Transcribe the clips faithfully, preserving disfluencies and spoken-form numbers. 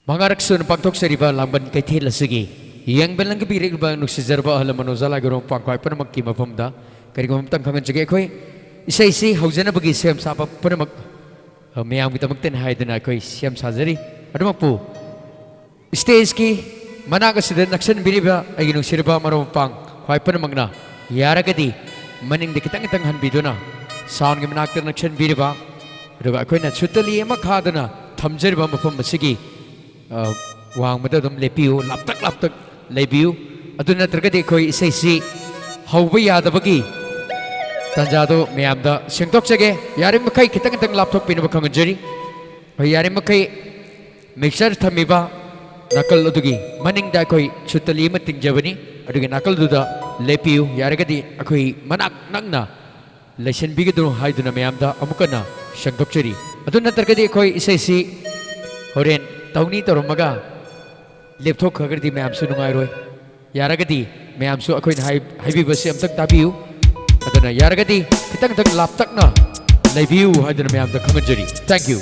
ꯃꯉꯥꯔꯛ ꯁꯨꯅ ꯄꯥꯡꯊꯣꯛꯆꯔꯤꯕ ꯂꯥꯡꯕꯟ ꯀꯩꯊꯦꯜ ꯑꯁꯤꯒꯤ ꯌꯦꯡꯕ ꯂꯪꯕꯤꯔꯛꯂꯤꯕ ꯅꯨꯡꯁꯤꯖꯔꯕ ꯑꯍꯜ ꯂꯃꯟ ꯑꯣꯖꯥ ꯂꯥꯏꯒꯣꯔꯣꯡ ꯄꯥꯡ ꯈ꯭ꯋꯥꯏ ꯄꯨꯝꯅꯃꯛꯀꯤ ꯃꯐꯝꯗ ꯀꯔꯤꯒꯨꯝꯕ ꯑꯃꯇꯪ ꯈꯪꯍꯟꯖꯒꯦ꯫ ꯑꯩꯈꯣꯏ ꯏꯁꯩꯁꯤ ꯍꯧꯖꯅꯕꯒꯤ ꯁꯦꯝ ꯁꯥꯕ ꯄꯨꯝꯅꯃꯛ, ꯑ, ꯃꯌꯥꯝꯒꯤꯗꯃꯛꯇꯅꯤ ꯍꯥꯏꯗꯨꯅ ꯑꯩꯈꯣꯏ ꯁꯦꯝ ꯁꯥꯖꯔꯤ꯫ ꯑꯗꯨꯃꯛꯄꯨ stageꯀꯤ ꯃꯅꯥꯛ ꯑꯁꯤꯗ ꯅꯛꯁꯟꯕꯤꯔꯤꯕ ꯑꯩꯒꯤ ꯅꯨꯡꯁꯤꯔꯕ ꯃꯔꯨꯞ ꯃꯄꯥꯡ ꯈ꯭ꯋꯥꯏ ꯄꯨꯝꯅꯃꯛꯅ ꯌꯥꯔꯒꯗꯤ ꯃꯅꯤꯡꯗ ꯈꯤꯇꯪ ꯈꯤꯇꯪ ꯍꯟꯕꯤꯗꯨꯅ soundꯒꯤ ꯃꯅꯥꯛꯇ ꯅꯛꯁꯟꯕꯤꯔꯤꯕ, ꯑꯗꯨꯒ ꯑꯩꯈꯣꯏꯅ ꯁꯨꯇꯂꯤ ꯑꯃ ꯈꯥꯗꯨꯅ ꯊꯝꯖꯔꯤꯕ ꯃꯐꯝ ꯑꯁꯤꯒꯤ, ꯑ, ꯋꯥꯡꯃꯗ ꯑꯗꯨꯝ ꯂꯦꯞꯄꯤꯌꯨ, ꯂꯥꯞꯇꯛ ꯂꯥꯞꯇꯛ ꯂꯩꯕꯤꯌꯨ꯫ ꯑꯗꯨ ꯅꯠꯇ꯭ꯔꯒꯗꯤ ꯑꯩꯈꯣꯏ ꯏꯁꯩꯁꯤ ꯍꯧꯕ ꯌꯥꯗꯕꯒꯤ ꯇꯥꯟꯖꯥꯗꯣ ꯃꯌꯥꯝꯗ ꯁꯦꯡꯗꯣꯛꯆꯒꯦ꯫ ꯌꯥꯔꯤꯕꯃꯈꯩ ꯈꯤꯇꯪ ꯈꯤꯇꯪ ꯂꯥꯞꯊꯣꯛꯄꯤꯅꯕ ꯈꯪꯍꯟꯖꯔꯤ꯫ ꯑꯩꯈꯣꯏ ꯌꯥꯔꯤꯕꯃꯈꯩ mixer ꯊꯝꯃꯤꯕ ꯅꯥꯀꯜ ꯑꯗꯨꯒꯤ ꯃꯅꯤꯡꯗ ꯑꯩꯈꯣꯏ ꯁꯨꯇꯂꯤ ꯑꯃ ꯇꯤꯡꯖꯕꯅꯤ, ꯑꯗꯨꯒꯤ ꯅꯥꯀꯜꯗꯨꯗ ꯂꯦꯞꯄꯤꯌꯨ꯫ ꯌꯥꯔꯒꯗꯤ ꯑꯩꯈꯣꯏ ꯃꯅꯥꯛ ꯅꯛꯅ ꯂꯩꯁꯤꯟꯕꯤꯒꯗ꯭ꯔꯣ ꯍꯥꯏꯗꯨꯅ ꯃꯌꯥꯝꯗ ꯑꯃꯨꯛ ꯍꯟꯅ ꯁꯦꯡꯗꯣꯛꯆꯔꯤ꯫ ꯑꯗꯨ ꯅꯠꯇ꯭ꯔꯒꯗꯤ ꯑꯩꯈꯣꯏ ꯏꯁꯩꯁꯤ ꯍꯣꯔꯦꯟ ꯇꯧꯅꯤ ꯇꯧꯔꯝꯃꯒ ꯂꯦꯞꯊꯣꯛꯈ꯭ꯔꯒꯗꯤ ꯃꯌꯥꯝꯁꯨ ꯅꯨꯡꯉꯥꯏꯔꯣꯏ꯫ ꯌꯥꯔꯒꯗꯤ ꯃꯌꯥꯝꯁꯨ ꯑꯩꯈꯣꯏꯅ ꯍꯥꯏ-, ꯍꯥꯏꯕꯤꯕꯁꯤ ꯑꯝꯇꯪ ꯇꯥꯕꯤꯌꯨ꯫ ꯑꯗꯨꯅ ꯌꯥꯔꯒꯗꯤ ꯈꯤꯇꯪ ꯈꯤꯇꯪ ꯂꯥꯞꯇꯛꯅ ꯂꯩꯕꯤꯌꯨ ꯍꯥꯏꯗꯨꯅ ꯃꯌꯥꯝꯗ ꯈꯪꯍꯟꯖꯔꯤ꯫ Thank you꯫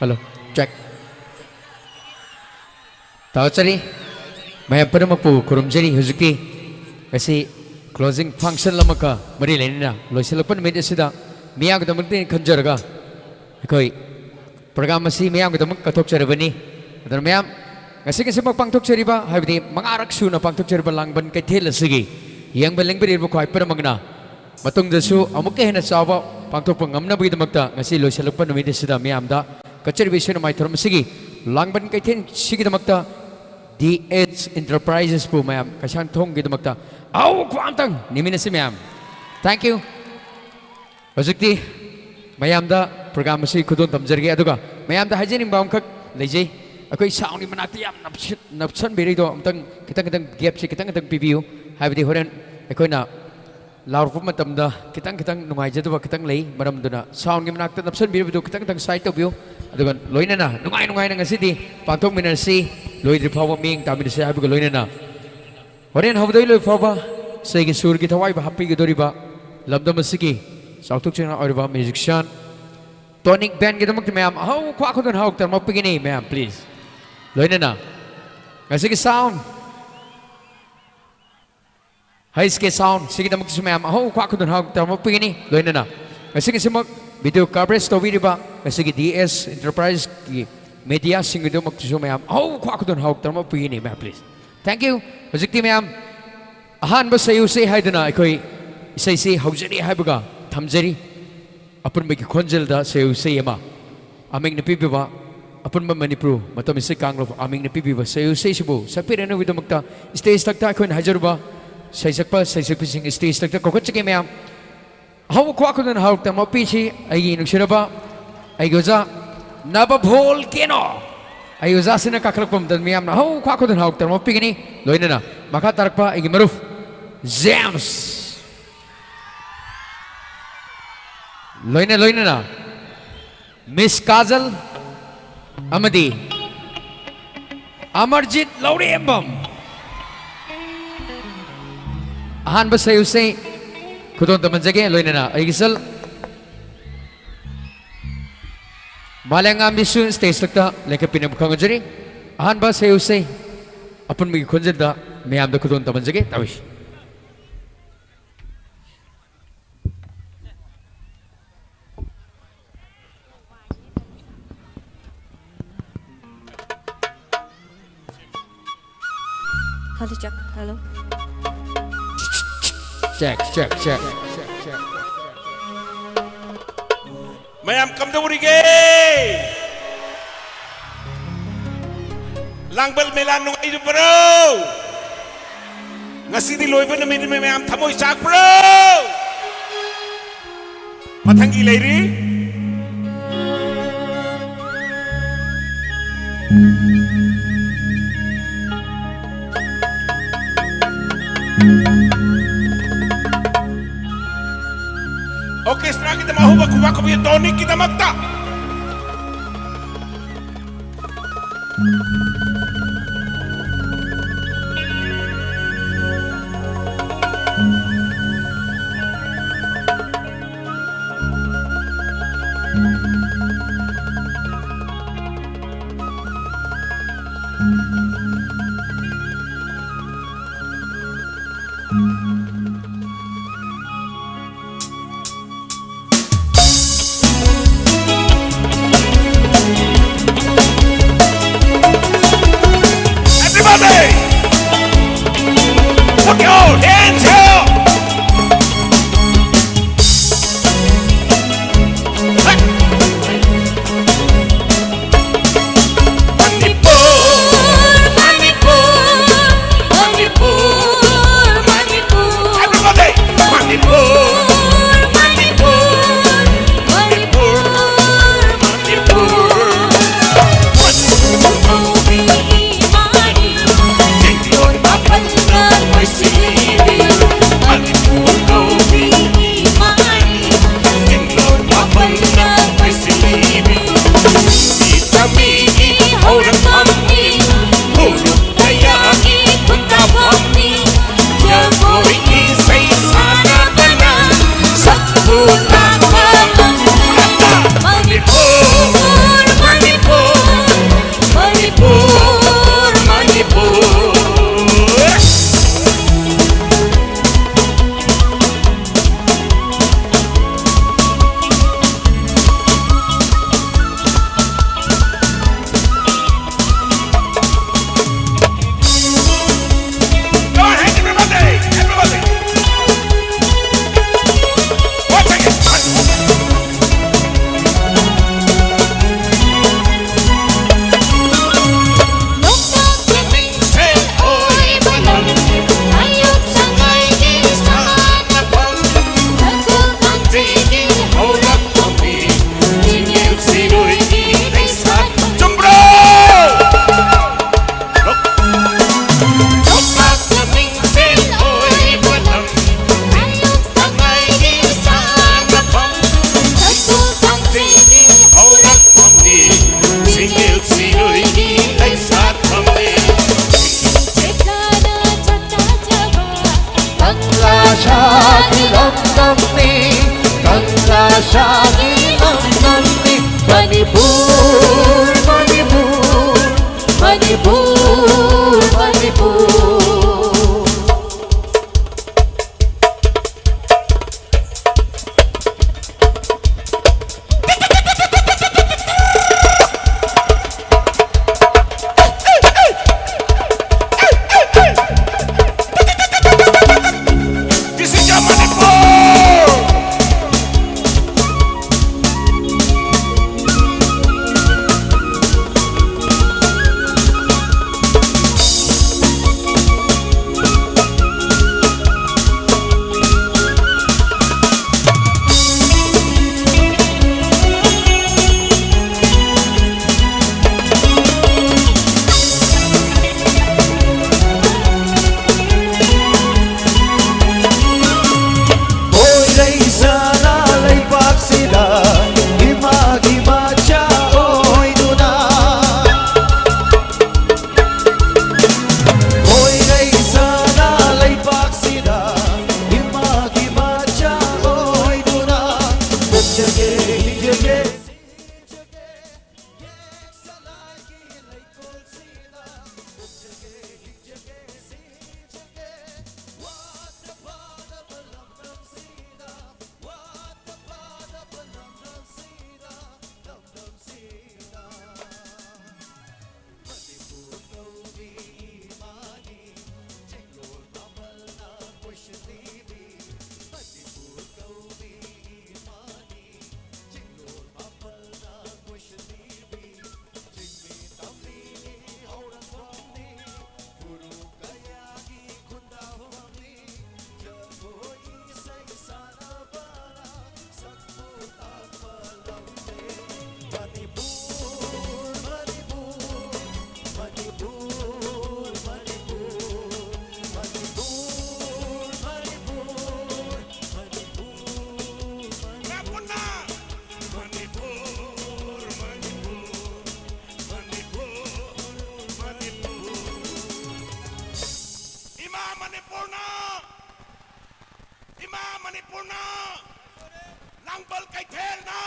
Hello, check. ꯇꯥꯛꯆꯔꯤ꯫ ꯃꯌꯥꯝ ꯄꯨꯝꯅꯃꯛꯄꯨ ꯈꯨꯔꯨꯝꯖꯔꯤ꯫ ꯍꯧꯖꯤꯛꯇꯤ ꯉꯁꯤ closing function ꯑꯃꯒ ꯃꯔꯤ ꯂꯩꯅꯅ ꯂꯣꯏꯁꯤꯜꯂꯛꯄ ꯅꯨꯃꯤꯠ ꯑꯁꯤꯗ ꯃꯤꯌꯥꯝꯒꯤꯗꯃꯛꯇ ꯈꯟꯖꯔꯒ ꯑꯩꯈꯣꯏ program ꯑꯁꯤ ꯃꯤꯌꯥꯝꯒꯤꯗꯃꯛ ꯀꯠꯊꯣꯛꯆꯔꯕꯅꯤ꯫ ꯑꯗꯨꯅ ꯃꯌꯥꯝ, ꯉꯁꯤꯒꯤꯁꯤꯃꯛ ꯄꯥꯡꯊꯣꯛꯆꯔꯤꯕ, ꯍꯥꯏꯕꯗꯤ ꯃꯉꯥꯔꯛ ꯁꯨꯅ ꯄꯥꯡꯊꯣꯛꯆꯔꯤꯕ ꯂꯥꯡꯕꯟ ꯀꯩꯊꯦꯜ ꯑꯁꯤꯒꯤ ꯌꯦꯡꯕ ꯂꯦꯡꯕꯤꯔꯤꯕ ꯈ꯭ꯋꯥꯏ ꯄꯨꯝꯅꯃꯛꯅ ꯃꯇꯨꯡꯗꯁꯨ ꯑꯃꯨꯛꯀ ꯍꯦꯟꯅ ꯆꯥꯎꯕ ꯄꯥꯡꯊꯣꯛꯄ ꯉꯝꯅꯕꯒꯤꯗꯃꯛꯇ ꯉꯁꯤ ꯂꯣꯏꯁꯤꯜꯂꯛꯄ ꯅꯨꯃꯤꯠ ꯑꯁꯤꯗ ꯃꯤꯌꯥꯝꯗ ꯀꯠꯆꯔꯤꯕ ꯏꯁꯩ ꯅꯣꯡꯃꯥꯏ ꯊꯧꯔꯝ ꯑꯁꯤꯒꯤ ꯂꯥꯡꯕꯟ ꯀꯩꯊꯦꯜꯁꯤꯒꯤꯗꯃꯛꯇ ꯗꯤ ꯑꯦꯁ Enterprises ꯄꯨ ꯃꯌꯥꯝ ꯀꯩꯁꯥꯡꯊꯣꯡꯒꯤꯗꯃꯛꯇ ꯑꯍꯧꯕ ꯈ꯭ꯋꯥꯡꯇꯪ ꯅꯤꯃꯤꯟꯅꯁꯤ ꯃꯌꯥꯝ꯫ Thank you꯫ ꯍꯧꯖꯤꯛꯇꯤ ꯃꯌꯥꯝꯗ program ꯑꯁꯤ ꯈꯨꯗꯣꯜ ꯇꯝꯖꯔꯒꯦ, ꯑꯗꯨꯒ ꯃꯌꯥꯝꯗ ꯍꯥꯏꯖꯅꯤꯡꯕ ꯑꯃꯈꯛ ꯂꯩꯖꯩ꯫ ꯑꯩꯈꯣꯏ soundꯒꯤ ꯃꯅꯥꯛꯇ ꯌꯥꯝ ꯅꯞꯁꯤꯟ-, ꯅꯞꯁꯟꯕꯤꯔꯤꯗꯣ ꯑꯝꯇꯪ ꯈꯤꯇꯪ ꯈꯤꯇꯪ gapꯁꯦ ꯈꯤꯇꯪ ꯈꯤꯇꯪ ꯄꯤꯕꯤꯌꯨ, ꯍꯥꯏꯕꯗꯤ ꯍꯣꯔꯦꯟ ꯑꯩꯈꯣꯏꯅ ꯂꯥꯎꯔꯛꯄ ꯃꯇꯝꯗ ꯈꯤꯇꯪ ꯈꯤꯇꯪ ꯅꯨꯡꯉꯥꯏꯖꯗꯕ ꯈꯤꯇꯪ ꯂꯩ, ꯃꯔꯝꯗꯨꯅ soundꯒꯤ ꯃꯅꯥꯛꯇ ꯅꯞꯁꯟꯕꯤꯔꯤꯕꯗꯨ ꯈꯤꯇꯪ ꯈꯤꯇꯪ side ꯇꯧꯕꯤꯌꯨ꯫ ꯑꯗꯨꯒ ꯂꯣꯏꯅꯅ ꯅꯨꯡꯉꯥꯏ ꯅꯨꯡꯉꯥꯏꯅ ꯉꯁꯤꯗꯤ ꯄꯥꯡꯊꯣꯛꯃꯤꯟꯅꯔꯁꯤ, ꯂꯣꯏꯗ꯭ꯔꯤ ꯐꯥꯎꯕ ꯃꯤꯠꯌꯦꯡ ꯇꯥꯃꯤꯟꯅꯁꯤ ꯍꯥꯏꯕꯒ ꯂꯣꯏꯅꯅ ꯍꯣꯔꯦꯟ ꯍꯧꯗꯩ ꯂꯣꯏ ꯐꯥꯎꯕ ꯏꯁꯩꯒꯤ ꯁꯨꯔꯒꯤ ꯊꯋꯥꯏꯕꯨ ꯍꯥꯞꯄꯤꯒꯗꯧꯔꯤꯕ ꯂꯝꯗꯝ ꯑꯁꯤꯒꯤ ꯆꯥꯎꯊꯣꯛ ꯆꯦꯡꯅ ꯑꯣꯏꯔꯕ musician Tonic Bandꯒꯤꯗꯃꯛꯇ ꯃꯌꯥꯝ ꯑꯍꯧꯕ ꯈ꯭ꯋꯥ ꯈꯨꯗꯣꯜ ꯍꯔꯥꯎ ꯇꯔꯥꯃꯉꯥ ꯄꯤꯒꯅꯤ ꯃꯌꯥꯝ, please꯫ ꯂꯣꯏꯅꯅ ꯉꯁꯤꯒꯤ sound ꯍꯩꯁ ꯀꯦ sound ꯁꯤꯒꯤꯗꯃꯛꯇꯁꯨ ꯃꯌꯥꯝ ꯑꯍꯧꯕ ꯈ꯭ꯋꯥ ꯈꯨꯗꯣꯜ ꯍꯔꯥꯎ ꯇꯔꯥꯃꯉꯥ ꯄꯤꯒꯅꯤ꯫ ꯂꯣꯏꯅꯅ ꯉꯁꯤꯒꯤꯁꯤꯃꯛ video coverage ꯇꯧꯕꯤꯔꯤꯕ ꯉꯁꯤꯒꯤ ꯗꯤ ꯑꯦꯁ Enterpriseꯀꯤ mediaꯁꯤꯡꯒꯤꯗꯃꯛꯇꯁꯨ ꯃꯌꯥꯝ ꯑꯍꯧꯕ ꯈ꯭ꯋꯥ ꯈꯨꯗꯣꯜ ꯍꯔꯥꯎ ꯇꯔꯥꯃꯉꯥ ꯄꯤꯒꯅꯤ ꯃꯌꯥꯝ, please꯫ Thank you꯫ ꯍꯧꯖꯤꯛꯇꯤ ꯃꯌꯥꯝ ꯑꯍꯥꯟꯕ ꯁꯩꯎꯁꯦ ꯍꯥꯏꯗꯨꯅ ꯑꯩꯈꯣꯏ ꯏꯁꯩꯁꯤ ꯍꯧꯖꯔꯤ ꯍꯥꯏꯕꯒ ꯊꯝꯖꯔꯤ꯫ ꯑꯄꯨꯟꯕꯒꯤ ꯈꯣꯟꯖꯦꯜꯗ ꯁꯩꯎꯁꯦ ꯑꯃ ꯑꯃꯤꯡꯅ ꯄꯤꯕꯤꯕ, ꯑꯄꯨꯟꯕ ꯃꯅꯤꯄꯨꯔ ꯃꯇꯝ ꯏꯁꯩ ꯀꯥꯡꯂꯨꯞ ꯑꯃꯤꯡꯅ ꯄꯤꯕꯤꯕ ꯁꯩꯎꯁꯦꯁꯤꯕꯨ ꯁꯛꯄꯤꯔꯅꯕꯒꯤꯗꯃꯛꯇ stage ꯊꯛꯇ ꯑꯩꯈꯣꯏꯅ ꯍꯥꯏꯖꯔꯨꯕ ꯁꯩꯁꯛꯄ ꯁꯩꯁꯛꯄꯤꯁꯤꯡ stage ꯊꯛꯇ ꯀꯧꯈꯠꯆꯒꯦ ꯃꯌꯥꯝ꯫ ꯑꯍꯧꯕ ꯈ꯭ꯋꯥ ꯈꯨꯗꯣꯜ ꯍꯔꯥꯎ ꯇꯔꯥꯃꯉꯥ ꯄꯤꯁꯤ ꯑꯩꯒꯤ ꯅꯨꯡꯁꯤꯔꯕ ꯑꯩꯒꯤ ꯑꯣꯖꯥ ꯅꯕ ꯚꯣꯜꯀꯦꯅꯣ꯫ ꯑꯩ ꯑꯣꯖꯥꯁꯤꯅ ꯀꯥꯈꯠꯂꯛꯄ ꯃꯇꯝꯗ ꯃꯤꯌꯥꯝꯅ ꯑꯍꯧꯕ ꯈ꯭ꯋꯥ ꯈꯨꯗꯣꯜ ꯍꯔꯥꯎ ꯇꯔꯥꯃꯉꯥ ꯄꯤꯒꯅꯤ꯫ ꯂꯣꯏꯅꯅ ꯃꯈꯥ ꯇꯥꯔꯛꯄ ꯑꯩꯒꯤ ꯃꯔꯨꯞ ꯖꯦꯝꯁ, ꯂꯣꯏꯅ ꯂꯣꯏꯅꯅ ꯃꯤꯁ ꯀꯥꯖꯜ ꯑꯃꯗꯤ ꯑꯃꯔꯖꯤꯠ ꯂꯧꯔꯦꯝꯕꯝ꯫ ꯑꯍꯥꯟꯕ ꯁꯩꯎꯁꯦ ꯈꯨꯗꯣꯜ ꯇꯝꯍꯟꯖꯒꯦ, ꯂꯣꯏꯅꯅ ꯑꯩꯒꯤ ꯁꯜ ꯃꯥꯂꯦꯝꯉꯥꯝꯕꯤꯁꯨ ꯁ꯭ꯇꯦꯖ ꯃꯊꯛꯇ ꯂꯦꯞꯈꯠꯄꯤꯅꯕ ꯈꯪꯍꯟꯖꯔꯤ꯫ ꯑꯍꯥꯟꯕ ꯁꯛ ꯏꯁꯩ ꯑꯄꯨꯟꯕꯒꯤ ꯈꯣꯟꯖꯦꯜꯗ ꯃꯌꯥꯝꯗ ꯈꯨꯗꯣꯜ ꯇꯝꯍꯟꯖꯒꯦ꯫ ꯇꯧꯏ꯫ Hello, check. Hello. Check, check, check. ꯃꯌꯥꯝ ꯀꯝꯗꯧꯔꯤꯒꯦ? ꯂꯥꯡꯕꯜ ꯃꯦꯂꯥ ꯅꯨꯡꯉꯥꯏꯔꯤꯕ꯭ꯔꯣ? ꯉꯁꯤꯗꯤ ꯂꯣꯏꯕ ꯅꯨꯃꯤꯠꯅꯤ, ꯃꯌꯥꯝ ꯊꯃꯣꯏ ꯆꯥꯛꯄ꯭ꯔꯣ? ꯃꯊꯪꯒꯤ ꯂꯩꯔꯤ꯫ ꯑꯣꯔꯀꯦꯁꯇ꯭ꯔꯥꯒꯤꯗꯃꯛ ꯑꯍꯧꯕ ꯈꯨꯕꯥꯛ ꯈꯨꯕꯤ ꯇꯣꯅꯤꯛꯀꯤꯗꯃꯛꯇ꯫ Everybody, put your hands up. Hey. Manipur Manipur. This is your Manipur! ꯃꯣꯏꯔꯩ ꯁꯅꯥ ꯂꯩꯕꯥꯛꯁꯤꯗ ꯏꯃꯥꯒꯤ ꯃꯆꯥ ꯑꯣꯏꯗꯨꯅ, ꯃꯣꯏꯔꯩ ꯁꯅꯥ ꯂꯩꯕꯥꯛꯁꯤꯗ ꯏꯃꯥꯒꯤ ꯃꯆꯥ ꯑꯣꯏꯗꯨꯅ ꯄꯣꯛꯆꯒꯦ, ꯍꯤꯡꯖꯒꯦ, ꯁꯤꯖꯒꯦ, ꯌꯦꯛ ꯁꯂꯥꯏꯒꯤ ꯂꯩꯀꯣꯜꯁꯤꯗ ꯄꯣꯛꯆꯒꯦ, ꯍꯤꯡꯖꯒꯦ, ꯁꯤꯖꯒꯦ, ꯋꯥꯠꯇꯕ ꯂꯝꯗꯝꯁꯤꯗ, ꯋꯥꯠꯇꯕ ꯂꯝꯗꯝꯁꯤꯗ, ꯂꯝꯗꯝꯁꯤꯗ꯫ ꯃꯅꯤꯄꯨꯔ ꯀꯧꯕꯤ ꯏꯃꯥꯅꯤ, ꯆꯤꯡꯂꯣꯜ ꯃꯥꯄꯜꯅ ꯀꯣꯏꯁꯤꯜꯂꯤꯕꯤ꯫ ꯃꯅꯤꯄꯨꯔ ꯀꯧꯕꯤ ꯏꯃꯥꯅꯤ, ꯆꯤꯡꯂꯣꯜ ꯃꯥꯄꯜꯅ ꯀꯣꯏꯁꯤꯜꯂꯤꯕꯤ꯫ ꯆꯤꯡꯃꯤ ꯇꯝꯃꯤꯒꯤ ꯍꯧꯔꯛꯐꯝꯅꯤ, ꯐꯨꯔꯨꯞ ꯀꯌꯥꯒꯤ ꯈꯨꯟꯗꯥꯐꯝꯅꯤ꯫ ꯖꯒꯣꯏ ꯏꯁꯩ ꯁꯥꯟꯅꯕꯅ ꯁꯛꯄꯨ ꯇꯥꯛꯄ ꯂꯝꯗꯝ꯫ ꯃꯅꯤꯄꯨꯔ, ꯃꯅꯤꯄꯨꯔ, ꯃꯅꯤꯄꯨꯔ, ꯃꯅꯤꯄꯨꯔ, ꯃꯅꯤꯄꯨꯔ, ꯃꯅꯤꯄꯨꯔ, ꯃꯅꯤꯄꯨꯔ, ꯃꯅꯤꯄꯨꯔ꯫ ꯃꯅꯤꯄꯨꯔ, ꯃꯅꯤꯄꯨꯔ, ꯃꯅꯤꯄꯨꯔ, ꯃꯅꯤꯄꯨꯔ꯫ ꯏꯃꯥ ꯃꯅꯤꯄꯨꯔꯅ, ꯏꯃꯥ ꯃꯅꯤꯄꯨꯔꯅ, ꯂꯥꯡꯕꯜ ꯀꯩꯊꯦꯜꯅ꯫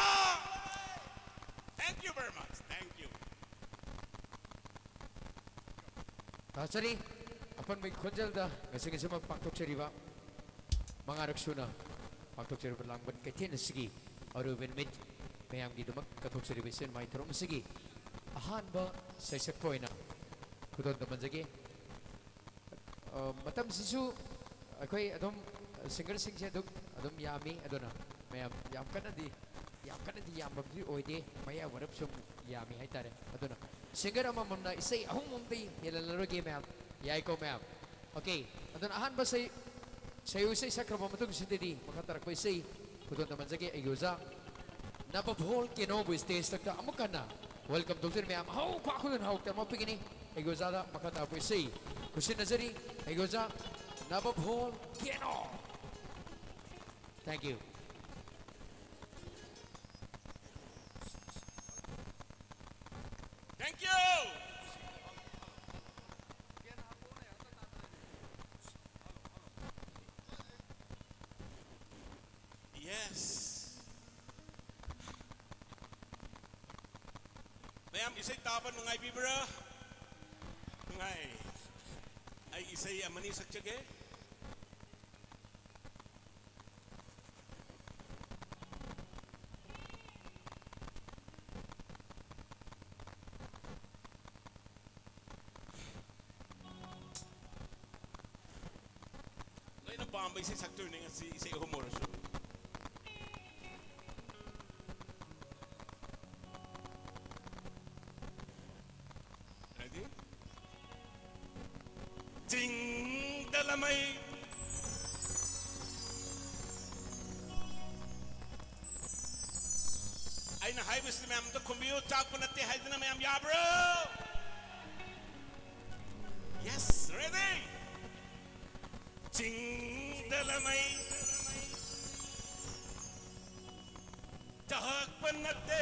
Thank you very much. Thank you. ꯊꯥꯖꯔꯤ꯫ ꯑꯄꯟꯕꯒꯤ ꯈꯣꯟꯖꯦꯜꯗ ꯉꯁꯤ ꯉꯁꯤꯃꯛ ꯄꯥꯡꯊꯣꯛꯆꯔꯤꯕ, ꯃꯉꯥꯔꯛ ꯁꯨꯅ ꯄꯥꯡꯊꯣꯛꯆꯔꯤꯕ ꯂꯥꯡꯕꯟ ꯀꯩꯊꯦꯜ ꯑꯁꯤꯒꯤ ꯑꯔꯣꯏꯕ ꯅꯨꯃꯤꯠ ꯃꯌꯥꯝꯒꯤꯗꯃꯛ ꯀꯠꯊꯣꯛꯆꯔꯤꯕ ꯏꯁꯩ ꯅꯣꯡꯃꯥꯏ ꯊꯧꯔꯝ ꯑꯁꯤꯒꯤ ꯑꯍꯥꯟꯕ ꯁꯩꯁꯛꯄ ꯑꯣꯏꯅ ꯈꯨꯗꯣꯜ ꯇꯝꯍꯟꯖꯒꯦ꯫ ꯑ, ꯃꯇꯝꯁꯤꯁꯨ ꯑꯩꯈꯣꯏ ꯑꯗꯨꯝ ꯁꯤꯡꯒꯔꯁꯤꯡꯁꯦ ꯑꯗꯨꯝ, ꯑꯗꯨꯝ ꯌꯥꯝꯃꯤ꯫ ꯑꯗꯨꯅ ꯃꯌꯥꯝ ꯌꯥꯝ ꯀꯟꯅꯗꯤ, ꯌꯥꯝ ꯀꯟꯅꯗꯤ ꯌꯥꯝꯕꯕꯨꯗꯤ ꯑꯣꯏꯗꯦ, ꯃꯌꯥꯏ ꯋꯥꯏꯔꯞ ꯁꯨꯝ ꯌꯥꯝꯃꯤ ꯍꯥꯏꯇꯥꯔꯦ꯫ ꯑꯗꯨꯅ ꯁꯤꯡꯒꯔ ꯑꯃꯃꯝꯅ ꯏꯁꯩ ꯑꯍꯨꯝ ꯑꯍꯨꯝꯗꯤ ꯍꯦꯜꯍꯜꯂꯔꯣꯏꯒꯦ ꯃꯌꯥꯝ꯫ ꯌꯥꯏꯀꯣ ꯃꯌꯥꯝ? ꯑꯣꯀꯦ꯫ ꯑꯗꯨꯅ ꯑꯍꯥꯟꯕ ꯁꯩ-, ꯁꯩꯑꯣ ꯏꯁꯩ ꯁꯛꯈ꯭ꯔꯕ ꯃꯇꯨꯡꯁꯤꯗꯗꯤ ꯃꯈꯥ ꯇꯥꯔꯛꯄ ꯏꯁꯩ ꯈꯨꯗꯣꯜ ꯇꯝꯍꯟꯖꯒꯦ ꯑꯩꯒꯤ ꯑꯣꯖꯥ ꯅꯕ ꯚꯣꯜ ꯀꯦꯅꯣꯕꯨ ꯁ꯭ꯇꯦꯖꯇ ꯑꯃꯨꯛ ꯍꯟꯅ ꯋꯦꯜꯀꯝ ꯇꯧꯖꯔꯤ ꯃꯌꯥꯝ꯫ ꯍꯧ ꯈ꯭ꯋꯥ ꯈꯨꯗꯨꯅ ꯍꯧ ꯇꯦꯝ ꯑꯃ ꯄꯤꯒꯅꯤ꯫ ꯑꯩꯒꯤ ꯑꯣꯖꯥꯗ ꯃꯈꯥ ꯇꯥꯔꯛꯄ ꯏꯁꯩ ꯈꯨꯠꯁꯤꯟꯅꯖꯔꯤ꯫ ꯑꯩꯒꯤ ꯑꯣꯖꯥ ꯅꯕ ꯚꯣꯜ ꯀꯦꯅꯣ꯫ Thank you. Thank you. Yes. ꯃꯌꯥꯝ ꯏꯁꯩ ꯇꯥꯕ ꯅꯨꯡꯉꯥꯏꯕꯤꯕ꯭ꯔꯥ? ꯅꯨꯡꯉꯥꯏ꯫ ꯑꯩ ꯏꯁꯩ ꯑꯃꯅꯤ ꯁꯛꯆꯒꯦ꯫ ꯂꯣꯏꯅ ꯄꯥꯝꯕ ꯏꯁꯩ ꯁꯛꯇꯣꯏꯅꯦ ꯉꯁꯤ, ꯏꯁꯩ ꯑꯍꯨꯝ ꯑꯣꯏꯔꯁꯨ꯫ Ready? ꯆꯤꯡꯗ ꯂꯃꯩ꯫ ꯑꯩꯅ ꯍꯥꯏꯕꯁꯤ ꯃꯌꯥꯝ ꯑꯝꯇ ꯈꯨꯝꯕꯤꯌꯨ, ꯆꯥꯛꯄ ꯅꯠꯇꯦ ꯍꯥꯏꯗꯅ ꯃꯌꯥꯝ ꯌꯥꯕ꯭ꯔꯣ? Yes, ready? ꯆꯤꯡꯗ ꯂꯃꯩ ꯆꯥꯛꯄ ꯅꯠꯇꯦ꯫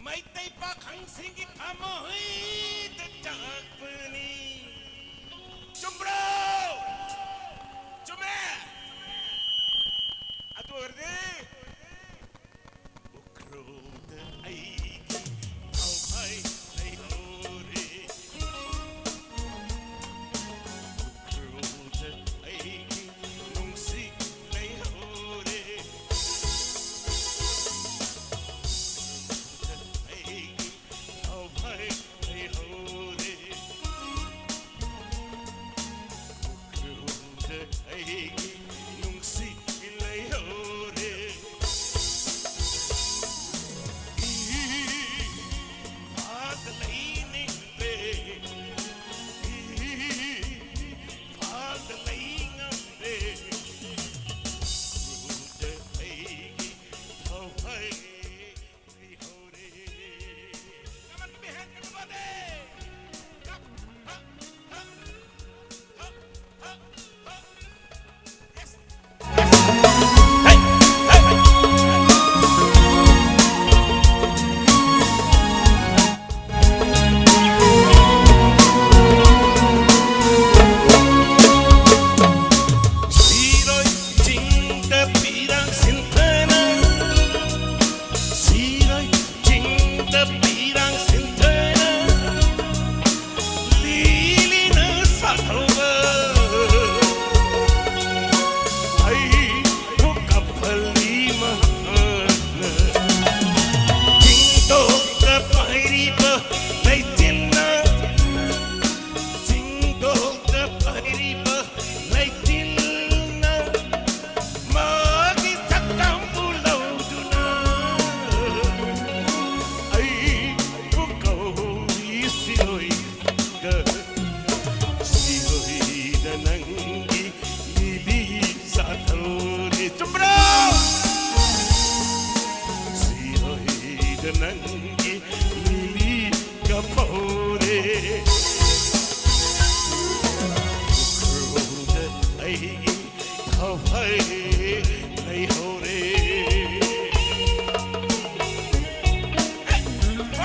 ꯃꯩꯇꯩ ꯄꯥꯈꯪꯁꯤꯡꯒꯤ ꯊꯃꯣꯏꯗ ꯆꯥꯛꯄꯅꯤ꯫ ꯆꯨꯝꯕ꯭ꯔꯣ? ꯆꯨꯝꯃꯦ꯫ ꯑꯗꯨ ꯑꯣꯏꯔꯗꯤ ꯎꯈ꯭ꯔꯨꯜꯗ ꯑꯩꯒꯤ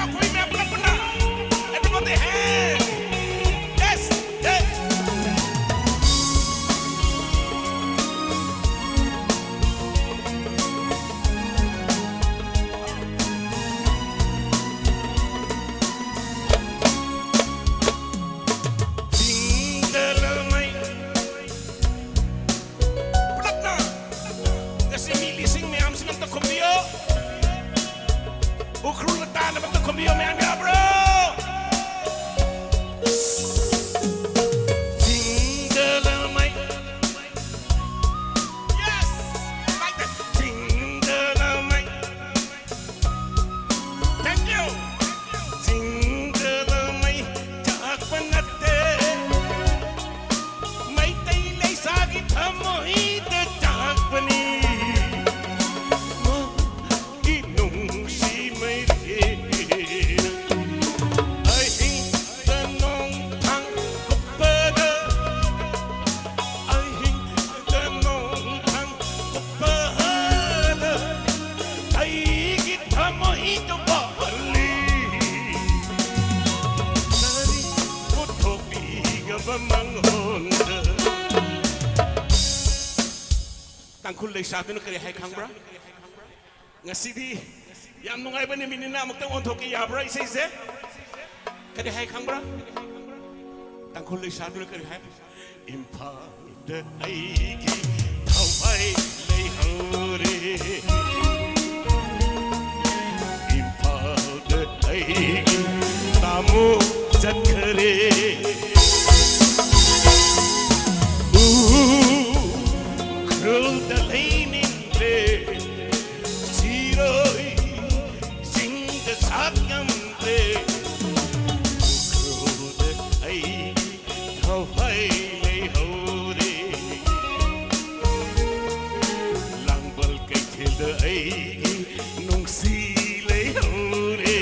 ꯑꯩꯈꯣꯏ ꯃꯌꯥꯝ ꯄꯨꯂꯞ ꯄꯨꯟꯅ꯫ Everybody hand. Yes. Yes. ꯆꯤꯡꯗ ꯂꯃꯩ ꯄꯨꯂꯞꯅ ꯉꯁꯤ ꯃꯤ ꯂꯤꯁꯤꯡ ꯃꯌꯥꯝꯁꯤꯅ ꯑꯝꯇ ꯈꯨꯝꯕꯤꯌꯣ꯫ ꯎꯈ꯭ꯔꯨꯜꯗ ꯇꯥꯅꯕ ꯑꯝꯇ ꯈꯨꯝꯕꯤꯌꯣ, ꯃꯌꯥꯝ ꯌꯥꯕ꯭ꯔꯣ? ꯆꯤꯡꯗ ꯂꯃꯩ꯫ Yes! Like that. ꯆꯤꯡꯗ ꯂꯃꯩ꯫ Thank you. ꯆꯤꯡꯗ ꯂꯃꯩ ꯆꯥꯛꯄ ꯅꯠꯇꯦ꯫ ꯃꯩꯇꯩ ꯂꯩꯁꯥꯒꯤ ꯊꯃꯣꯏꯗ ꯆꯥꯛꯄꯅꯤ꯫ ꯃꯥꯒꯤ ꯅꯨꯡꯁꯤ ꯃꯩꯔꯦ꯫ ꯑꯍꯤꯡꯗ ꯅꯣꯡ ꯊꯥꯡ ꯀꯨꯞꯄꯗ, ꯑꯍꯤꯡꯗ ꯅꯣꯡ ꯊꯥꯡ ꯀꯨꯞꯄꯗ ꯑꯩꯒꯤ ꯊꯃꯣꯏꯗ ꯋꯥꯍꯜꯂꯤ꯫ ꯀꯔꯤ ꯄꯨꯊꯣꯛꯄꯤꯒꯕ ꯃꯉꯣꯟꯗ? ꯇꯥꯡꯈꯨꯜ ꯂꯩꯁꯥꯗꯨꯅ ꯀꯔꯤ ꯍꯥꯏ ꯈꯪꯕ꯭ꯔꯥ? ꯉꯁꯤꯗꯤ ꯌꯥꯝ ꯅꯨꯡꯉꯥꯏꯕ ꯅꯨꯃꯤꯠꯅꯤꯅ ꯑꯃꯨꯛꯇꯪ ꯑꯣꯟꯊꯣꯛꯀꯦ ꯌꯥꯕ꯭ꯔꯥ ꯏꯁꯩꯁꯦ? ꯀꯔꯤ ꯍꯥꯏ ꯈꯪꯕ꯭ꯔꯥ? ꯇꯥꯡꯈꯨꯜ ꯂꯩꯁꯥꯗꯨꯅ ꯀꯔꯤ ꯍꯥꯏ? ꯏꯝꯐꯥꯜꯗ ꯑꯩꯒꯤ ꯊꯋꯥꯏ ꯂꯩꯍꯧꯔꯦ꯫ ꯏꯝꯐꯥꯜꯗ ꯑꯩꯒꯤ ꯇꯥꯃꯣ ꯆꯠꯈꯔꯦ꯫ ꯎꯈ꯭ꯔꯨꯜꯗ ꯂꯩꯅꯤꯡꯗ꯭ꯔꯦ꯫ ꯁꯤꯔꯣꯏ ꯆꯤꯡꯗ ꯁꯥꯠ ꯉꯝꯗ꯭ꯔꯦ꯫ ꯎꯈ꯭ꯔꯨꯜꯗ ꯑꯩꯒꯤ ꯊꯋꯥꯏ ꯂꯩꯍꯧꯔꯦ꯫ ꯂꯥꯡꯕꯜ ꯀꯩꯊꯦꯜꯗ ꯑꯩꯒꯤ ꯅꯨꯡꯁꯤ ꯂꯩꯍꯧꯔꯦ꯫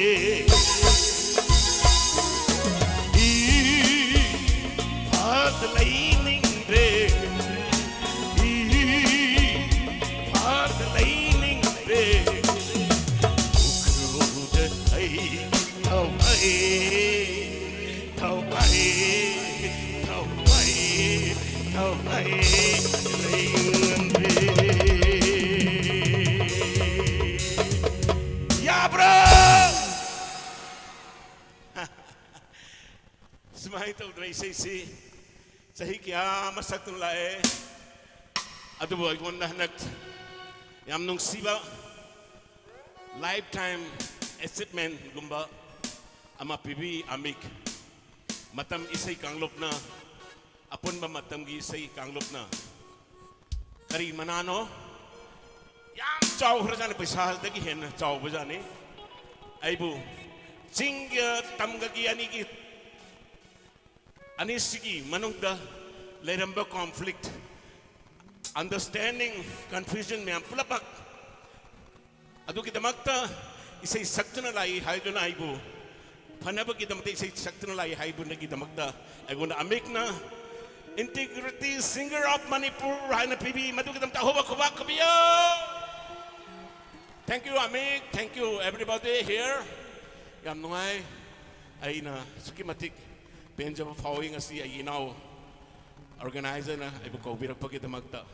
ꯏꯝꯐꯥꯜꯗ ꯂꯩꯅꯤꯡꯗ꯭ꯔꯦ꯫ ꯏꯝꯐꯥꯜꯗ ꯂꯩꯅꯤꯡꯗ꯭ꯔꯦ꯫ ꯎꯈ꯭ꯔꯨꯜꯗ ꯑꯩ ꯊꯧ ꯐꯩ, ꯊꯧ ꯐꯩ, ꯊꯧ ꯐꯩ, ꯊꯧ ꯐꯩ, ꯂꯩ ꯉꯝꯗꯦ꯫ ꯌꯥꯕ꯭ꯔꯣ? ꯁꯨꯃꯥꯏꯅ ꯇꯧꯗꯅ ꯏꯁꯩꯁꯤ ꯆꯍꯤ ꯀꯌꯥ ꯑꯃ ꯁꯛꯇꯨꯅ ꯂꯥꯛꯑꯦ꯫ ꯑꯗꯨꯕꯨ ꯑꯩꯉꯣꯟꯗ ꯍꯟꯗꯛ ꯌꯥꯝ ꯅꯨꯡꯁꯤꯕ lifetime achievementꯒꯨꯝꯕ ꯑꯃ ꯄꯤꯕꯤ ꯑꯃꯤꯛ꯫ ꯃꯇꯝ ꯏꯁꯩ ꯀꯥꯡꯂꯨꯞꯅ, ꯑꯄꯨꯟꯕ ꯃꯇꯝꯒꯤ ꯏꯁꯩ ꯀꯥꯡꯂꯨꯞꯅ ꯀꯔꯤ ꯃꯅꯥꯅꯣ? ꯌꯥꯝ ꯆꯥꯎꯈ꯭ꯔꯖꯥꯠꯅꯤ, ꯄꯩꯁꯥꯗꯒꯤ ꯍꯦꯟꯅ ꯆꯥꯎꯕꯖꯥꯠꯅꯤ꯫ ꯑꯩꯕꯨ ꯆꯤꯡꯒ ꯇꯝꯒꯒꯤ ꯑꯅꯤꯒꯤ, ꯑꯅꯤꯁꯤꯒꯤ ꯃꯅꯨꯡꯗ ꯂꯩꯔꯝꯕ conflict, understanding, confusion ꯃꯌꯥꯝ ꯄꯨꯂꯞꯃꯛ ꯑꯗꯨꯒꯤꯗꯃꯛꯇ ꯏꯁꯩ ꯁꯛꯇꯨꯅ ꯂꯥꯛꯏ ꯍꯥꯏꯗꯨꯅ ꯑꯩꯕꯨ ꯐꯅꯕꯒꯤꯗꯃꯛꯇ ꯏꯁꯩ ꯁꯛꯇꯨꯅ ꯂꯥꯛꯏ ꯍꯥꯏꯕꯅꯒꯤꯗꯃꯛꯇ ꯑꯩꯉꯣꯟꯗ ꯑꯃꯤꯛꯅ Integrity Singer of Manipur ꯍꯥꯏꯅ ꯄꯤꯕꯤ, ꯃꯗꯨꯒꯤꯗꯃꯛꯇ ꯑꯍꯧꯕ ꯈꯨꯕꯥꯛ ꯈꯨꯕꯤꯌꯨ꯫ Thank you, ꯑꯃꯤꯛ꯫ Thank you, everybody here. ꯌꯥꯝ ꯅꯨꯡꯉꯥꯏ꯫ ꯑꯩꯅ ꯑꯁꯨꯛꯀꯤ ꯃꯇꯤꯛ ꯄꯦꯟꯖꯕ ꯐꯥꯎꯏ ꯉꯁꯤ ꯑꯩꯒꯤ ꯏꯅꯥꯎ organizerꯅ ꯑꯩꯕꯨ ꯀꯧꯕꯤꯔꯛꯄꯒꯤꯗꯃꯛꯇ꯫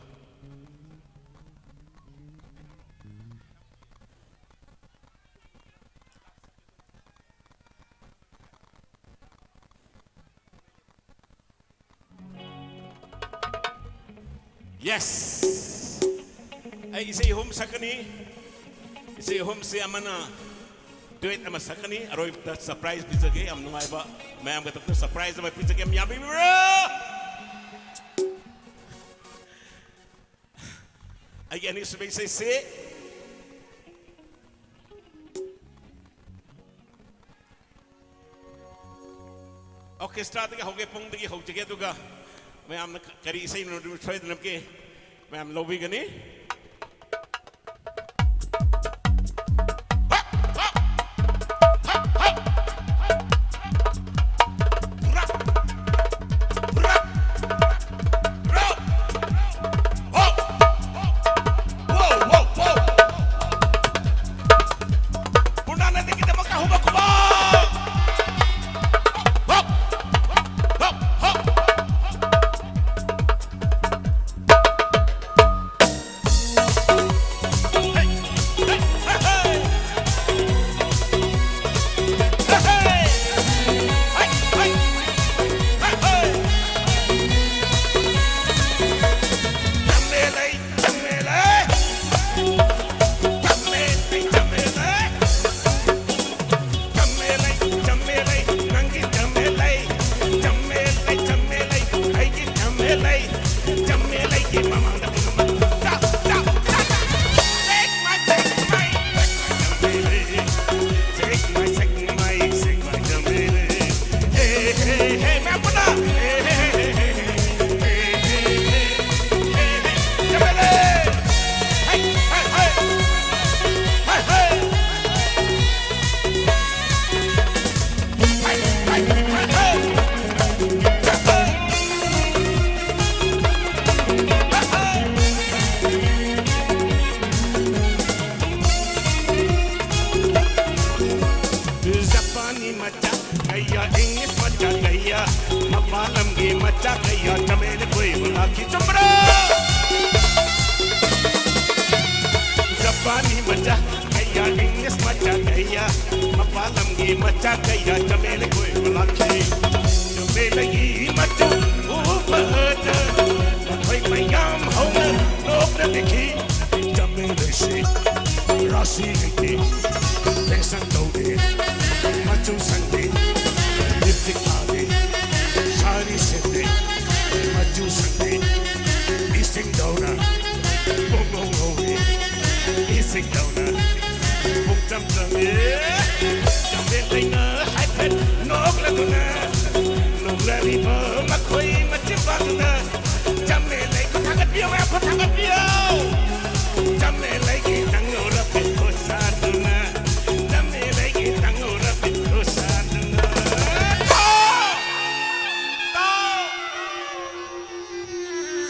Yes! ꯑꯩ ꯏꯁꯩ ꯑꯍꯨꯝ ꯁꯛꯀꯅꯤ꯫ ꯏꯁꯩ ꯑꯍꯨꯝꯁꯦ ꯑꯃꯅ duet ꯑꯃ ꯁꯛꯀꯅꯤ꯫ ꯑꯔꯣꯏꯕꯗ surprise ꯄꯤꯖꯒꯦ꯫ ꯌꯥꯝ ꯅꯨꯡꯉꯥꯏꯕ ꯃꯌꯥꯝꯒ ꯇꯧꯕ surprise ꯑꯃ ꯄꯤꯖꯒꯦ꯫ ꯌꯥꯝ ꯌꯥꯕꯤꯕ꯭ꯔꯥ? ꯑꯩꯒꯤ ꯑꯅꯤꯁꯨꯕ ꯏꯁꯩꯁꯦ orchestraꯗꯒꯤ ꯍꯧꯒꯦ, ꯄꯨꯡꯗꯒꯤ ꯍꯧꯖꯒꯦ, ꯑꯗꯨꯒ ꯃꯌꯥꯝꯅ ꯀ-, ꯀꯔꯤ ꯏꯁꯩꯅꯣ ꯑꯗꯨ ꯁꯣꯏꯗꯅꯃꯛꯀꯤ ꯃꯌꯥꯝ ꯂꯧꯕꯤꯒꯅꯤ꯫ ꯑꯍꯨꯝꯂꯛ ꯈꯨꯕꯥꯛ! ꯍꯣꯞ! ꯍꯣꯞ! ꯍꯣꯞ! ꯍꯦ! ꯍꯦ! ꯍꯦ! ꯍꯦ! ꯍꯦ! ꯍꯦ! ꯍꯦ! ꯍꯦ! ꯍꯦ! ꯆꯝꯃꯦ ꯂꯩ, ꯆꯝꯃꯦ ꯂꯩ꯫ ꯆꯝꯃꯦ ꯂꯩ, ꯆꯝꯃꯦ ꯂꯩ꯫ ꯆꯝꯃꯦ ꯂꯩ, ꯆꯝꯃꯦ ꯂꯩ, ꯅꯪꯒꯤ ꯆꯝꯃꯦ ꯂꯩ꯫ ꯆꯝꯃꯦ ꯂꯩ, ꯆꯝꯃꯦ ꯂꯩ, ꯑꯩꯒꯤ ꯆꯝꯃꯦ ꯂꯩ꯫ ꯆꯝꯃꯦ ꯂꯩꯒꯤ ꯃꯃꯥꯡꯗ ꯄꯨꯝꯅꯃꯛ ꯆꯞ, ꯆꯞ, ꯆꯞ, ꯆꯞ꯫ Take my, take my, take my ꯆꯝꯃꯦ ꯂꯩ꯫ Take my, take my, take my ꯆꯝꯃꯦ ꯂꯩ꯫ ꯍꯦ, ꯍꯦ, ꯍꯦ, ꯃꯌꯥꯝ ꯄꯨꯟꯅ꯫ ꯍꯦ, ꯍꯦ, ꯍꯦ, ꯍꯦ, ꯍꯦ꯫ ꯍꯦ, ꯍꯦ, ꯍꯦ, ꯍꯦ, ꯍꯦ꯫ ꯆꯝꯃꯦ ꯂꯩ꯫ ꯍꯩ, ꯍꯩ, ꯍꯩ꯫ ꯍꯩ, ꯍꯩ꯫ ꯖꯄꯥꯟꯒꯤ ꯃꯆꯥ ꯀꯌꯥ, ꯏꯪꯂꯤꯁ ꯃꯆꯥ ꯀꯌꯥ, ꯃꯄꯥꯟ ꯂꯝꯒꯤ ꯃꯆꯥ ꯀꯌꯥ ꯆꯝꯃꯦ ꯂꯩ ꯀꯣꯏꯕ ꯂꯥꯛꯈꯤ꯫ ꯆꯨꯝꯕ꯭ꯔꯣ? ꯖꯄꯥꯟꯒꯤ ꯃꯆꯥ ꯀꯌꯥ, ꯏꯪꯂꯤꯁ ꯃꯆꯥ ꯀꯌꯥ, ꯃꯄꯥꯟ ꯂꯝꯒꯤ ꯃꯆꯥ ꯀꯌꯥ ꯆꯝꯃꯦ ꯂꯩ ꯀꯣꯏꯕ ꯂꯥꯛꯈꯤ꯫ ꯆꯝꯃꯦ ꯂꯩꯒꯤ ꯃꯆꯥ ꯎꯕꯗ ꯃꯈꯣꯏ ꯃꯌꯥꯝ ꯍꯧꯅ ꯅꯣꯛꯅ ꯄꯤꯈꯤ꯫ ꯆꯝꯃꯦ ꯂꯩꯁꯤ ꯔꯥꯁꯤ ꯂꯩꯇꯦ, ꯐꯦꯁꯟ ꯇꯧꯗꯦ, ꯃꯆꯨ ꯁꯪꯗꯦ, ꯂꯤꯞꯁꯇꯤꯛ ꯊꯥꯗꯦ, ꯁꯥꯔꯤ ꯁꯦꯠꯇꯦ, ꯃꯆꯨ ꯁꯪꯗꯦ, ꯏꯁꯤꯡꯗꯧꯅ ꯄꯨꯡꯉꯧ ꯉꯧꯏ꯫ ꯏꯁꯤꯡꯗꯧꯅ ꯄꯨꯡꯆꯝ ꯆꯝꯃꯤ꯫ ꯆꯝꯃꯦ ꯂꯩꯅ ꯍꯥꯏꯐꯦꯠ ꯅꯣꯛꯂꯗꯨꯅ ꯅꯣꯛꯂꯔꯤꯕ ꯃꯈꯣꯏ ꯃꯆꯤꯟꯕꯥꯜꯗꯨꯗ ꯆꯝꯃꯦ ꯂꯩ ꯈꯨꯠ ꯊꯥꯡꯒꯠꯄꯤꯌꯨ, ꯃꯌꯥꯝ ꯈꯨꯠ ꯊꯥꯡꯒꯠꯄꯤꯌꯨ꯫ ꯆꯝꯃꯦ ꯂꯩꯒꯤ ꯇꯪꯉꯧꯔ ꯄꯤꯛ ꯈꯨꯠꯁꯥꯗꯨꯅ, ꯆꯝꯃꯦ ꯂꯩꯒꯤ ꯇꯪꯉꯧꯔ ꯄꯤꯛ ꯈꯨꯠꯁꯥꯗꯨꯅ꯫ ꯇꯥꯎ! ꯇꯥꯎ!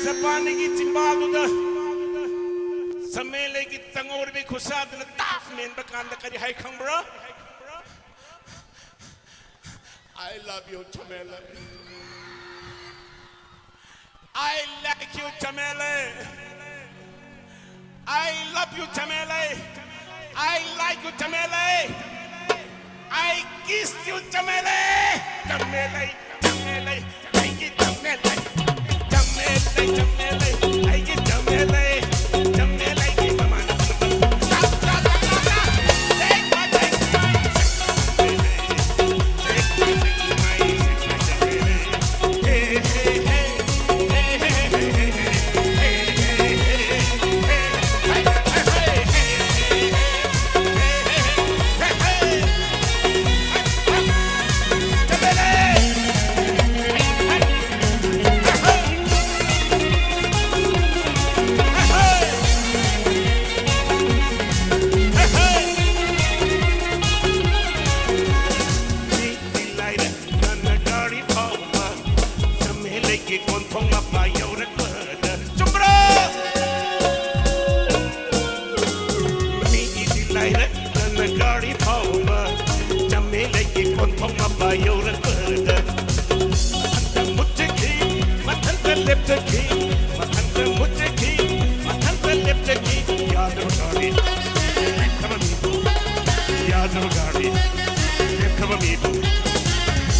ꯖꯄꯥꯟꯒꯤ ꯆꯤꯝꯕꯥꯜꯗꯨꯗ ꯆꯝꯃꯦ ꯂꯩꯒꯤ ꯇꯪꯉꯧꯔꯕꯤ ꯈꯨꯠꯁꯥꯗꯨꯅ ꯇꯥꯞ ꯃꯦꯟꯕ ꯀꯥꯟꯗ ꯀꯔꯤ ꯍꯥꯏ ꯈꯪꯕ꯭ꯔꯥ? I love you, Chamele. I like you, Chamele. I love you, Chamele. I like you, Chamele. I kiss you, Chamele. Chamele, Chamele, like it, Chamele. Chamele, Chamele, like it, Chamele. Chamele, like it, mama. ꯆꯨꯝꯕ꯭ꯔꯣ? ꯃꯤ ꯏꯗꯤ ꯂꯥꯏꯔꯗꯅ ꯒꯥꯔꯤ ꯊꯧꯕ, ꯆꯝꯃꯦ ꯂꯩꯒꯤ ꯀꯣꯟꯊꯣꯡ ꯃꯄꯥ ꯌꯧꯔꯛꯄꯗ, ꯃꯊꯟꯇ ꯃꯨꯠꯆꯈꯤ, ꯃꯊꯟꯇ ꯂꯦꯞꯆꯈꯤ, ꯃꯊꯟꯇ ꯃꯨꯠꯆꯈꯤ, ꯃꯊꯟꯇ ꯂꯦꯞꯆꯈꯤ꯫ ꯌꯥꯗ꯭ꯔꯕ ꯒꯥꯔꯤ, ꯂꯦꯞꯈ꯭ꯔꯕ ꯃꯤꯕꯨ, ꯌꯥꯗ꯭ꯔꯕ ꯒꯥꯔꯤ, ꯂꯦꯞꯈ꯭ꯔꯕ ꯃꯤꯕꯨ꯫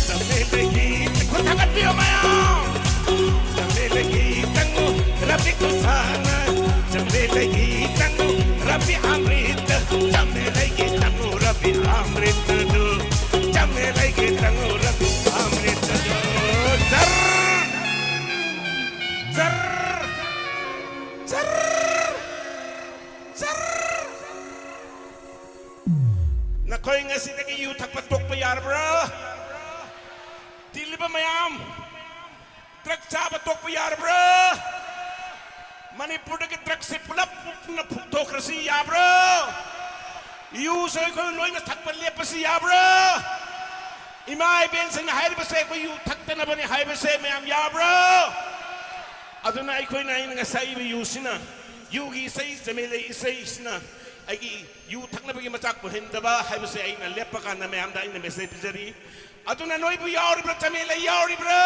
ꯆꯝꯃꯦ ꯂꯩꯒꯤ, ꯈꯨꯠ ꯊꯥꯡꯒꯠꯄꯤꯌꯨ ꯃꯌꯥꯝ꯫ ꯆꯝꯃꯦ ꯂꯩꯒꯤ ꯇꯪꯉꯨ ꯔꯕꯤ ꯈꯨꯁꯥꯅ, ꯆꯝꯃꯦ ꯂꯩꯒꯤ ꯇꯪꯉꯨ ꯔꯕꯤ ꯑꯃ꯭ꯔꯤꯇ, ꯆꯝꯃꯦ ꯂꯩꯒꯤ ꯇꯪꯉꯨ ꯔꯕꯤ ꯑꯃ꯭ꯔꯤꯇꯗꯨ, ꯆꯝꯃꯦ ꯂꯩꯒꯤ ꯇꯪꯉꯨ ꯔꯕꯤ ꯑꯃ꯭ꯔꯤꯇꯗꯨ꯫ ꯖꯔ! ꯖꯔ! ꯖꯔ! ꯖꯔ! ꯅꯈꯣꯏ ꯉꯁꯤꯗꯒꯤ ꯌꯨ ꯊꯛꯄ ꯇꯣꯛꯄ ꯌꯥꯔꯕ꯭ꯔꯥ? ꯇꯤꯜꯂꯤꯕ ꯃꯌꯥꯝ, ꯗ꯭ꯔꯒ ꯆꯥꯕ ꯇꯣꯛꯄ ꯌꯥꯔꯕ꯭ꯔꯥ? ꯃꯅꯤꯄꯨꯔꯗꯒꯤ ꯗ꯭ꯔꯒꯁꯦ ꯄꯨꯂꯞ ꯄꯨꯟꯅ ꯐꯨꯛꯊꯣꯛꯈ꯭ꯔꯁꯤ ꯌꯥꯕ꯭ꯔꯥ? ꯌꯨꯁꯦ ꯑꯩꯈꯣꯏ ꯂꯣꯏꯅ ꯊꯛꯄ ꯂꯦꯞꯄꯁꯤ ꯌꯥꯕ꯭ꯔꯥ? ꯏꯃꯥ ꯏꯕꯦꯟꯁꯤꯡꯅ ꯍꯥꯏꯔꯤꯕꯁꯦ ꯑꯩꯈꯣꯏ ꯌꯨ ꯊꯛꯇꯅꯕꯅꯤ ꯍꯥꯏꯕꯁꯦ ꯃꯌꯥꯝ ꯌꯥꯕ꯭ꯔꯥ? ꯑꯗꯨꯅ ꯑꯩꯈꯣꯏꯅ, ꯑꯩꯅ ꯉꯁꯥꯏ ꯏꯕ ꯌꯨꯁꯤꯅ, ꯌꯨꯒꯤ ꯏꯁꯩ, ꯆꯃꯦꯂꯩ ꯏꯁꯩꯁꯤꯅ ꯑꯩꯒꯤ ꯌꯨ ꯊꯛꯅꯕꯒꯤ ꯃꯆꯥꯛ ꯄꯨꯍꯟꯗꯕ ꯍꯥꯏꯕꯁꯦ ꯑꯩꯅ ꯂꯦꯞꯄ ꯀꯥꯟꯗ ꯃꯌꯥꯝꯗ ꯑꯩꯅ ꯃꯦꯁꯦꯖ ꯄꯤꯖꯔꯤ꯫ ꯑꯗꯨꯅ ꯅꯣꯏꯕꯨ ꯌꯥꯎꯔꯤꯕ꯭ꯔꯥ? ꯆꯃꯦꯂꯩ ꯌꯥꯎꯔꯤꯕ꯭ꯔꯣ?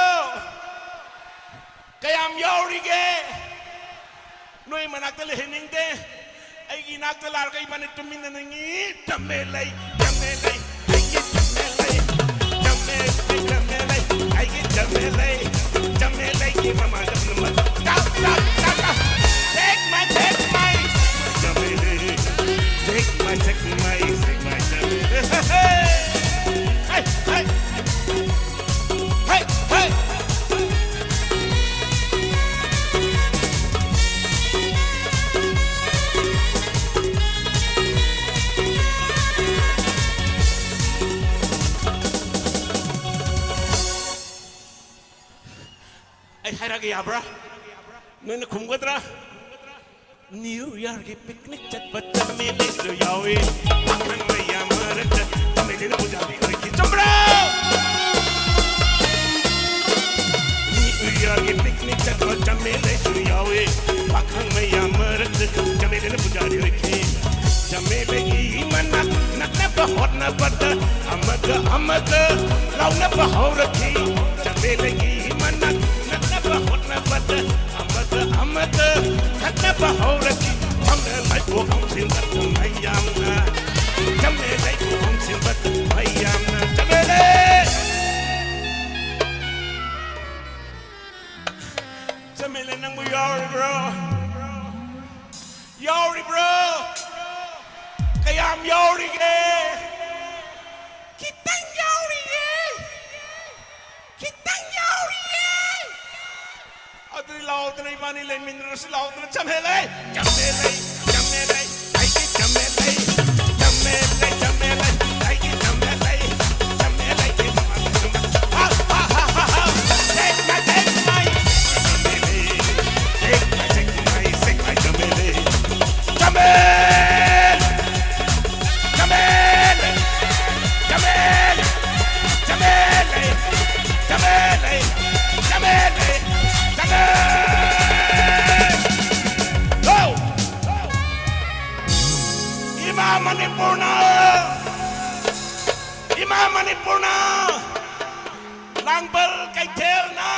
ꯀꯌꯥꯝ ꯌꯥꯎꯔꯤꯒꯦ? ꯅꯣꯏ ꯃꯅꯥꯛꯇ ꯂꯩꯍꯟꯅꯤꯡꯗꯦ꯫ ꯑꯩꯒꯤ ꯏꯅꯥꯛꯇ ꯂꯥꯛꯂꯒ ꯏꯕꯥꯅꯤ ꯇꯨꯝꯃꯤꯟꯅꯅꯤꯡꯉꯤ꯫ ꯆꯃꯦꯂꯩ, ꯆꯃꯦꯂꯩ, ꯑꯩꯒꯤ ꯆꯃꯦꯂꯩ, ꯆꯃꯦꯂꯩ, ꯆꯃꯦꯂꯩ, ꯑꯩꯒꯤ ꯆꯃꯦꯂꯩ, ꯆꯃꯦꯂꯩꯒꯤ ꯃꯃꯥꯡꯗ ꯇꯞ, ꯇꯞ, ꯇꯞ, ꯇꯞ꯫ Take my, take my, ꯆꯃꯦꯂꯩ, take my, take my, take my ꯆꯃꯦꯂꯩ꯫ Hey, hey, hey, hey. ꯑꯩ ꯍꯥꯏꯔꯛꯑꯒꯦ ꯌꯥꯕ꯭ꯔꯥ? ꯅꯣꯏꯅ ꯈꯨꯝꯒꯗ꯭ꯔꯥ? New Yearꯒꯤ picnic ꯆꯠꯄ ꯆꯃꯦꯂꯩꯁꯨ ꯌꯥꯎꯏ꯫ ꯄꯥꯈꯪ ꯃꯌꯥꯝ ꯃꯔꯛꯇ ꯆꯃꯦꯂꯩꯅ ꯄꯨꯖꯥꯔꯤ ꯑꯣꯏꯈꯤ꯫ ꯆꯨꯝꯕ꯭ꯔꯣ? New Yearꯒꯤ picnic ꯆꯠꯄ ꯆꯃꯦꯂꯩꯁꯨ ꯌꯥꯎꯏ꯫ ꯄꯥꯈꯪ ꯃꯌꯥꯝ ꯃꯔꯛꯇ ꯆꯃꯦꯂꯩꯅ ꯄꯨꯖꯥꯔꯤ ꯑꯣꯏꯈꯤ꯫ ꯆꯃꯦꯂꯩꯒꯤ ꯃꯅꯥꯛ ꯅꯛꯅꯕ ꯍꯣꯠꯅꯕꯗ ꯑꯃꯒ ꯑꯃꯒ ꯂꯥꯎꯅꯕ ꯍꯧꯔꯛꯈꯤ꯫ ꯆꯃꯦꯂꯩꯒꯤ ꯃꯅꯥꯛ ꯅꯛꯅꯕ ꯍꯣꯠꯅꯕꯗ ꯑꯃꯒ ꯑꯃꯒ ꯈꯠꯅꯕ ꯍꯧꯔꯛꯈꯤ꯫ ꯆꯃꯦꯂꯩꯕꯨ ꯍꯧꯁꯤꯟꯕ ꯃꯌꯥꯝꯅ, ꯆꯃꯦꯂꯩꯕꯨ ꯍꯧꯁꯤꯟꯕ ꯃꯌꯥꯝꯅ꯫ ꯆꯃꯦꯂꯩ! ꯆꯃꯦꯂꯩ, ꯅꯪꯕꯨ ꯌꯥꯎꯔꯤꯕ꯭ꯔꯣ? ꯌꯥꯎꯔꯤꯕ꯭ꯔꯣ? ꯀꯌꯥꯝ ꯌꯥꯎꯔꯤꯒꯦ? ꯈꯤꯇꯪ ꯌꯥꯎꯔꯤꯌꯦ꯫ ꯈꯤꯇꯪ ꯌꯥꯎꯔꯤꯌꯦ꯫ ꯑꯗꯨꯗꯤ ꯂꯥꯎꯗꯅ ꯏꯕꯥꯅꯤ ꯂꯩꯃꯤꯟꯅꯔꯁꯤ ꯂꯥꯎꯗꯅ꯫ ꯆꯃꯦꯂꯩ, ꯆꯃꯦꯂꯩ, ꯆꯃꯦꯂꯩ, ꯑꯩꯒꯤ ꯆꯃꯦꯂꯩ, ꯆꯃꯦꯂꯩ, ꯆꯃꯦꯂꯩ, ꯑꯩꯒꯤ ꯆꯃꯦꯂꯩ, ꯆꯃꯦꯂꯩꯒꯤ ꯃꯃꯥꯡꯗ ꯍꯥ, ꯍꯥ, ꯍꯥ, ꯍꯥ, ꯍꯥ꯫ Take my, take my, ꯆꯃꯦꯂꯩ, take my, take my, take my ꯆꯃꯦꯂꯩ, ꯆꯃꯦꯂꯩ, ꯆꯃꯦꯂꯩ, ꯆꯃꯦꯂꯩ, ꯆꯃꯦꯂꯩ, ꯆꯃꯦꯂꯩ, ꯆꯃꯦꯂꯩ, ꯆꯃꯦꯂꯩ꯫ Go! ꯃꯅꯤꯄꯨꯔꯅ, ꯂꯥꯡꯕꯜ ꯀꯩꯊꯦꯜꯅ꯫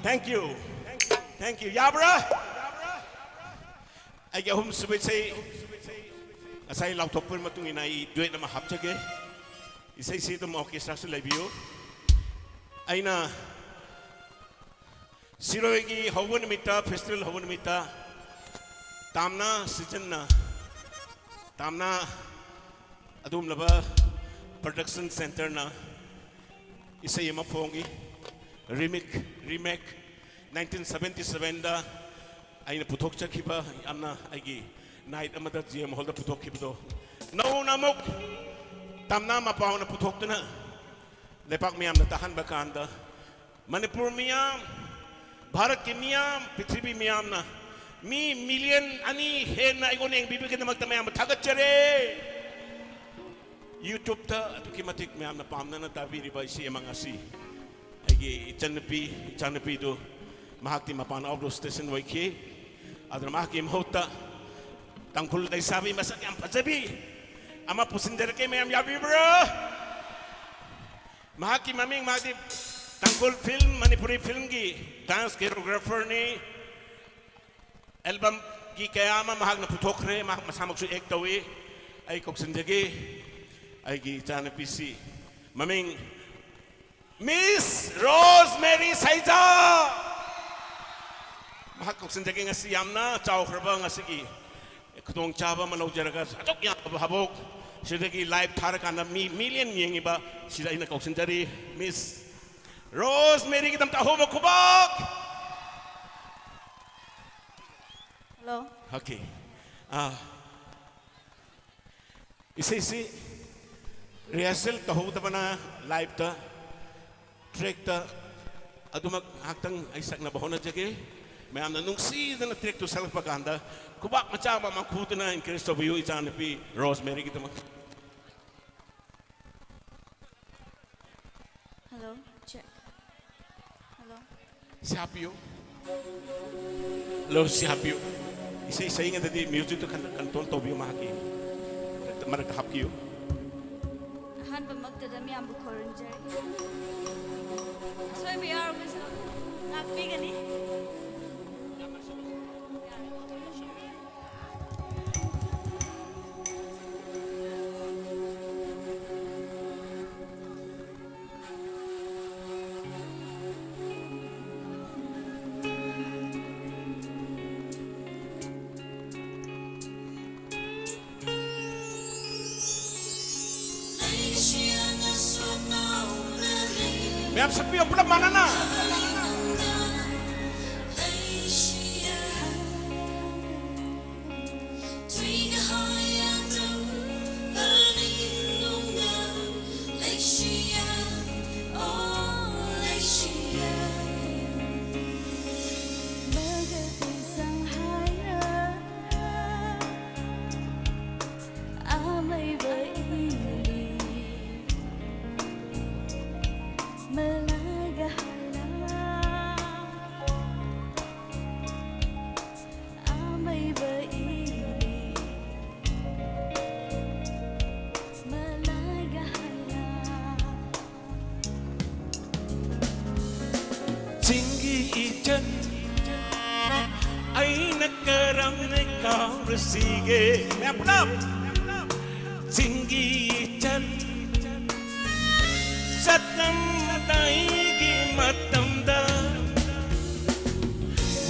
Thank you, thank you꯫ ꯌꯥꯕ꯭ꯔꯥ? ꯑꯩꯒꯤ ꯑꯍꯨꯝꯁꯨꯕ ꯏꯁꯩ, ꯉꯁꯥꯏ ꯂꯥꯎꯊꯣꯛꯄꯒꯤ ꯃꯇꯨꯡ ꯏꯟꯅ ꯑꯩ duet ꯑꯃ ꯍꯥꯞꯆꯒꯦ꯫ ꯏꯁꯩꯁꯤ ꯑꯗꯨꯝ orchestraꯁꯨ ꯂꯩꯕꯤꯌꯨ꯫ ꯑꯩꯅ ꯁꯤꯔꯣꯏꯒꯤ ꯍꯧꯕ ꯅꯨꯃꯤꯠꯇ, festival ꯍꯧꯕ ꯅꯨꯃꯤꯠꯇ, ꯇꯥꯝꯅꯥ seasonꯅ, ꯇꯥꯝꯅꯥ ꯑꯗꯨꯒꯨꯝꯂꯕ production centreꯅ ꯏꯁꯩ ꯑꯃ ꯐꯣꯡꯏ, remix, remake, nineteen seventy sevenꯗ ꯑꯩꯅ ꯄꯨꯊꯣꯛꯆꯈꯤꯕ, ꯌꯥꯝꯅ ꯑꯩꯒꯤ night ꯑꯃꯗ G M Hallꯗ ꯄꯨꯊꯣꯛꯈꯤꯕꯗꯣ, ꯅꯧꯅ ꯑꯃꯨꯛ ꯇꯥꯝꯅꯥ ꯃꯄꯥꯎꯅ ꯄꯨꯊꯣꯛꯇꯨꯅ ꯂꯩꯄꯥꯛ ꯃꯤꯌꯥꯝꯅ ꯇꯥꯍꯟꯕ ꯀꯥꯟꯗ, ꯃꯅꯤꯄꯨꯔ ꯃꯤꯌꯥꯝ, ꯚꯥꯔꯠꯀꯤ ꯃꯤꯌꯥꯝ, ꯄ꯭ꯔꯤꯊꯤꯕꯤ ꯃꯤꯌꯥꯝꯅ, ꯃꯤ million ꯑꯅꯤ ꯍꯦꯟꯅ ꯑꯩꯉꯣꯟꯗ ꯌꯦꯡꯕꯤꯕꯒꯤꯗꯃꯛꯇ ꯃꯌꯥꯝꯕꯨ ꯊꯥꯒꯠꯆꯔꯤ꯫ YouTubeꯇ ꯑꯗꯨꯛꯀꯤ ꯃꯇꯤꯛ ꯃꯌꯥꯝꯅ ꯄꯥꯝꯅꯅ ꯇꯥꯕꯤꯔꯤꯕ ꯏꯁꯩ ꯑꯃ ꯉꯁꯤ ꯑꯩꯒꯤ ꯏꯆꯟꯅꯨꯄꯤ, ꯏꯆꯥꯅꯨꯄꯤꯗꯨ, ꯃꯍꯥꯛꯇꯤ ꯃꯄꯥꯟ out of station ꯑꯣꯏꯈꯤ꯫ ꯑꯗꯨꯅ ꯃꯍꯥꯛꯀꯤ ꯃꯍꯨꯠꯇ ꯇꯥꯡꯈꯨꯜ ꯂꯩꯁꯥꯕꯤ ꯃꯁꯛ ꯌꯥꯝ ꯐꯖꯕꯤ ꯑꯃ ꯄꯨꯁꯤꯟꯖꯔꯛꯀꯦ, ꯃꯌꯥꯝ ꯌꯥꯕꯤꯕ꯭ꯔꯥ? ꯃꯍꯥꯛꯀꯤ ꯃꯃꯤꯡ, ꯃꯍꯥꯛꯇꯤ ꯇꯥꯡꯈꯨꯜ film, ꯃꯅꯤꯄꯨꯔꯤ filmꯒꯤ dance choreographerꯅꯤ꯫ Albumꯒꯤ ꯀꯌꯥ ꯑꯃ ꯃꯍꯥꯛꯅ ꯄꯨꯊꯣꯛꯈ꯭ꯔꯦ, ꯃꯍꯥꯛ ꯃꯁꯥꯃꯛꯁꯨ act ꯇꯧꯏ꯫ ꯑꯩ ꯀꯧꯁꯤꯟꯖꯒꯦ ꯑꯩꯒꯤ ꯏꯆꯥꯅꯨꯄꯤꯁꯤ, ꯃꯃꯤꯡ Miss Rosemary ꯁꯩꯖꯥ꯫ ꯃꯍꯥꯛ ꯀꯧꯁꯤꯟꯖꯒꯦ꯫ ꯉꯁꯤ ꯌꯥꯝꯅ ꯆꯥꯎꯈ꯭ꯔꯕ ꯉꯁꯤꯒꯤ ꯈꯨꯗꯣꯡꯆꯥꯕ ꯑꯃ ꯂꯧꯖꯔꯒ, ꯑꯗꯨꯛ ꯌꯥꯝꯂꯕ ꯍꯥꯕꯣꯛ ꯁꯤꯗꯒꯤ live ꯊꯥꯔꯀꯥꯟꯗ ꯃꯤ million ꯌꯦꯡꯉꯤꯕ ꯁꯤꯗ ꯑꯩꯅ ꯀꯧꯁꯤꯟꯖꯔꯤ, Miss Rosemaryꯒꯤꯗꯃꯛꯇ ꯑꯍꯣꯕ ꯈꯨꯕꯥꯛ꯫ Hello. Okay. ꯑꯥ, ꯏꯁꯩꯁꯤ rehearsal ꯇꯧꯍꯧꯗꯕꯅ liveꯇ, trackꯇ ꯑꯗꯨꯃꯛ ꯉꯥꯏꯍꯥꯛꯇꯪ ꯑꯩ ꯁꯛꯅꯕ ꯍꯣꯠꯅꯖꯒꯦ꯫ ꯃꯌꯥꯝꯅ ꯅꯨꯡꯁꯤꯗꯅ trackꯇꯨ ꯁꯛꯂꯛꯄ ꯀꯥꯟꯗ ꯈꯨꯕꯥꯛ ꯃꯆꯥ ꯑꯃ ꯈꯨꯗꯨꯅ encourage ꯇꯧꯕꯤꯌꯨ ꯏꯆꯥꯅꯨꯄꯤ Rosemaryꯒꯤꯗꯃꯛ꯫ Hello, check. Hello. ꯁꯤ ꯍꯥꯞꯄꯤꯌꯨ꯫ Hello, ꯁꯤ ꯍꯥꯞꯄꯤꯌꯨ꯫ ꯏꯁꯩ ꯁꯛꯏꯉꯩꯗꯗꯤ musicꯇꯨ ꯈꯟ-, control ꯇꯧꯕꯤꯌꯨ, ꯃꯍꯥꯛꯀꯤ ꯃꯔꯛꯇ, ꯃꯔꯛꯇ ꯍꯥꯞꯄꯤꯌꯨ꯫ ꯑꯍꯥꯟꯕꯃꯛꯇꯗ ꯃꯌꯥꯝꯕꯨ ꯈꯨꯔꯨꯝꯖꯔꯤ꯫ ꯑꯁꯣꯏꯕ ꯌꯥꯎꯔꯕꯁꯨ ꯉꯥꯛꯄꯤꯒꯅꯤ꯫ ꯃꯌꯥꯝ ꯁꯛꯄꯤꯌꯨ ꯄꯨꯂꯞ ꯃꯥꯟꯅꯅ꯫ ꯆꯤꯡꯒꯤ ꯏꯆꯟ ꯑꯩꯅ ꯀꯔꯝꯅ ꯀꯥꯎꯔꯁꯤꯒꯦ? ꯃꯌꯥꯝ ꯄꯨꯂꯞ꯫ ꯆꯤꯡꯒꯤ ꯏꯆꯟ ꯆꯠꯂꯝꯗꯥꯏꯒꯤ ꯃꯇꯝꯗ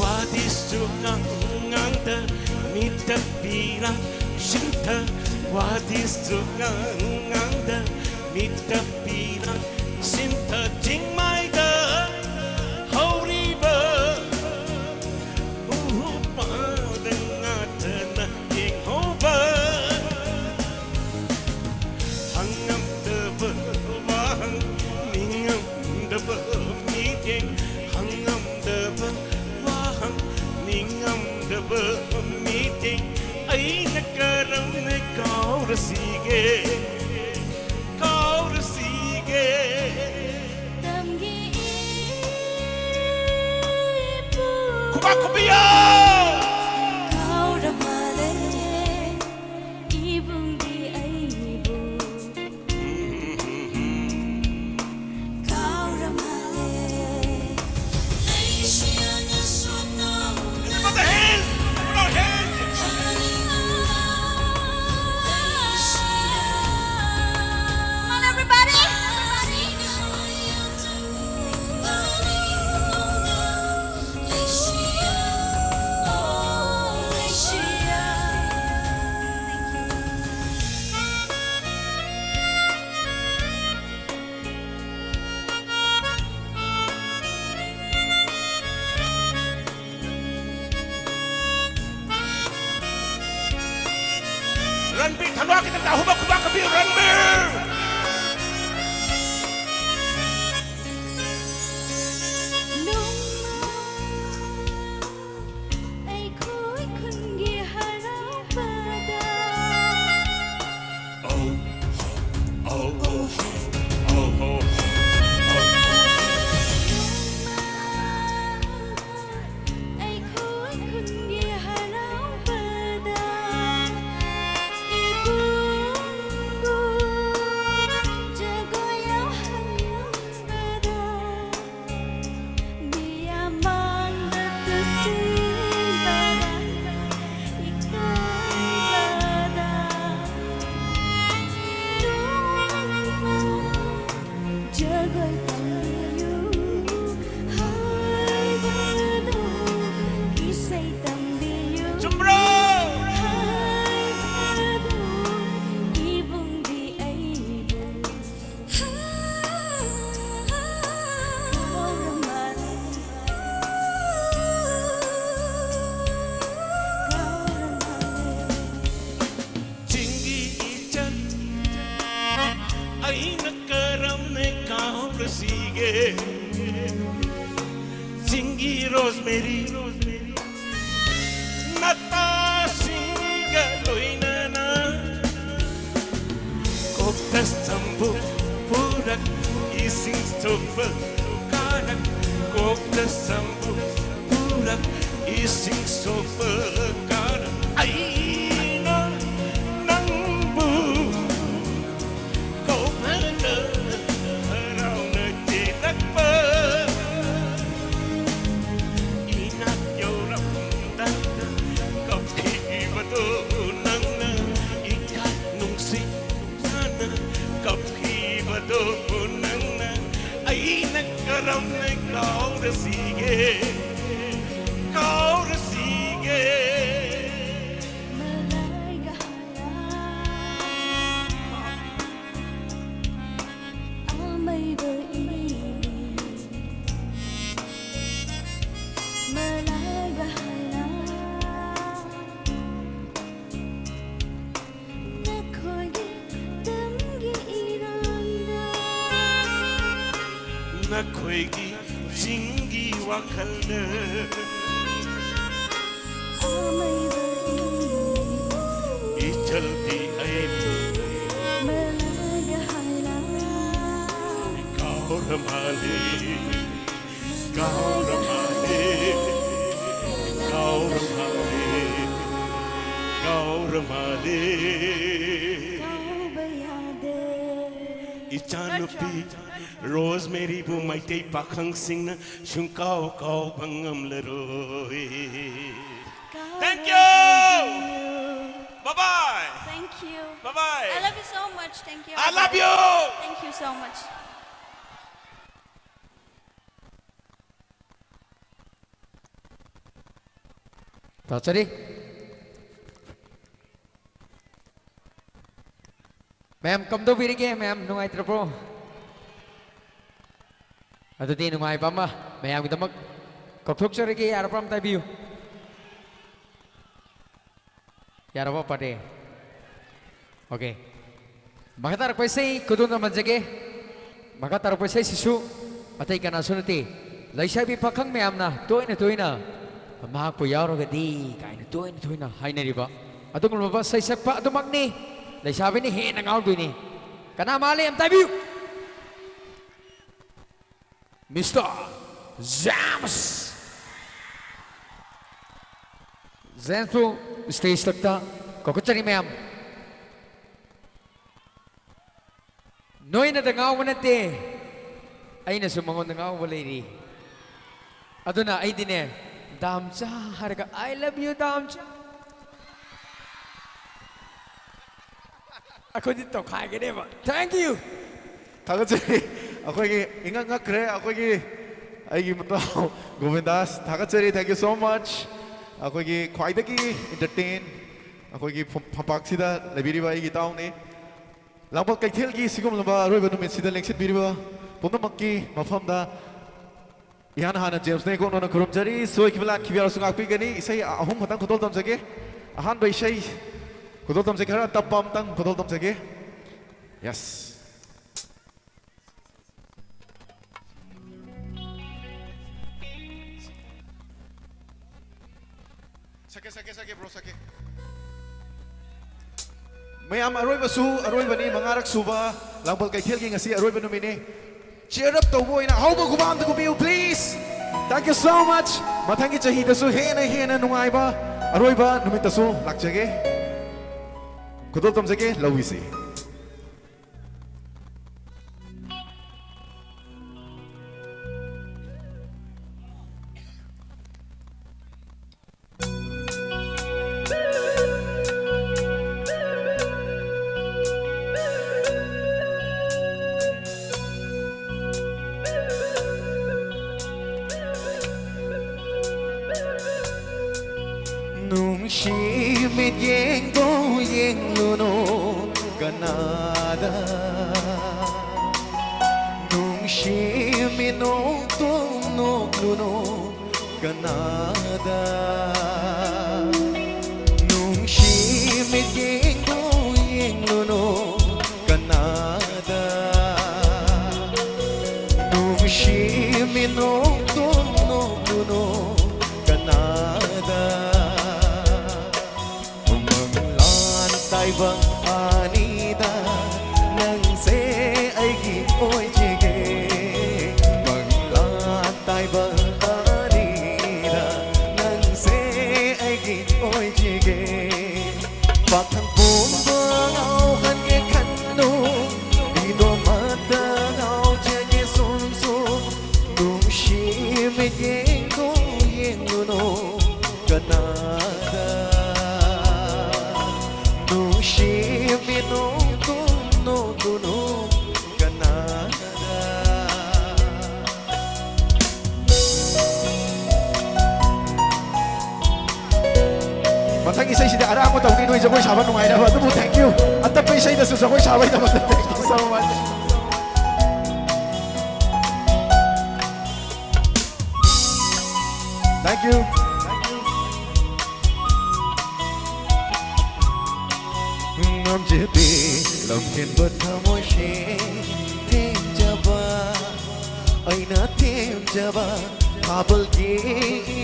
ꯋꯥꯗꯤꯁꯨ ꯉꯥꯡ ꯉꯥꯡꯗ ꯃꯤꯠꯇ ꯄꯤꯔꯥꯡ ꯁꯤꯟꯊ꯫ ꯋꯥꯗꯤꯁꯨ ꯉꯥꯡ ꯉꯥꯡꯗ ꯃꯤꯠꯇ ꯄꯤꯔꯥꯡ ꯁꯤꯟꯊ꯫ ꯆꯤꯡꯃꯥꯏꯗ ꯍꯧꯔꯤꯕ ꯎ ꯄꯥꯝꯕꯤꯗ ꯉꯥꯇꯅ ꯌꯦꯡꯍꯧꯕ꯫ ꯍꯪꯉꯝꯗꯕ ꯋꯥꯍꯪ, ꯅꯤꯡꯉꯝꯗꯕ ꯃꯤꯠꯌꯦꯡ꯫ ꯍꯪꯉꯝꯗꯕ ꯋꯥꯍꯪ, ꯅꯤꯡꯉꯝꯗꯕ ꯃꯤꯠꯌꯦꯡ꯫ ꯑꯩꯅ ꯀꯔꯝꯅ ꯀꯥꯎꯔꯁꯤꯒꯦ? ꯀꯥꯎꯔꯁꯤꯒꯦ? ꯇꯝꯒꯤ ꯏꯄꯨ ꯈꯨꯕꯥꯛ ꯈꯨꯕꯤꯌꯣ꯫ ꯀꯥꯎꯔ ꯃꯥꯜꯂꯦ ꯏꯕꯨꯡꯒꯤ ꯑꯩꯕꯨ꯫ ꯆꯥꯍꯨꯝꯕ ꯈꯨꯕꯥꯛ ꯀꯥꯞꯄꯤꯌꯨ, ꯔꯟꯕꯤꯔ! ꯑꯩꯈꯣꯏ ꯈꯨꯟꯒꯤ ꯍꯔꯥꯎꯕꯗ꯫ ꯑꯧ, ꯑꯧ, ꯑꯧ, ꯑꯧ, ꯑꯧ, ꯑꯧ, ꯑꯧ꯫ ꯑꯩꯈꯣꯏ ꯈꯨꯟꯒꯤ ꯍꯔꯥꯎꯕꯗ ꯏꯕꯨꯡꯕꯨ ꯖꯒꯣꯏ ꯌꯥꯎꯍꯟꯕꯗ ꯃꯤꯌꯥꯝ ꯃꯥꯡꯗ ꯇꯨꯁꯤꯟꯕꯗ ꯏꯀꯥꯏꯕꯗ ꯅꯣꯡꯃ ꯖꯒꯣꯏ ꯇꯝꯕꯤꯌꯨ ꯍꯥꯏꯕꯗꯣ, ꯏꯁꯩ ꯇꯝꯕꯤꯌꯨ ꯆꯨꯝꯕ꯭ꯔꯣ? ꯍꯥꯏꯕꯗꯣ, ꯏꯕꯨꯡꯗꯤ ꯑꯩꯕꯨ ꯀꯥꯎꯔ ꯃꯥꯜꯂꯦ, ꯀꯥꯎꯔ ꯃꯥꯜꯂꯦ꯫ ꯆꯤꯡꯒꯤ ꯏꯆꯟ ꯑꯩꯅ ꯀꯔꯝꯅ ꯀꯥꯎꯔꯁꯤꯒꯦ? ꯆꯤꯡꯒꯤ ꯔꯣꯁꯃꯦꯔꯤ ꯅꯠꯇꯥꯁꯤꯡꯒ ꯂꯣꯏꯅꯅ ꯀꯣꯛꯇ ꯁꯝꯕꯨ ꯄꯨꯔꯛ ꯏꯁꯤꯡ ꯁꯣꯛꯄ ꯀꯥꯔꯛ ꯀꯣꯛꯇ ꯁꯝꯕꯨ ꯄꯨꯔꯛ ꯏꯁꯤꯡ ꯁꯣꯛꯄ ꯀꯥꯔꯛ ꯑꯩꯅ ꯅꯪꯕꯨ ꯀꯧꯕꯗ ꯍꯔꯥꯎꯅ ꯆꯦꯜꯂꯛꯄ ꯏꯅꯥꯛ ꯌꯧꯔꯝꯗꯥꯏꯗ ꯀꯞꯈꯤꯕꯗꯣ ꯅꯪꯅ ꯏꯀꯥꯏ ꯅꯨꯡꯁꯤꯅꯅ ꯀꯞꯈꯤꯕꯗꯣ ꯅꯪꯅ ꯑꯩꯅ ꯀꯔꯝꯅ ꯀꯥꯎꯔꯁꯤꯒꯦ ꯀꯥꯎꯔꯁꯤꯒꯦ ꯅꯈꯣꯏꯒꯤ ꯆꯤꯡꯒꯤ ꯋꯥꯈꯜꯗ ꯏꯆꯜꯗꯤ ꯑꯩꯕꯨ ꯀꯥꯎꯔ ꯃꯥꯜꯂꯦ, ꯀꯥꯎꯔ ꯃꯥꯜꯂꯦ, ꯀꯥꯎꯔ ꯃꯥꯜꯂꯦ, ꯀꯥꯎꯔ ꯃꯥꯜꯂꯦ꯫ ꯏꯆꯥꯅꯨꯄꯤ ꯔꯣꯁꯃꯦꯔꯤꯕꯨ ꯃꯩꯇꯩ ꯄꯥꯈꯪꯁꯤꯡꯅ ꯁꯨꯡꯀꯥꯎ ꯀꯥꯎꯕ ꯉꯝꯂꯔꯣꯏ꯫ Thank you. Bye bye. Thank you. Bye bye. I love you so much. Thank you. I love you. Thank you so much. ꯇꯥꯆꯔꯤ꯫ ꯃꯌꯥꯝ ꯀꯝꯗꯧꯕꯤꯔꯤꯒꯦ? ꯃꯌꯥꯝ ꯅꯨꯡꯉꯥꯏꯇ꯭ꯔꯕ꯭ꯔꯣ? ꯑꯗꯨꯗꯤ ꯅꯨꯡꯉꯥꯏꯕ ꯑꯃ ꯃꯌꯥꯝꯒꯤꯗꯃꯛ ꯀꯧꯊꯣꯛꯆꯔꯒꯦ, ꯌꯥꯔꯕ꯭ꯔꯥ? ꯑꯝꯇ ꯍꯥꯏꯕꯤꯌꯨ꯫ ꯌꯥꯔꯕꯣ, ꯄꯥꯔꯇꯤ? ꯑꯣꯀꯦ꯫ ꯃꯈꯥ ꯇꯥꯔꯛꯄ ꯏꯁꯩ ꯈꯨꯗꯣꯜ ꯇꯝꯖꯒꯦ꯫ ꯃꯈꯥ ꯇꯥꯔꯛꯄ ꯏꯁꯩꯁꯤꯁꯨ ꯑꯇꯩ ꯀꯅꯥꯁꯨ ꯅꯠꯇꯦ, ꯂꯩꯁꯥꯕꯤ ꯄꯥꯈꯪ ꯃꯌꯥꯝꯅ ꯇꯣꯏꯅ ꯇꯣꯏꯅ "ꯃꯍꯥꯛꯄꯨ ꯌꯥꯎꯔꯒꯗꯤ" ꯀꯥꯏꯅ ꯇꯣꯏꯅ ꯇꯣꯏꯅ ꯍꯥꯏꯅꯔꯤꯕ ꯑꯗꯨꯒꯨꯝꯂꯕ ꯏꯁꯩ ꯁꯛꯄ ꯑꯗꯨꯃꯛꯅꯤ꯫ ꯂꯩꯁꯥꯕꯤꯅ ꯍꯦꯟꯅ ꯉꯥꯎꯗꯣꯏꯅꯤ꯫ ꯀꯅꯥ ꯃꯥꯜꯂꯤ? ꯑꯝꯇ ꯍꯥꯏꯕꯤꯌꯨ꯫ Mister James. ꯖꯦꯝꯁꯄꯨ ꯁ꯭ꯇꯦꯖꯇ ꯀꯧꯈꯠꯆꯔꯤ ꯃꯌꯥꯝ꯫ ꯅꯣꯏꯅꯗ ꯉꯥꯎꯕ ꯅꯠꯇꯦ, ꯑꯩꯅꯁꯨ ꯃꯉꯣꯟꯗ ꯉꯥꯎꯕ ꯂꯩꯔꯤ꯫ ꯑꯗꯨꯅ ꯑꯩꯗꯤꯅꯦ, "ꯗꯥꯝꯆꯥ" ꯍꯥꯏꯔꯒ, "I love you, ꯗꯥꯝꯆꯥ"꯫ ꯑꯩꯈꯣꯏꯗꯤ ꯇꯧꯈꯥꯏꯒꯅꯦꯕ꯫ Thank you꯫ ꯊꯥꯒꯠꯆꯔꯤ꯫ ꯑꯩꯈꯣꯏꯒꯤ ꯏꯉꯛ ꯉꯛꯈ꯭ꯔꯦ ꯑꯩꯈꯣꯏꯒꯤ, ꯑꯩꯒꯤ ꯃꯇꯥꯎ ꯒꯣꯕꯤꯟꯗꯥꯁ꯫ ꯊꯥꯒꯠꯆꯔꯤ꯫ Thank you so much꯫ ꯑꯩꯈꯣꯏꯒꯤ ꯈ꯭ꯋꯥꯏꯗꯒꯤ entertain, ꯑꯩꯈꯣꯏꯒꯤ ꯐꯝ-, ꯐꯝꯄꯥꯛꯁꯤꯗ ꯂꯩꯕꯤꯔꯤꯕ ꯑꯩꯒꯤ ꯏꯇꯥꯎꯅꯤ꯫ ꯂꯥꯡꯕꯜ ꯀꯩꯊꯦꯜꯒꯤ ꯁꯤꯒꯨꯝꯂꯕ ꯑꯔꯣꯏꯕ ꯅꯨꯃꯤꯠꯁꯤꯗ ꯂꯦꯡꯁꯤꯟꯕꯤꯔꯤꯕ ꯄꯨꯝꯅꯃꯛꯀꯤ ꯃꯐꯝꯗ ꯏꯍꯥꯟ ꯍꯥꯟꯅ ꯖꯦꯝꯁꯅ ꯏꯀꯣꯛ ꯅꯣꯟꯅ ꯈꯨꯔꯨꯝꯖꯔꯤ꯫ ꯁꯣꯏꯈꯤꯕ ꯂꯥꯟꯈꯤꯕ ꯌꯥꯎꯔꯁꯨ ꯉꯥꯛꯄꯤꯒꯅꯤ꯫ ꯏꯁꯩ ꯑꯍꯨꯝ ꯈꯛꯇꯪ ꯈꯨꯗꯣꯜ ꯇꯝꯖꯒꯦ꯫ ꯑꯍꯥꯟꯕ ꯏꯁꯩ ꯈꯨꯗꯣꯜ ꯇꯝꯖꯒꯦ, ꯈꯔ ꯇꯞꯄ ꯑꯝꯇꯪ ꯈꯨꯗꯣꯜ ꯇꯝꯖꯒꯦ꯫ Yes꯫ ꯁꯛꯀꯦ, ꯁꯛꯀꯦ, ꯁꯛꯀꯦ, ꯕ꯭ꯔꯣ, ꯁꯛꯀꯦ꯫ ꯃꯌꯥꯝ, ꯑꯔꯣꯏꯕꯁꯨ ꯑꯔꯣꯏꯕꯅꯤ, ꯃꯉꯥꯔꯛ ꯁꯨꯕ ꯂꯥꯡꯕꯜ ꯀꯩꯊꯦꯜꯒꯤ ꯉꯁꯤ ꯑꯔꯣꯏꯕ ꯅꯨꯃꯤꯠꯅꯤ꯫ Cheer up ꯇꯧꯕ ꯑꯣꯏꯅ ꯑꯍꯧꯕ ꯈꯨꯕꯥꯝꯗ ꯈꯨꯕꯤꯌꯨ, please. Thank you so much. ꯃꯊꯪꯒꯤ ꯆꯍꯤꯗꯁꯨ ꯍꯦꯟꯅ ꯍꯦꯟꯅ ꯅꯨꯡꯉꯥꯏꯕ ꯑꯔꯣꯏꯕ ꯅꯨꯃꯤꯠꯇꯁꯨ ꯂꯥꯛꯆꯒꯦ꯫ ꯈꯨꯗꯣꯜ ꯇꯝꯖꯒꯦ, ꯂꯧꯕꯤꯁꯤ꯫ ꯅꯨꯡꯁꯤ ꯃꯤꯠꯌꯦꯡꯗꯣ ꯌꯦꯡꯂꯨꯅꯨ ꯀꯅꯥꯗ, ꯅꯨꯡꯁꯤ ꯃꯤꯅꯣꯛꯇꯣ ꯅꯣꯛꯂꯨꯅꯨ ꯀꯅꯥꯗ, ꯅꯨꯡꯁꯤ ꯃꯤꯠꯌꯦꯡꯗꯣ ꯌꯦꯡꯂꯨꯅꯨ ꯀꯅꯥꯗ, ꯅꯨꯡꯁꯤ ꯃꯤꯅꯣꯛꯇꯣ ꯅꯣꯛꯂꯨꯅꯨ ꯀꯅꯥꯗ꯫ ꯃꯪꯂꯥꯟ ꯇꯥꯏꯕꯪ ꯑꯅꯤꯗ ꯅꯪꯁꯦ ꯑꯩꯒꯤ ꯑꯣꯏꯖꯒꯦ꯫ ꯃꯪꯂꯥꯟ ꯇꯥꯏꯕꯪ ꯑꯅꯤꯗ ꯅꯪꯁꯦ ꯑꯩꯒꯤ ꯑꯣꯏꯖꯒꯦ꯫ ꯄꯥꯈꯪ ꯄꯨꯝꯕ ꯉꯥꯎꯍꯟꯒꯦ ꯈꯟꯗꯨ, ꯃꯤꯗꯣ ꯑꯃꯠꯇ ꯉꯥꯎꯖꯒꯦ ꯁꯨꯝ ꯁꯨꯝ꯫ ꯅꯨꯡꯁꯤ ꯃꯤꯠꯌꯦꯡꯗꯣ ꯌꯦꯡꯂꯨꯅꯨ ꯀꯅꯥꯗ, ꯅꯨꯡꯁꯤ ꯃꯤꯅꯣꯛꯇꯣ ꯅꯣꯛꯂꯨꯅꯨ ꯀꯅꯥꯗ꯫ ꯃꯊꯪ ꯏꯁꯩꯁꯤꯗꯤ ꯑꯔꯥꯡꯕ ꯇꯧꯅꯤ, ꯅꯣꯏ ꯖꯒꯣꯏ ꯁꯥꯕ ꯅꯨꯡꯉꯥꯏꯅꯕ꯫ ꯑꯗꯨꯕꯨ thank you, ꯑꯇꯞꯄ ꯏꯁꯩꯗꯁꯨ ꯖꯒꯣꯏ ꯁꯥꯕꯒꯤꯗꯃꯛꯇ thank you so much. Thank you. ꯉꯝꯖꯕꯤ ꯂꯝꯍꯦꯟꯕ ꯊꯃꯣꯏꯁꯦ ꯊꯦꯝꯖꯕ, ꯑꯩꯅ ꯊꯦꯝꯖꯕ ꯊꯥꯕꯜꯒꯤ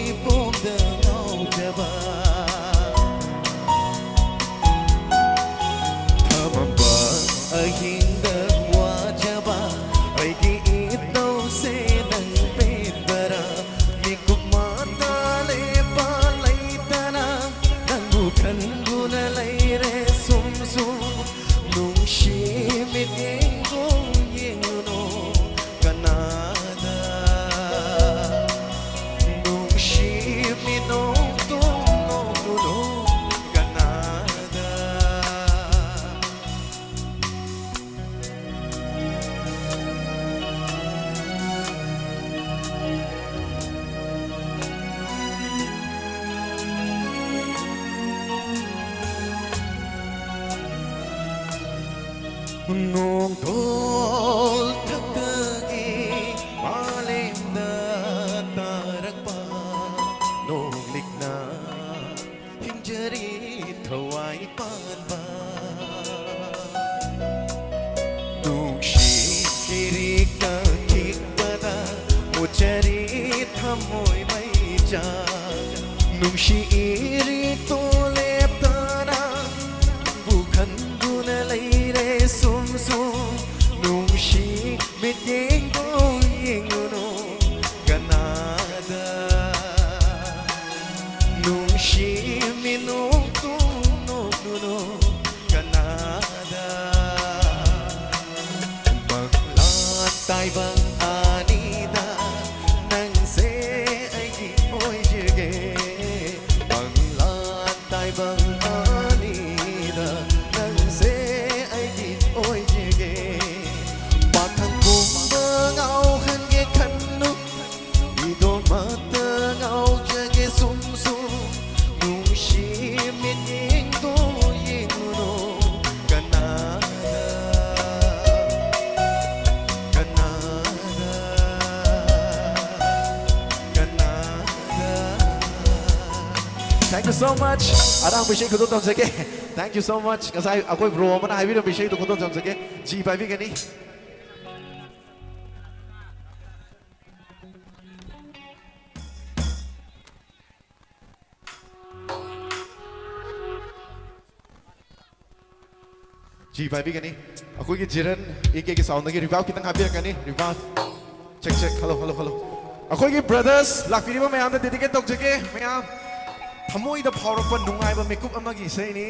ꯏꯄꯣꯝꯗ ꯉꯥꯎꯖꯕ꯫ ꯅꯣꯡꯗꯣꯜ ꯊꯛꯇꯒꯤ ꯃꯥꯂꯦꯝꯗ ꯇꯥꯔꯛꯄ ꯅꯣꯡꯂꯤꯛꯅ ꯍꯤꯡꯖꯔꯤ ꯊꯋꯥꯏ ꯄꯥꯟꯕ꯫ ꯅꯨꯡꯁꯤ ꯏꯔꯤꯛꯇ ꯈꯤꯛꯄꯗ ꯃꯨꯠꯆꯔꯤ ꯊꯃꯣꯏ ꯃꯩꯆꯥꯛ꯫ ꯅꯨꯡꯁꯤ ꯏꯔꯤꯛꯇꯣ ꯂꯦꯞꯇꯅ ꯅꯪꯕꯨ ꯈꯟꯗꯨꯅ ꯂꯩꯔꯦ ꯁꯨꯝ ꯁꯨꯝ꯫ ꯅꯨꯡꯁꯤ ꯃꯤꯠꯌꯦꯡꯗꯣ ꯌꯦꯡꯉꯨꯅꯨ ꯀꯅꯥꯗ꯫ ꯅꯨꯡꯁꯤ ꯃꯤꯅꯣꯛꯇꯣ ꯅꯣꯛꯂꯨꯅꯨ ꯀꯅꯥꯗ꯫ ꯃꯪꯂꯥꯟ ꯇꯥꯏꯕꯪ ꯑꯅꯤꯗ ꯅꯪꯁꯦ ꯑꯩꯒꯤ ꯑꯣꯏꯖꯒꯦ꯫ ꯃꯪꯂꯥꯟ ꯇꯥꯏꯕꯪ ꯑꯅꯤꯗ ꯅꯪꯁꯦ ꯑꯩꯒꯤ ꯑꯣꯏꯖꯒꯦ꯫ ꯃꯊꯪ ꯄꯨꯝꯕ ꯉꯥꯎꯍꯟꯒꯦ ꯈꯟꯅꯨ, ꯃꯤꯗꯣ ꯃꯇ ꯉꯥꯎꯖꯒꯦ ꯁꯨꯝ ꯁꯨꯝ꯫ ꯅꯨꯡꯁꯤ ꯃꯤꯠꯌꯦꯡꯗꯣ ꯌꯦꯡꯉꯨꯅꯨ ꯀꯅꯥꯗ, ꯀꯅꯥꯗ, ꯀꯅꯥꯗ꯫ Thank you so much. ꯑꯔꯥꯡꯕ ꯏꯁꯩ ꯈꯨꯗꯣꯜ ꯇꯝꯖꯒꯦ꯫ Thank you so much. ꯉꯁꯥꯏ ꯑꯩꯈꯣꯏ bro ꯑꯃꯅ ꯍꯥꯏꯕꯤꯔꯝꯕ ꯏꯁꯩꯗꯣ ꯈꯨꯗꯣꯜ ꯇꯝꯖꯒꯦ꯫ ꯖꯤ ꯄꯥꯏꯕꯤꯒꯅꯤ꯫ ꯖꯤ ꯄꯥꯏꯕꯤꯒꯅꯤ꯫ ꯑꯩꯈꯣꯏꯒꯤ ꯖꯤꯔꯟ ꯏ ꯀꯦꯒꯤ soundꯗꯒꯤ reverb ꯈꯤꯇꯪ ꯍꯥꯞꯄꯤꯔꯛꯀꯅꯤ꯫ Reverb꯫ Check, check. Hello, hello, hello. ꯑꯩꯈꯣꯏꯒꯤ brothers ꯂꯥꯛꯄꯤꯔꯤꯕ ꯃꯌꯥꯝꯗ dedicate ꯇꯧꯖꯒꯦ꯫ ꯃꯌꯥꯝ ꯊꯃꯣꯏꯗ ꯐꯥꯎꯔꯛꯄ ꯅꯨꯡꯉꯥꯏꯕ ꯃꯤꯀꯨꯞ ꯑꯃꯒꯤ ꯏꯁꯩꯅꯤ꯫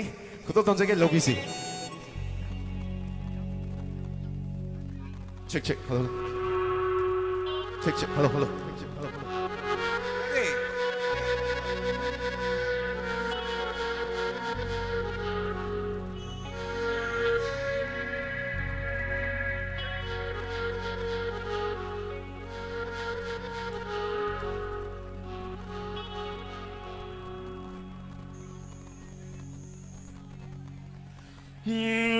ꯈꯨꯗꯣꯜ ꯇꯝꯖꯒꯦ, ꯂꯧꯕꯤꯁꯤ꯫ Check, check. Hello. Check, check. Hello, hello. Check, check. Hello, hello. Hey.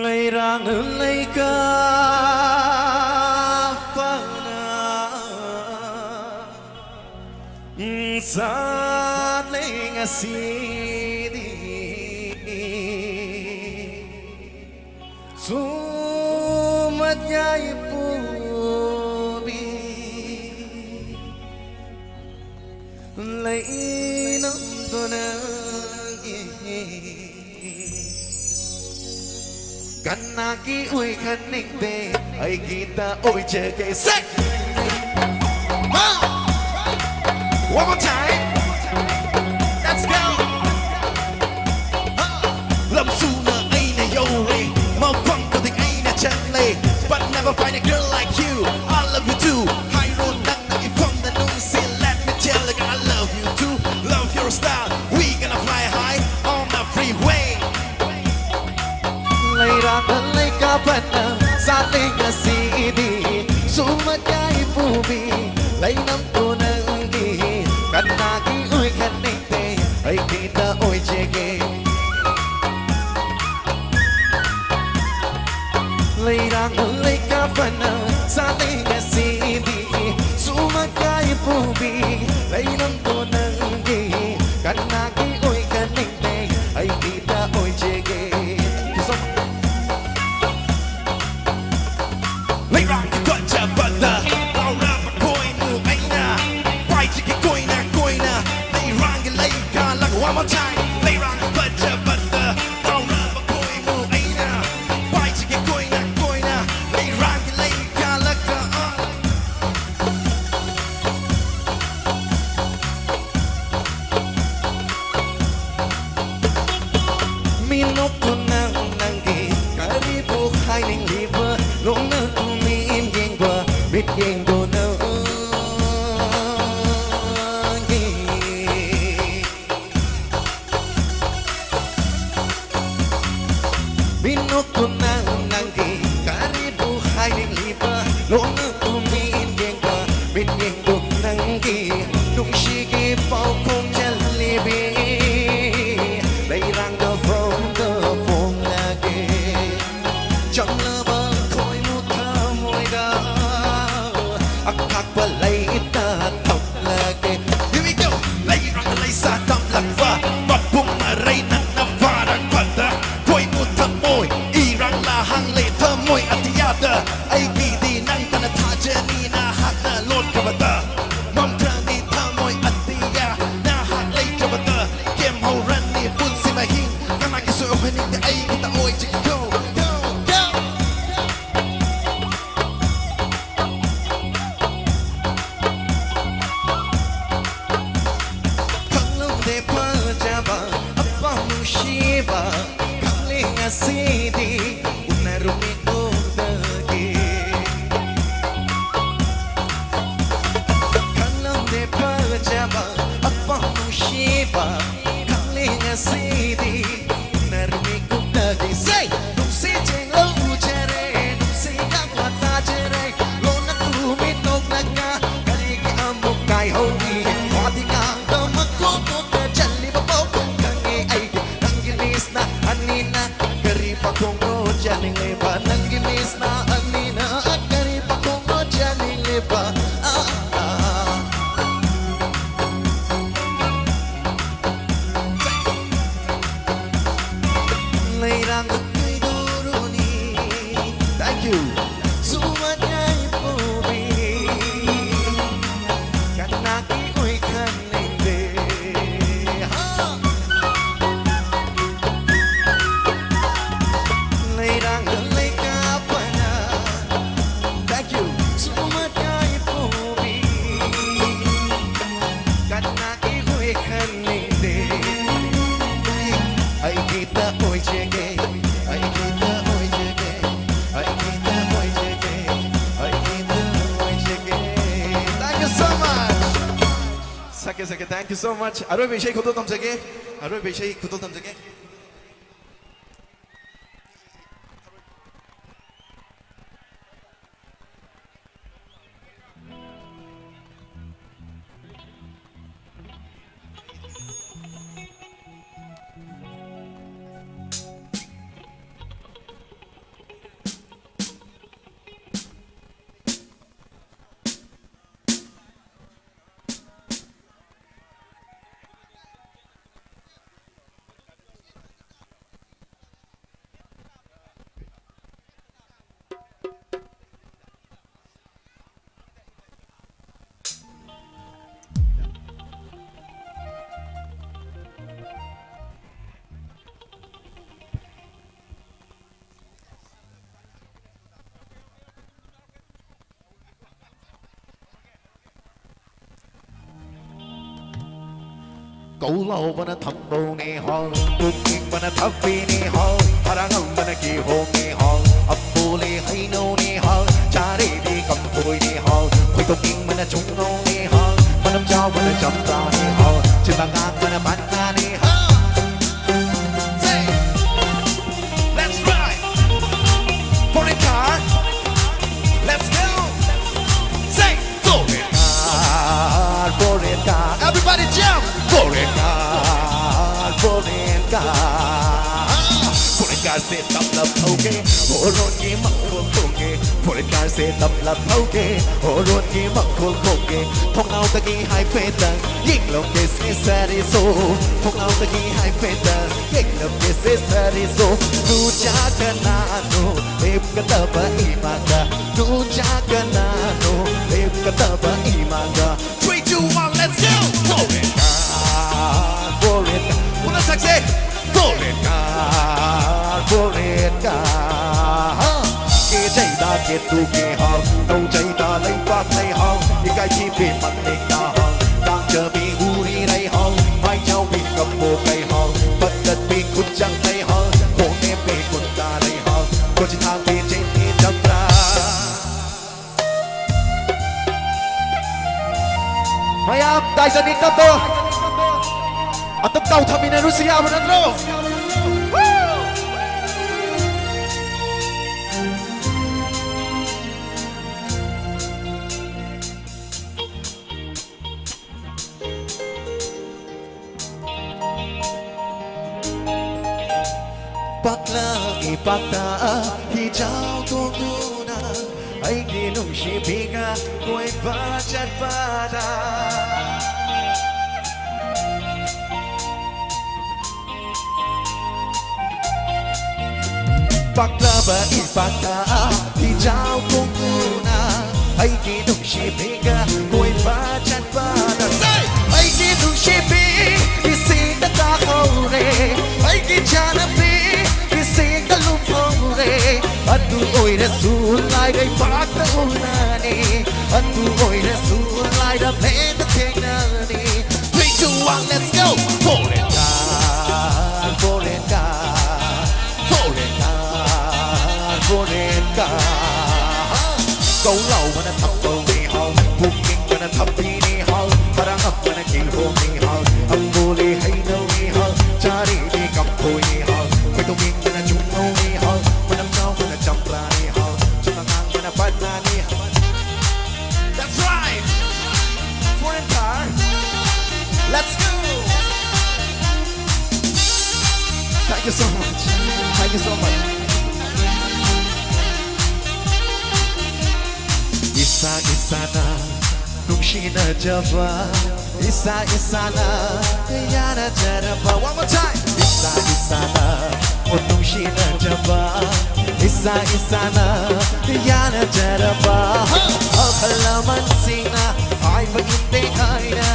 ꯂꯩꯔꯥꯡ ꯂꯩꯀꯥ ꯆꯥꯠꯂꯦ ꯉꯁꯤꯗꯤ ꯁꯨꯃꯠ ꯌꯥꯏꯐꯨꯕꯤ ꯂꯩꯅꯝꯗꯣ ꯅꯪꯒꯤ ꯀꯅꯥꯒꯤ ꯑꯣꯏꯍꯟꯅꯤꯡꯗꯦ ꯑꯩꯒꯤꯗ ꯑꯣꯏꯖꯒꯦ꯫ Say! ꯍꯥ! One more time. Let's go. ꯍꯥ! ꯂꯝꯁꯨꯅ ꯑꯩꯅ ꯌꯧꯔꯦ, ꯃꯐꯝ ꯈꯨꯗꯤꯡ ꯑꯩꯅ ꯆꯠꯂꯦ, but never find a girl like you. I love you too. ꯍꯥꯏꯔꯣ ꯅꯪꯅ ꯏꯐꯝꯗ ꯅꯨꯡꯁꯤ. Let me tell you, I love you too. Love your style. We gonna fly high on the freeway. ꯂꯩꯔꯥꯡꯅ ꯂꯩꯀꯥ ꯐꯅ ꯁꯥꯠꯂꯦ ꯉꯁꯤꯗꯤ ꯁꯨꯃꯠ ꯌꯥꯏꯐꯨꯕꯤ ꯂꯩꯅꯝꯗꯣ ꯅꯪꯒꯤ ꯀꯅꯥꯒꯤ ꯑꯣꯏꯍꯟꯅꯤꯡꯗꯦ ꯑꯩꯒꯤꯗ ꯑꯣꯏꯖꯒꯦ꯫ ꯂꯩꯔꯥꯡꯅ ꯂꯩꯀꯥ ꯐꯅ ꯁꯥꯠꯂꯦ ꯉꯁꯤꯗꯤ ꯁꯨꯃꯠ ꯌꯥꯏꯐꯨꯕꯤ ꯂꯩꯅꯝꯗꯣ ꯅꯪꯒꯤ ꯀꯅꯥꯒꯤ ꯑꯣꯏꯍꯟꯅꯤꯡꯗꯦ ꯑꯩꯒꯤꯗ ꯑꯣꯏꯖꯒꯦ꯫ ꯂꯩꯔꯥꯡꯒꯤ ꯐꯖꯕꯗ ꯂꯥꯎꯔꯕ ꯈꯣꯏꯃꯨ ꯑꯩꯅ ꯄꯥꯏꯖꯒꯦ ꯀꯣꯏꯅ ꯀꯣꯏꯅ ꯂꯩꯔꯥꯡꯒꯤ ꯂꯩ ꯀꯥꯜꯂꯒ one more time. ꯂꯩꯔꯥꯡꯒꯤ ꯐꯖꯕꯗ ꯂꯥꯎꯔꯕ ꯈꯣꯏꯃꯨ ꯑꯩꯅ ꯄꯥꯏꯖꯒꯦ ꯀꯣꯏꯅ ꯀꯣꯏꯅ ꯂꯩꯔꯥꯡꯒꯤ ꯂꯩ ꯀꯥꯜꯂꯒ, ꯑ꯫ ꯃꯤꯅꯣꯛꯇꯨꯅ ꯅꯪꯒꯤ ꯀꯔꯤꯕꯨ ꯍꯥꯏꯅꯤꯡꯂꯤꯕ? ꯂꯣꯡꯅ ꯇꯨꯃꯤꯟ ꯌꯦꯡꯕ ꯃꯤꯠꯌꯦꯡꯗꯨ ꯅꯪꯒꯤ ꯃꯤꯅꯣꯛꯇꯨꯅ ꯅꯪꯒꯤ ꯀꯔꯤꯕꯨ ꯍꯥꯏꯅꯤꯡꯂꯤꯕ? ꯂꯣꯟꯅ ꯇꯨꯃꯤꯟ ꯌꯦꯡꯕ ꯃꯤꯠꯌꯦꯡꯗꯨ ꯅꯪꯒꯤ ꯅꯨꯡꯁꯤꯒꯤ ꯄꯥꯎꯈꯣꯡ ꯆꯜꯂꯤꯕꯤ ꯂꯩꯔꯥꯡꯅ ꯐꯣꯡꯗ ꯐꯣꯡꯂꯒꯦ꯫ ꯆꯝꯂꯕ ꯈꯣꯏꯃꯨ ꯊꯃꯣꯏꯗ ꯑꯈꯥꯛꯄ ꯂꯩꯇ ꯊꯝꯂꯒꯦ꯫ Here we go. ꯑꯩꯒꯤꯗꯤ ꯅꯪꯇꯅ ꯊꯥꯖꯅꯤ ꯅꯍꯥꯛꯅ ꯂꯣꯠꯈ꯭ꯔꯕꯗ ꯃꯝꯈ꯭ꯔꯅꯤ ꯊꯃꯣꯏ ꯑꯇꯤꯌꯥ ꯅꯍꯥꯛ ꯂꯩꯇ꯭ꯔꯕꯗ ꯀꯦꯝꯍꯧꯔꯅꯤ ꯄꯨꯟꯁꯤ ꯃꯍꯤꯡ ꯀꯅꯥꯒꯤꯁꯨ ꯑꯣꯏꯍꯟꯅꯤꯡꯗꯦ ꯑꯩꯒꯤꯇ ꯑꯣꯏꯖꯒꯦ go go go ꯈꯪꯂꯝꯗꯦ ꯐꯖꯕ ꯑꯄꯥꯝ ꯅꯨꯡꯁꯤꯕ ꯈꯪꯂꯦ ꯉꯁꯤꯗꯤ ꯎꯅꯔꯨꯃꯤ ꯀꯣꯛꯇꯒꯤ ꯈꯪꯂꯝꯗꯦ ꯐꯖꯕ ꯑꯄꯥꯝ ꯅꯨꯡꯁꯤꯕ ꯈꯪꯂꯦ ꯉꯁꯤꯗꯤ ꯎꯅꯔꯨꯃꯤ ꯀꯣꯛꯇꯒꯤ say ꯅꯨꯡꯁꯤ ꯆꯦꯡꯂꯧ ꯎꯖꯔꯦ ꯅꯨꯡꯁꯤ ꯌꯥꯝꯅ ꯇꯥꯖꯔꯦ ꯂꯣꯟꯅ ꯇꯨꯃꯤꯟ ꯅꯣꯛꯂꯒ ꯀꯔꯤꯒꯤ ꯑꯃꯨꯛ ꯀꯥꯏꯍꯧꯔꯤ ꯋꯥꯗꯤ ꯉꯥꯡꯗ ꯃꯀꯣꯛ ꯀꯣꯛꯇ ꯆꯜꯂꯤꯕ ꯄꯥꯎꯈꯨꯝ ꯈꯪꯉꯦ ꯑꯩꯗꯤ ꯅꯪꯒꯤ ꯃꯤꯁꯅ ꯑꯅꯤꯅ ꯀꯔꯤ ꯄꯥꯈꯣꯡꯅꯣ ꯆꯥꯅꯤꯡꯂꯤꯕ ꯅꯪꯒꯤ ꯃꯤꯁꯅ ꯑꯅꯤꯅ ꯀꯔꯤ ꯄꯥꯈꯣꯡꯅꯣ ꯆꯥꯅꯤꯡꯂꯤꯕ ꯑꯥ, ꯑꯥ. ꯂꯩꯔꯥꯡꯗ ꯀꯩꯗꯧꯔꯨꯅꯤ Thank you ꯁꯨꯃꯥꯏꯅ ꯄꯨꯕꯤ ꯀꯅꯥꯒꯤ ꯑꯣꯏ ꯈꯟꯅꯤꯡꯗꯦ ꯍꯥ ꯂꯩꯔꯥꯡꯗ ꯂꯩꯀꯥꯞꯄꯅ Thank you ꯁꯨꯃꯥꯏꯅ ꯄꯨꯕꯤ ꯀꯅꯥꯒꯤ ꯑꯣꯏ ꯈꯟꯅꯤꯡꯗꯦ ꯑꯩꯒꯤꯇ ꯑꯣꯏꯖꯒꯦ ꯑꯩꯒꯤꯇ ꯑꯣꯏꯖꯒꯦ ꯑꯩꯒꯤꯇ ꯑꯣꯏꯖꯒꯦ ꯑꯩꯒꯤꯇ ꯑꯣꯏꯖꯒꯦ Thank you so much ꯁꯛꯀꯦ ꯁꯛꯀꯦ Thank you so much ꯑꯔꯣꯏꯕ ꯏꯁꯩ ꯈꯨꯗꯣꯜ ꯇꯝꯖꯒꯦ ꯑꯔꯣꯏꯕ ꯏꯁꯩ ꯈꯨꯗꯣꯜ ꯇꯝꯖꯒꯦ ꯀꯧ ꯂꯥꯎꯕꯅ ꯊꯝꯕꯧꯅꯦ ꯍꯣ, ꯄꯨꯛꯅꯤꯡꯕꯅ ꯊꯕꯤꯅꯦ ꯍꯣ, ꯍꯔꯥꯡꯉꯝꯕꯅ ꯀꯤꯍꯣꯝꯅꯦ ꯍꯣ, ꯑꯝꯕꯣꯂꯦ ꯍꯩꯅꯧꯅꯦ ꯍꯣ, ꯆꯥꯔꯦꯗꯤ ꯀꯝꯐꯣꯏꯅꯦ ꯍꯣ, ꯈꯣꯏꯗꯣꯛꯅꯤꯡꯕꯅ ꯆꯨꯡꯉꯧꯅꯦ ꯍꯣ, ꯃꯅꯝ ꯆꯥꯎꯕꯅ ꯆꯝꯄ꯭ꯔꯥꯅꯦ ꯍꯣ, ꯆꯤꯟꯕ ꯉꯥꯡꯕꯅ ꯕꯅꯥꯅꯦ ꯍꯣ. Say, let's ride. Foreign car. Let's go. Say, foreign car, foreign car. Everybody jump. Foreign car, foreign car. Foreign car ꯁꯦ ꯇꯞꯂꯞ ꯊꯧꯒꯦ, ꯍꯣꯔꯣꯟꯒꯤ ꯃꯈꯣꯜ ꯈꯣꯡꯒꯦ꯫ Foreign car ꯁꯦ ꯇꯞꯂꯞ ꯊꯧꯒꯦ, ꯍꯣꯔꯣꯟꯒꯤ ꯃꯈꯣꯜ ꯈꯣꯡꯒꯦ꯫ ꯊꯣꯡꯅꯥꯎꯗꯒꯤ ꯍꯥꯏꯐꯦꯠꯇꯪ ꯌꯦꯡꯂꯝꯒꯦ ꯁꯦ ꯁꯥꯔꯤꯁꯣ, ꯊꯣꯡꯅꯥꯎꯗꯒꯤ ꯍꯥꯏꯐꯦꯠꯇꯪ ꯌꯦꯡꯂꯝꯒꯦ ꯁꯦ ꯁꯥꯔꯤꯁꯣ꯫ ꯅꯨꯡꯖꯥ ꯀꯅꯥꯅꯣ ꯂꯦꯞꯀꯗꯕ ꯏꯃꯥꯡꯗ? ꯅꯨꯡꯖꯥ ꯀꯅꯥꯅꯣ ꯂꯦꯞꯀꯗꯕ ꯏꯃꯥꯡꯗ? Three, two, one, let's go! Foreign car, foreign car. ꯄꯨꯟꯅ ꯁꯛꯁꯦ! Foreign car, foreign car. ꯀꯦꯖꯩꯗ ꯀꯦꯇꯨꯒꯦ ꯍꯥꯎ, ꯇꯧꯖꯩꯗ ꯂꯩꯕꯥꯛ ꯂꯩꯍꯥꯎ, ꯏꯀꯥꯏ ꯊꯤꯕꯤ ꯃꯅꯤꯡꯗ ꯍꯥꯎ, ꯇꯥꯡꯖꯕꯤ ꯎꯔꯤ ꯂꯩꯍꯥꯎ, ꯃꯥꯏ ꯆꯥꯎꯕꯤ ꯀꯞꯄꯣ ꯀꯩꯍꯥꯎ, ꯄꯠꯇꯠꯄꯤ ꯈꯨꯠꯆꯪ ꯂꯩꯍꯥꯎ, ꯈꯣꯡ ꯅꯦꯝꯕꯤ ꯀꯨꯟꯗꯥ ꯂꯩꯍꯥꯎ, ꯀꯣꯆꯤ ꯊꯥꯡꯕꯤ ꯆꯤꯡ ꯆꯝꯄ꯭ꯔꯥ꯫ ꯃꯌꯥꯝ ꯇꯥꯏꯖꯅꯤꯡꯗꯕꯗꯣ ꯑꯗꯨꯝ ꯇꯧꯊꯃꯤꯟꯅꯔꯨꯁꯤ ꯌꯥꯕ ꯅꯠꯇ꯭ꯔꯣ? ꯄꯥꯛꯂ ꯏꯄꯥꯛꯇ ꯍꯤꯖꯥꯎ ꯇꯣꯡꯗꯨꯅ ꯑꯩꯒꯤ ꯅꯨꯡꯁꯤꯕꯤꯒ ꯀꯣꯏꯕ ꯆꯠꯄꯗ꯫ ꯄꯥꯛꯂꯕ ꯏꯄꯥꯛꯇ ꯍꯤꯖꯥꯎ ꯇꯣꯡꯗꯨꯅ ꯑꯩꯒꯤ ꯅꯨꯡꯁꯤꯕꯤꯒ ꯀꯣꯏꯕ ꯆꯠꯄꯗ꯫ Say! ꯑꯩꯒꯤ ꯅꯨꯡꯁꯤꯕꯤ ꯏꯁꯤꯡꯗ ꯇꯥꯍꯧꯔꯦ, ꯑꯩꯒꯤ ꯆꯥꯅꯕꯤ ꯏꯁꯤꯡꯗ ꯂꯨꯞꯍꯧꯔꯦ꯫ ꯑꯗꯨ ꯑꯣꯏꯔꯁꯨ ꯂꯥꯏꯔꯩꯕꯥꯛꯇ ꯎꯅꯅꯤ, ꯑꯗꯨ ꯑꯣꯏꯔꯁꯨ ꯂꯥꯏꯔꯕꯦꯗ ꯊꯦꯡꯅꯅꯤ꯫ Three, two, one, let's go! ꯀꯧ ꯂꯥꯎꯕꯅ ꯊꯥꯕꯜꯅꯤ ꯍꯥꯎ, ꯄꯨꯛꯅꯤꯡꯕꯅ ꯊꯕꯤꯅꯤ ꯍꯥꯎ, ꯍꯔꯥꯡꯉꯛꯄꯅ ꯀꯤꯍꯣꯝꯅꯤ ꯍꯥꯎ, ꯑꯝꯕꯣꯂꯦ ꯍꯩꯅꯧꯅꯤ ꯍꯥꯎ, ꯆꯥꯔꯤꯗꯤ ꯀꯝꯐꯣꯏꯅꯤ ꯍꯥꯎ, ꯈꯣꯏꯗꯧꯅꯤꯡꯕꯅ ꯆꯨꯝꯉꯧꯅꯤ ꯍꯥꯎ, ꯃꯅꯝ ꯅꯥꯎꯕꯅ ꯆꯝꯄ꯭ꯔꯥꯅꯤ ꯍꯥꯎ, ꯆꯨꯝꯉꯥꯡꯕꯅ ꯕꯅꯥꯅꯤ ꯍꯥꯎ꯫ That's right! Foreign car. Let's go! Thank you so much. Thank you so much. ꯏꯁꯥ ꯏꯁꯥꯅ ꯅꯨꯡꯁꯤꯅꯖꯕ, ꯏꯁꯥ ꯏꯁꯥꯅ ꯌꯥꯅꯖꯔꯕ. One more time. ꯏꯁꯥ ꯏꯁꯥꯅ ꯅꯨꯡꯁꯤꯅꯖꯕ, ꯏꯁꯥ ꯏꯁꯥꯅ ꯌꯥꯅꯖꯔꯕ꯫ ꯑꯍꯜ ꯂꯃꯟꯁꯤꯡꯅ ꯍꯥꯏꯕ ꯏꯟꯗꯦ ꯍꯥꯏꯅ,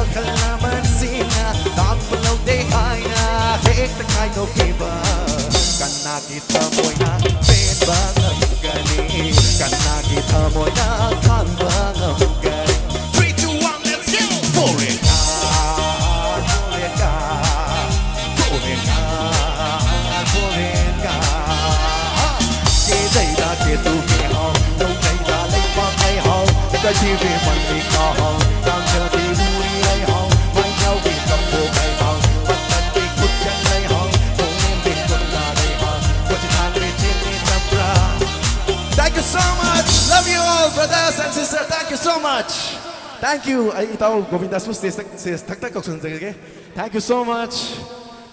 ꯑꯍꯜ ꯂꯃꯟꯁꯤꯡꯅ ꯇꯥꯛꯄ ꯂꯧꯗꯦ ꯍꯥꯏꯅ ꯍꯦꯛꯇ ꯈꯥꯏꯗꯣꯛꯈꯤꯕ꯫ ꯀꯅꯥꯒꯤ ꯊꯃꯣꯏꯅ ꯄꯦꯟꯕ ꯉꯝꯒꯅꯤ? ꯀꯅꯥꯒꯤ ꯊꯃꯣꯏꯅ ꯈꯥꯡꯕ ꯉꯝꯒꯅꯤ? Three, two, one, let's go! Foreign car, foreign car, foreign car, foreign car. ꯀꯦꯖꯩꯗ ꯀꯦꯇꯨ ꯀꯦꯍꯥꯎ, ꯅꯣꯡꯖꯩꯗ ꯂꯩꯄꯥꯛ ꯂꯩꯍꯥꯎ, ꯀꯩꯊꯤꯕꯤ ꯃꯜꯂꯤꯀꯥ ꯍꯥꯎ, ꯇꯥꯡꯖꯕꯤ ꯎꯔꯤ ꯂꯩꯍꯥꯎ, ꯃꯩꯅꯥꯎꯕꯤ ꯀꯝꯕꯣ ꯂꯩꯍꯥꯎ, ꯄꯠꯇꯠꯄꯤ ꯈꯨꯠꯆꯟ ꯂꯩꯍꯥꯎ, ꯅꯣꯡꯅꯦꯝꯕꯤ ꯀꯨꯟꯗꯥ ꯂꯩꯍꯥꯎ, ꯀꯣꯆꯤꯊꯥꯡꯕꯤ ꯆꯤꯅꯤ ꯆꯝꯄ꯭ꯔꯥ꯫ Thank you so much. Love you all, brothers and sisters. Thank you so much. Thank you. ꯑꯩ ꯏꯇꯥꯎ ꯒꯣꯕꯤꯟꯗꯥꯁꯄꯨ stage, stage ꯊꯛꯇ ꯀꯧꯁꯤꯟꯖꯔꯒꯦ꯫ Thank you so much.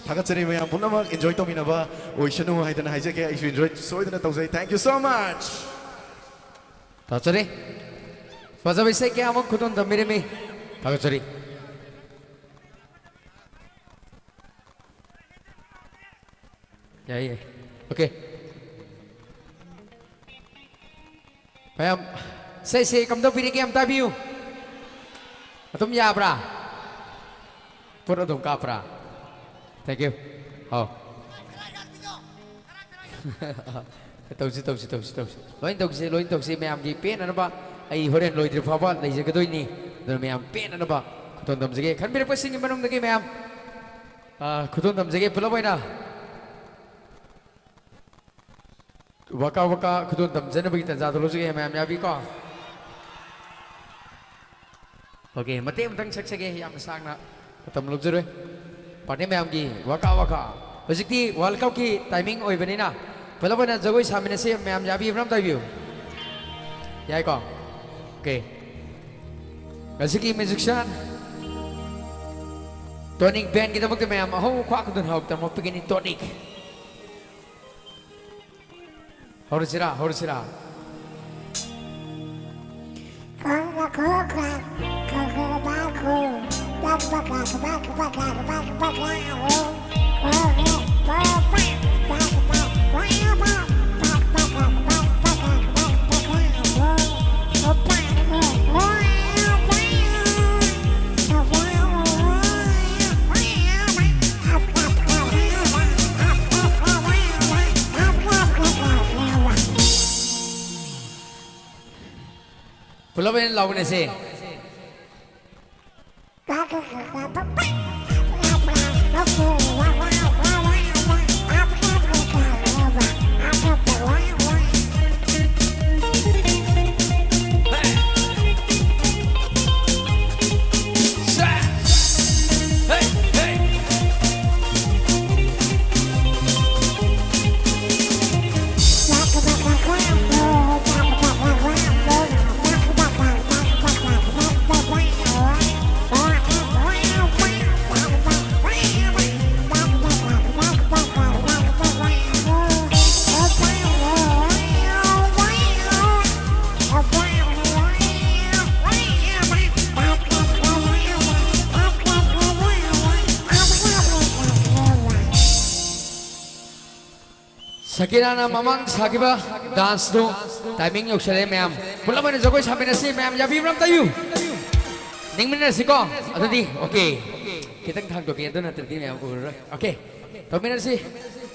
ꯊꯥꯒꯠꯆꯔꯤ ꯃꯌꯥꯝ ꯄꯨꯝꯅꯃꯛ꯫ Enjoy ꯇꯧꯃꯤꯟꯅꯕ ꯑꯣꯏꯁꯅꯨ ꯍꯥꯏꯗꯅ ꯍꯥꯏꯖꯒꯦ꯫ ꯑꯩꯁꯨ enjoy ꯁꯣꯏꯗꯅ ꯇꯧꯖꯩ꯫ Thank you so much. ꯊꯥꯒꯠꯆꯔꯤ꯫ ꯐꯖꯕ ꯏꯁꯩ ꯀꯌꯥ ꯑꯃ ꯈꯨꯗꯣꯜ ꯇꯝꯕꯤꯔꯝꯃꯤ꯫ ꯊꯥꯒꯠꯆꯔꯤ꯫ ꯌꯥꯏ, ꯌꯥꯏ꯫ Okay꯫ ꯃꯌꯥꯝ, ꯁꯦ, ꯁꯦ, ꯀꯝꯗꯧꯕꯤꯔꯤꯒꯦ? ꯑꯝꯇ ꯍꯥꯏꯕꯤꯌꯨ꯫ ꯑꯗꯨꯝ ꯌꯥꯕ꯭ꯔꯥ? ꯄꯣꯠ ꯑꯗꯨꯝ ꯀꯥꯞꯄ꯭ꯔꯥ? Thank you꯫ ꯍꯥꯎ꯫ ꯇꯧꯁꯤ, ꯇꯧꯁꯤ, ꯇꯧꯁꯤ, ꯇꯧꯁꯤ꯫ ꯂꯣꯏ ꯇꯧꯁꯤ, ꯂꯣꯏ ꯇꯧꯁꯤ꯫ ꯃꯌꯥꯝꯒꯤ ꯄꯦꯟꯅꯅꯕ ꯑꯩ ꯍꯣꯔꯦꯟ ꯂꯣꯏꯗ꯭ꯔꯤ ꯐꯥꯎꯕ ꯂꯩꯖꯒꯗꯣꯏꯅꯤ꯫ ꯑꯗꯨꯅ ꯃꯌꯥꯝ ꯄꯦꯟꯅꯅꯕ ꯈꯨꯗꯣꯜ ꯇꯝꯖꯒꯦ꯫ ꯈꯟꯕꯤꯔꯛꯄꯁꯤꯡꯒꯤ ꯃꯅꯨꯡꯗꯒꯤ ꯃꯌꯥꯝ, ꯑ, ꯈꯨꯗꯣꯜ ꯇꯝꯖꯒꯦ ꯄꯨꯂꯞ ꯑꯣꯏꯅ꯫ ꯋꯥꯀꯥ ꯋꯥꯀꯥ ꯈꯨꯗꯣꯜ ꯇꯝꯖꯅꯕꯒꯤ ꯇꯥꯟꯖꯥꯗꯣ ꯂꯧꯖꯒꯦ, ꯃꯌꯥꯝ ꯌꯥꯕꯤꯀꯣ꯫ ꯑꯣꯀꯦ, ꯃꯇꯦꯛ ꯑꯃꯇꯪ ꯁꯛꯆꯒꯦ, ꯌꯥꯝꯅ ꯁꯥꯡꯅ ꯃꯇꯝ ꯂꯧꯖꯔꯣꯏ꯫ ꯄꯥꯔꯇꯤ ꯃꯌꯥꯝꯒꯤ ꯋꯥꯀꯥ ꯋꯥꯀꯥ꯫ ꯍꯧꯖꯤꯛꯇꯤ ꯋꯥꯔꯜ ꯀꯞꯀꯤ ꯇꯥꯏꯃꯤꯡ ꯑꯣꯏꯕꯅꯤꯅ ꯄꯨꯂꯞ ꯑꯣꯏꯅ ꯖꯒꯣꯏ ꯁꯥꯃꯤꯟꯅꯁꯤ, ꯃꯌꯥꯝ ꯌꯥꯕꯤꯕ꯭ꯔꯥ ꯑꯝꯇ ꯍꯥꯏꯕꯤꯌꯨ꯫ ꯌꯥꯏꯀꯣ? ꯑꯣꯀꯦ꯫ ꯉꯁꯤꯒꯤ ꯃ꯭ꯌꯨꯖꯤꯁꯤꯌꯥꯟ ꯇꯣꯅꯤꯛ ꯕꯦꯟꯒꯤꯗꯃꯛꯇ ꯃꯌꯥꯝ ꯑꯍꯧꯕ ꯈ꯭ꯋꯥ ꯈꯨꯗꯣꯜ ꯍꯥꯎ ꯇꯝꯃꯛꯄꯒꯤꯅꯤ, ꯇꯣꯅꯤꯛ꯫ ꯍꯧꯔꯁꯤꯔꯥ, ꯍꯧꯔꯁꯤꯔꯥ꯫ ꯄꯨꯂꯞ ꯑꯣꯏꯅ ꯂꯥꯎꯃꯤꯟꯅꯁꯦ꯫ ꯁꯀꯤꯅꯥꯅ ꯃꯃꯥꯡ ꯁꯥꯈꯤꯕ ꯗꯥꯟꯁꯇꯨ ꯇꯥꯏꯃꯤꯡ ꯌꯧꯁꯜꯂꯦ ꯃꯌꯥꯝ꯫ ꯄꯨꯂꯞ ꯑꯣꯏꯅ ꯖꯒꯣꯏ ꯁꯥꯃꯤꯟꯅꯁꯤ ꯃꯌꯥꯝ, ꯌꯥꯕꯤꯕ꯭ꯔꯥ ꯑꯝꯇ ꯌꯨ? ꯅꯤꯡꯃꯤꯟꯅꯁꯤꯀꯣ꯫ ꯑꯗꯨꯗꯤ, ꯑꯣꯀꯦ꯫ ꯈꯤꯇꯪ ꯊꯥꯡꯗꯣꯛꯀꯦ, ꯑꯗꯨ ꯅꯠꯇ꯭ꯔꯗꯤ ꯃꯌꯥꯝ ꯎꯔꯔꯣꯏ꯫ ꯑꯣꯀꯦ꯫ ꯇꯧꯃꯤꯟꯅꯁꯤ꯫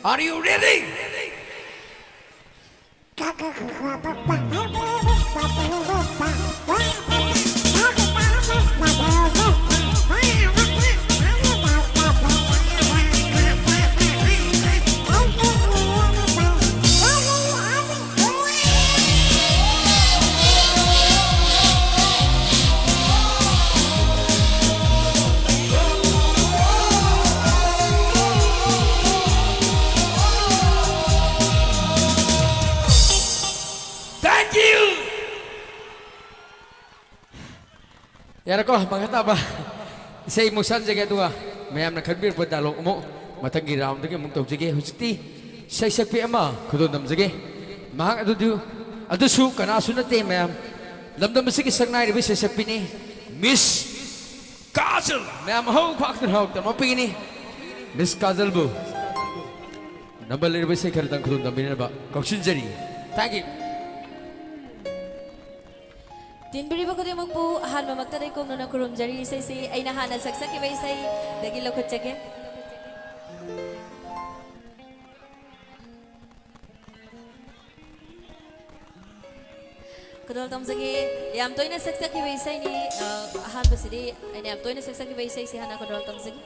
Are you ready? ꯌꯥꯔꯦꯀꯣ, ꯃꯈꯥ ꯇꯥꯕ ꯏꯁꯩ ꯑꯃꯨꯛ ꯁꯛꯍꯟꯖꯒꯦ, ꯑꯗꯨꯒ ꯃꯌꯥꯝꯅ ꯈꯟꯕꯤꯔꯛꯄ dialogue ꯑꯃꯨꯛ ꯃꯊꯪꯒꯤ round-ꯗꯒꯤ ꯑꯃꯨꯛ ꯇꯧꯖꯒꯦ꯫ ꯍꯧꯖꯤꯛꯇꯤ ꯏꯁꯩ ꯁꯛꯄꯤ ꯑꯃ ꯈꯨꯗꯣꯜ ꯇꯝꯖꯒꯦ꯫ ꯃꯍꯥꯛ ꯑꯗꯨꯗꯨ, ꯑꯗꯨꯁꯨ ꯀꯅꯥꯁꯨ ꯅꯠꯇꯦ ꯃꯌꯥꯝ, ꯂꯝꯗꯝ ꯑꯁꯤꯒꯤ ꯁꯛꯅꯥꯏꯔꯕ ꯏꯁꯩ ꯁꯛꯄꯤꯅꯤ, Miss ꯀꯥꯖꯜ꯫ ꯃꯌꯥꯝ ꯑꯍꯧ ꯈꯥꯛꯇꯅ ꯍꯧ ꯇꯝꯃꯛꯄꯤꯒꯅꯤ꯫ Miss ꯀꯥꯖꯜꯕꯨ ꯅꯝꯕ ꯂꯩꯔꯕ ꯏꯁꯩ ꯈꯔꯗꯪ ꯈꯨꯗꯣꯜ ꯇꯝꯕꯤꯅꯅꯕ ꯀꯧꯁꯤꯟꯖꯔꯤ꯫ Thank you꯫ ꯇꯤꯟꯕꯤꯔꯤꯕ ꯈꯨꯗꯤꯡꯃꯛꯄꯨ ꯑꯍꯥꯟꯕꯃꯛꯇꯗ ꯏꯀꯣꯛꯅꯅ ꯈꯨꯔꯨꯝꯖꯔꯤ꯫ ꯏꯁꯩꯁꯤ ꯑꯩꯅ ꯍꯥꯟꯅ ꯁꯛꯆꯈꯤꯕ ꯏꯁꯩꯗꯒꯤ ꯂꯧꯈꯠꯆꯒꯦ꯫ ꯈꯨꯗꯣꯜ ꯇꯝꯖꯒꯦ꯫ ꯌꯥꯝ ꯇꯣꯏꯅ ꯁꯛꯆꯈꯤꯕ ꯏꯁꯩꯅꯤ꯫ ꯑ, ꯑꯍꯥꯟꯕꯁꯤꯗꯤ ꯑꯩꯅ ꯌꯥꯝ ꯇꯣꯏꯅ ꯁꯛꯆꯈꯤꯕ ꯏꯁꯩꯁꯤ ꯍꯥꯟꯅ ꯈꯨꯗꯣꯜ ꯇꯝꯖꯒꯦ꯫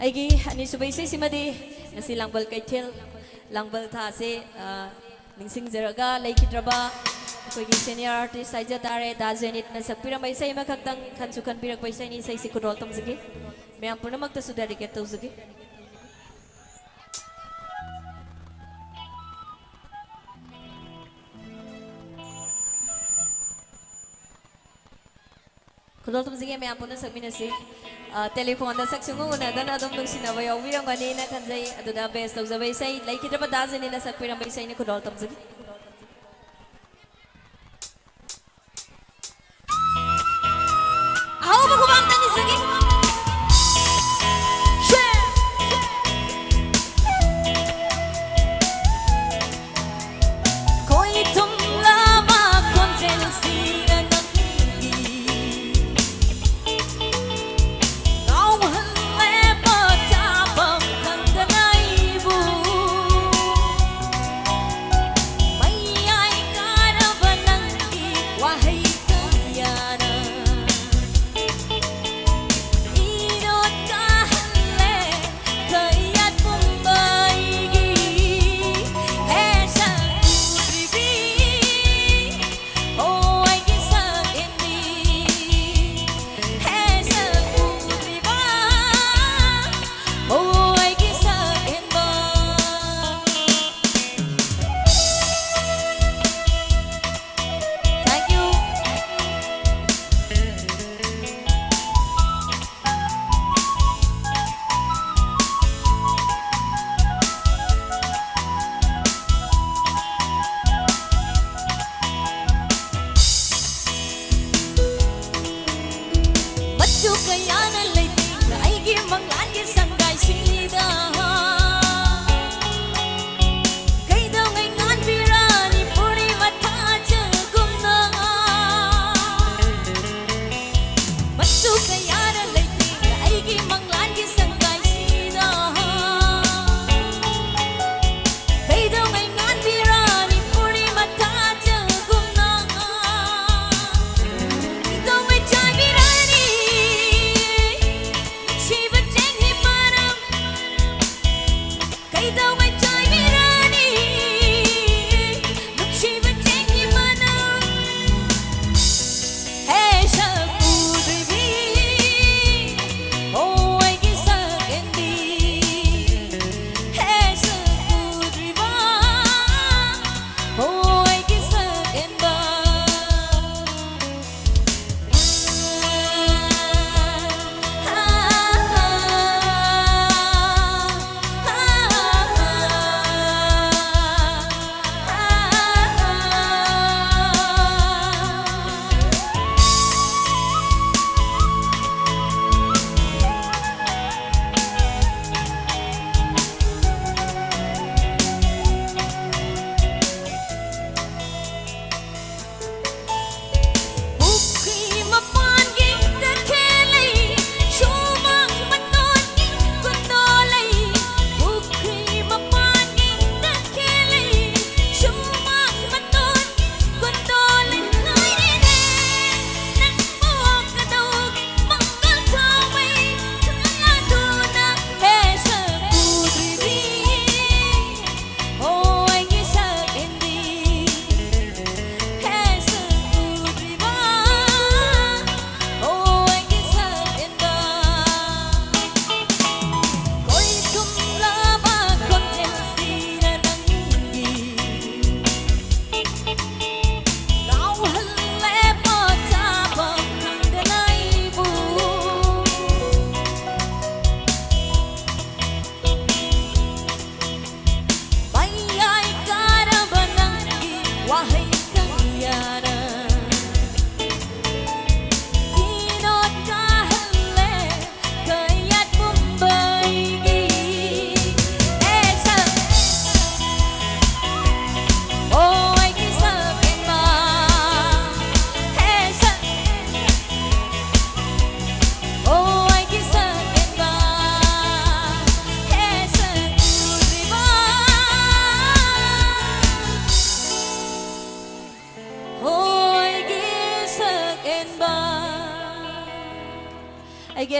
ꯑꯩꯒꯤ ꯑꯅꯤꯁꯨꯕ ꯏꯁꯩꯁꯤꯃꯗꯤ ꯉꯁꯤ ꯂꯥꯡꯕꯜ ꯀꯩꯊꯦꯜ, ꯂꯥꯡꯕꯜ ꯊꯥꯁꯦ, ꯑ, ꯅꯤꯡꯁꯤꯡꯖꯔꯒ ꯂꯩꯈꯤꯗ꯭ꯔꯕ ꯑꯩꯈꯣꯏꯒꯤ senior artist ꯍꯥꯏꯖ ꯇꯥꯔꯦ, ꯗꯥ ꯖꯦꯅꯤꯠꯅ ꯁꯛꯄꯤꯔꯝꯕ ꯏꯁꯩ ꯑꯃꯈꯛꯇꯪ ꯈꯟꯁꯨ ꯈꯟꯕꯤꯔꯛꯄ ꯏꯁꯩꯅꯤ꯫ ꯏꯁꯩꯁꯤ ꯈꯨꯗꯣꯜ ꯇꯝꯖꯒꯦ, ꯃꯌꯥꯝ ꯄꯨꯝꯅꯃꯛꯇꯁꯨ dedicate ꯇꯧꯖꯒꯦ꯫ ꯈꯨꯗꯣꯜ ꯇꯝꯖꯒꯦ, ꯃꯌꯥꯝ ꯄꯨꯟꯅ ꯁꯛꯃꯤꯟꯅꯁꯤ꯫ ꯑ, telephone ꯗ ꯁꯛ ꯁꯨꯡꯎ ꯎꯅꯗꯅ ꯑꯗꯨꯝ ꯅꯨꯡꯁꯤꯅꯕ ꯌꯥꯎꯕꯤꯔꯝꯒꯅꯤꯅ ꯈꯟꯖꯩ꯫ ꯑꯗꯨꯗ best ꯇꯧꯖꯕ ꯏꯁꯩ, ꯂꯩꯈꯤꯗ꯭ꯔꯕ ꯗꯥ ꯖꯦꯅꯤꯠꯅ ꯁꯛꯄꯤꯔꯝꯕ ꯏꯁꯩꯅꯤ꯫ ꯈꯨꯗꯣꯜ ꯇꯝꯖꯒꯦ꯫ ꯑꯍꯧꯕ ꯈꯨꯕꯥꯛ ꯇꯥꯅꯤꯖꯒꯦ꯫ ꯈꯣꯏ ꯊꯨꯝꯂꯕ ꯈꯣꯟꯖꯦꯜꯁꯤꯅ ꯅꯪꯒꯤ ꯉꯥꯎꯍꯜꯂꯦ ꯄꯣꯊꯥꯐꯝ ꯈꯪꯗꯅ ꯑꯩꯕꯨ꯫ ꯃꯌꯥꯏ ꯀꯥꯔꯕ ꯅꯪꯒꯤ ꯋꯥꯍꯩ ꯀꯌꯥꯅ ꯏꯅꯣꯠ ꯀꯥꯍꯜꯂꯦ ꯀꯌꯥꯠ ꯄꯨꯝꯕ ꯑꯩꯒꯤ꯫ ꯍꯦ ꯁꯛ ꯎꯗ꯭ꯔꯤꯕꯤ, ꯑꯣ ꯑꯩꯒꯤ ꯁꯛ ꯍꯦ ꯁꯛ ꯎꯗ꯭ꯔꯤꯕ, ꯑꯣ ꯑꯩꯒꯤ ꯁꯛ ꯍꯦꯟꯕ꯫ Thank you. ꯃꯆꯨ ꯀꯌꯥꯅ ꯂꯩꯇꯦꯡꯅ ꯑꯩꯒꯤ ꯃꯪꯂꯥꯟꯒꯤ ꯁꯪꯒꯥꯏꯁꯤꯗ꯫ ꯀꯩꯗꯧꯉꯩ ꯉꯥꯟꯕꯤꯔꯅꯤ ꯄꯨꯔꯅꯤꯃꯥ ꯊꯥꯖꯒꯨꯝꯅ? ꯃꯆꯨ ꯀꯌꯥꯅ ꯂꯩꯇꯦꯡꯅ ꯑꯩꯒꯤ ꯃꯪꯂꯥꯟꯒꯤ ꯁꯪꯒꯥꯏꯁꯤꯗ꯫ ꯀꯩꯗꯧꯉꯩ ꯉꯥꯟꯕꯤꯔꯅꯤ ꯄꯨꯔꯅꯤꯃꯥ ꯊꯥꯖꯒꯨꯝꯅ? ꯀꯩꯗꯧꯉꯩ ꯆꯥꯏꯕꯤꯔꯅꯤ ꯅꯨꯡꯁꯤꯕ ꯆꯦꯡ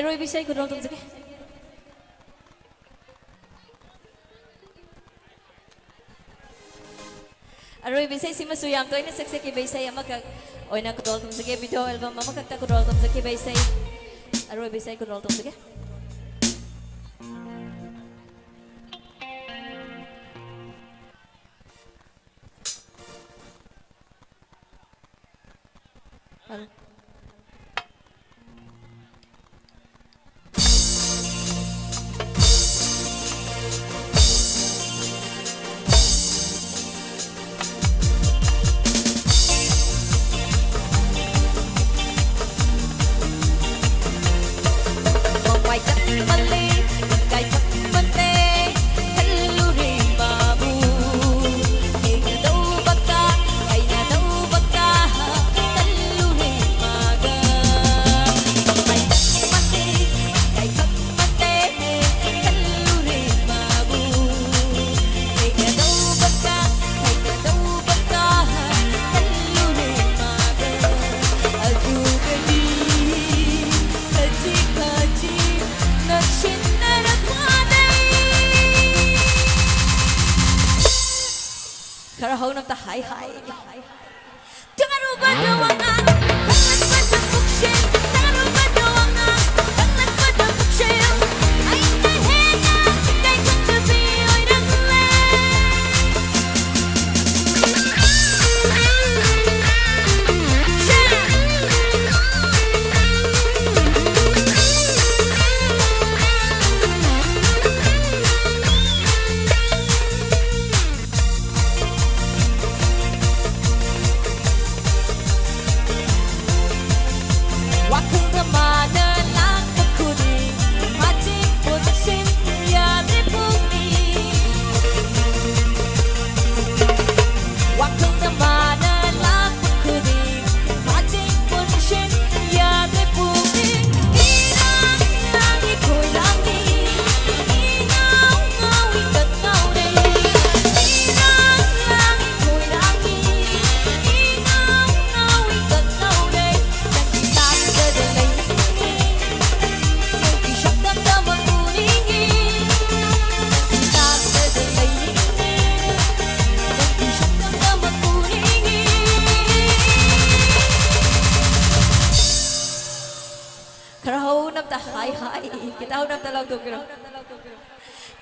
ꯑꯔꯣꯏꯕ ꯏꯁꯩ ꯈꯨꯗꯣꯜ ꯇꯧꯖꯒꯦ꯫ ꯑꯔꯣꯏꯕ ꯏꯁꯩꯁꯤꯃꯁꯨ ꯌꯥꯝ ꯇꯣꯏꯅ ꯁꯛꯆꯈꯤꯕ ꯏꯁꯩ ꯑꯃꯈꯛ ꯑꯣꯏꯅ ꯈꯨꯗꯣꯜ ꯇꯧꯖꯒꯦ꯫ ꯚꯤꯗꯤꯑꯣ ꯑꯦꯜꯕꯝ ꯑꯃꯈꯛꯇ ꯈꯨꯗꯣꯜ ꯇꯧꯖꯈꯤꯕ ꯏꯁꯩ, ꯑꯔꯣꯏꯕ ꯏꯁꯩ ꯈꯨꯗꯣꯜ ꯇꯧꯖꯒꯦ꯫ ꯈꯔ ꯍꯧꯅ ꯑꯝꯇ ꯍꯥꯏ ꯍꯥꯏ꯫ ꯇꯉꯥꯏꯔꯨꯕꯗ ꯋꯥꯉꯥꯡ, ꯈꯪꯂꯛꯄꯗ ꯄꯨꯛꯁꯦꯜ, ꯇꯉꯥꯏꯔꯨꯕꯗ ꯋꯥꯉꯥꯡ, ꯈꯪꯂꯛꯄꯗ ꯄꯨꯛꯁꯦꯜ, ꯑꯩꯅ ꯍꯦꯟꯅ ꯏꯀꯥꯏ ꯈꯪꯗꯕꯤ ꯑꯣꯏꯔꯝꯂꯦ꯫ ꯂꯧꯊꯣꯛꯄꯤꯔꯣ꯫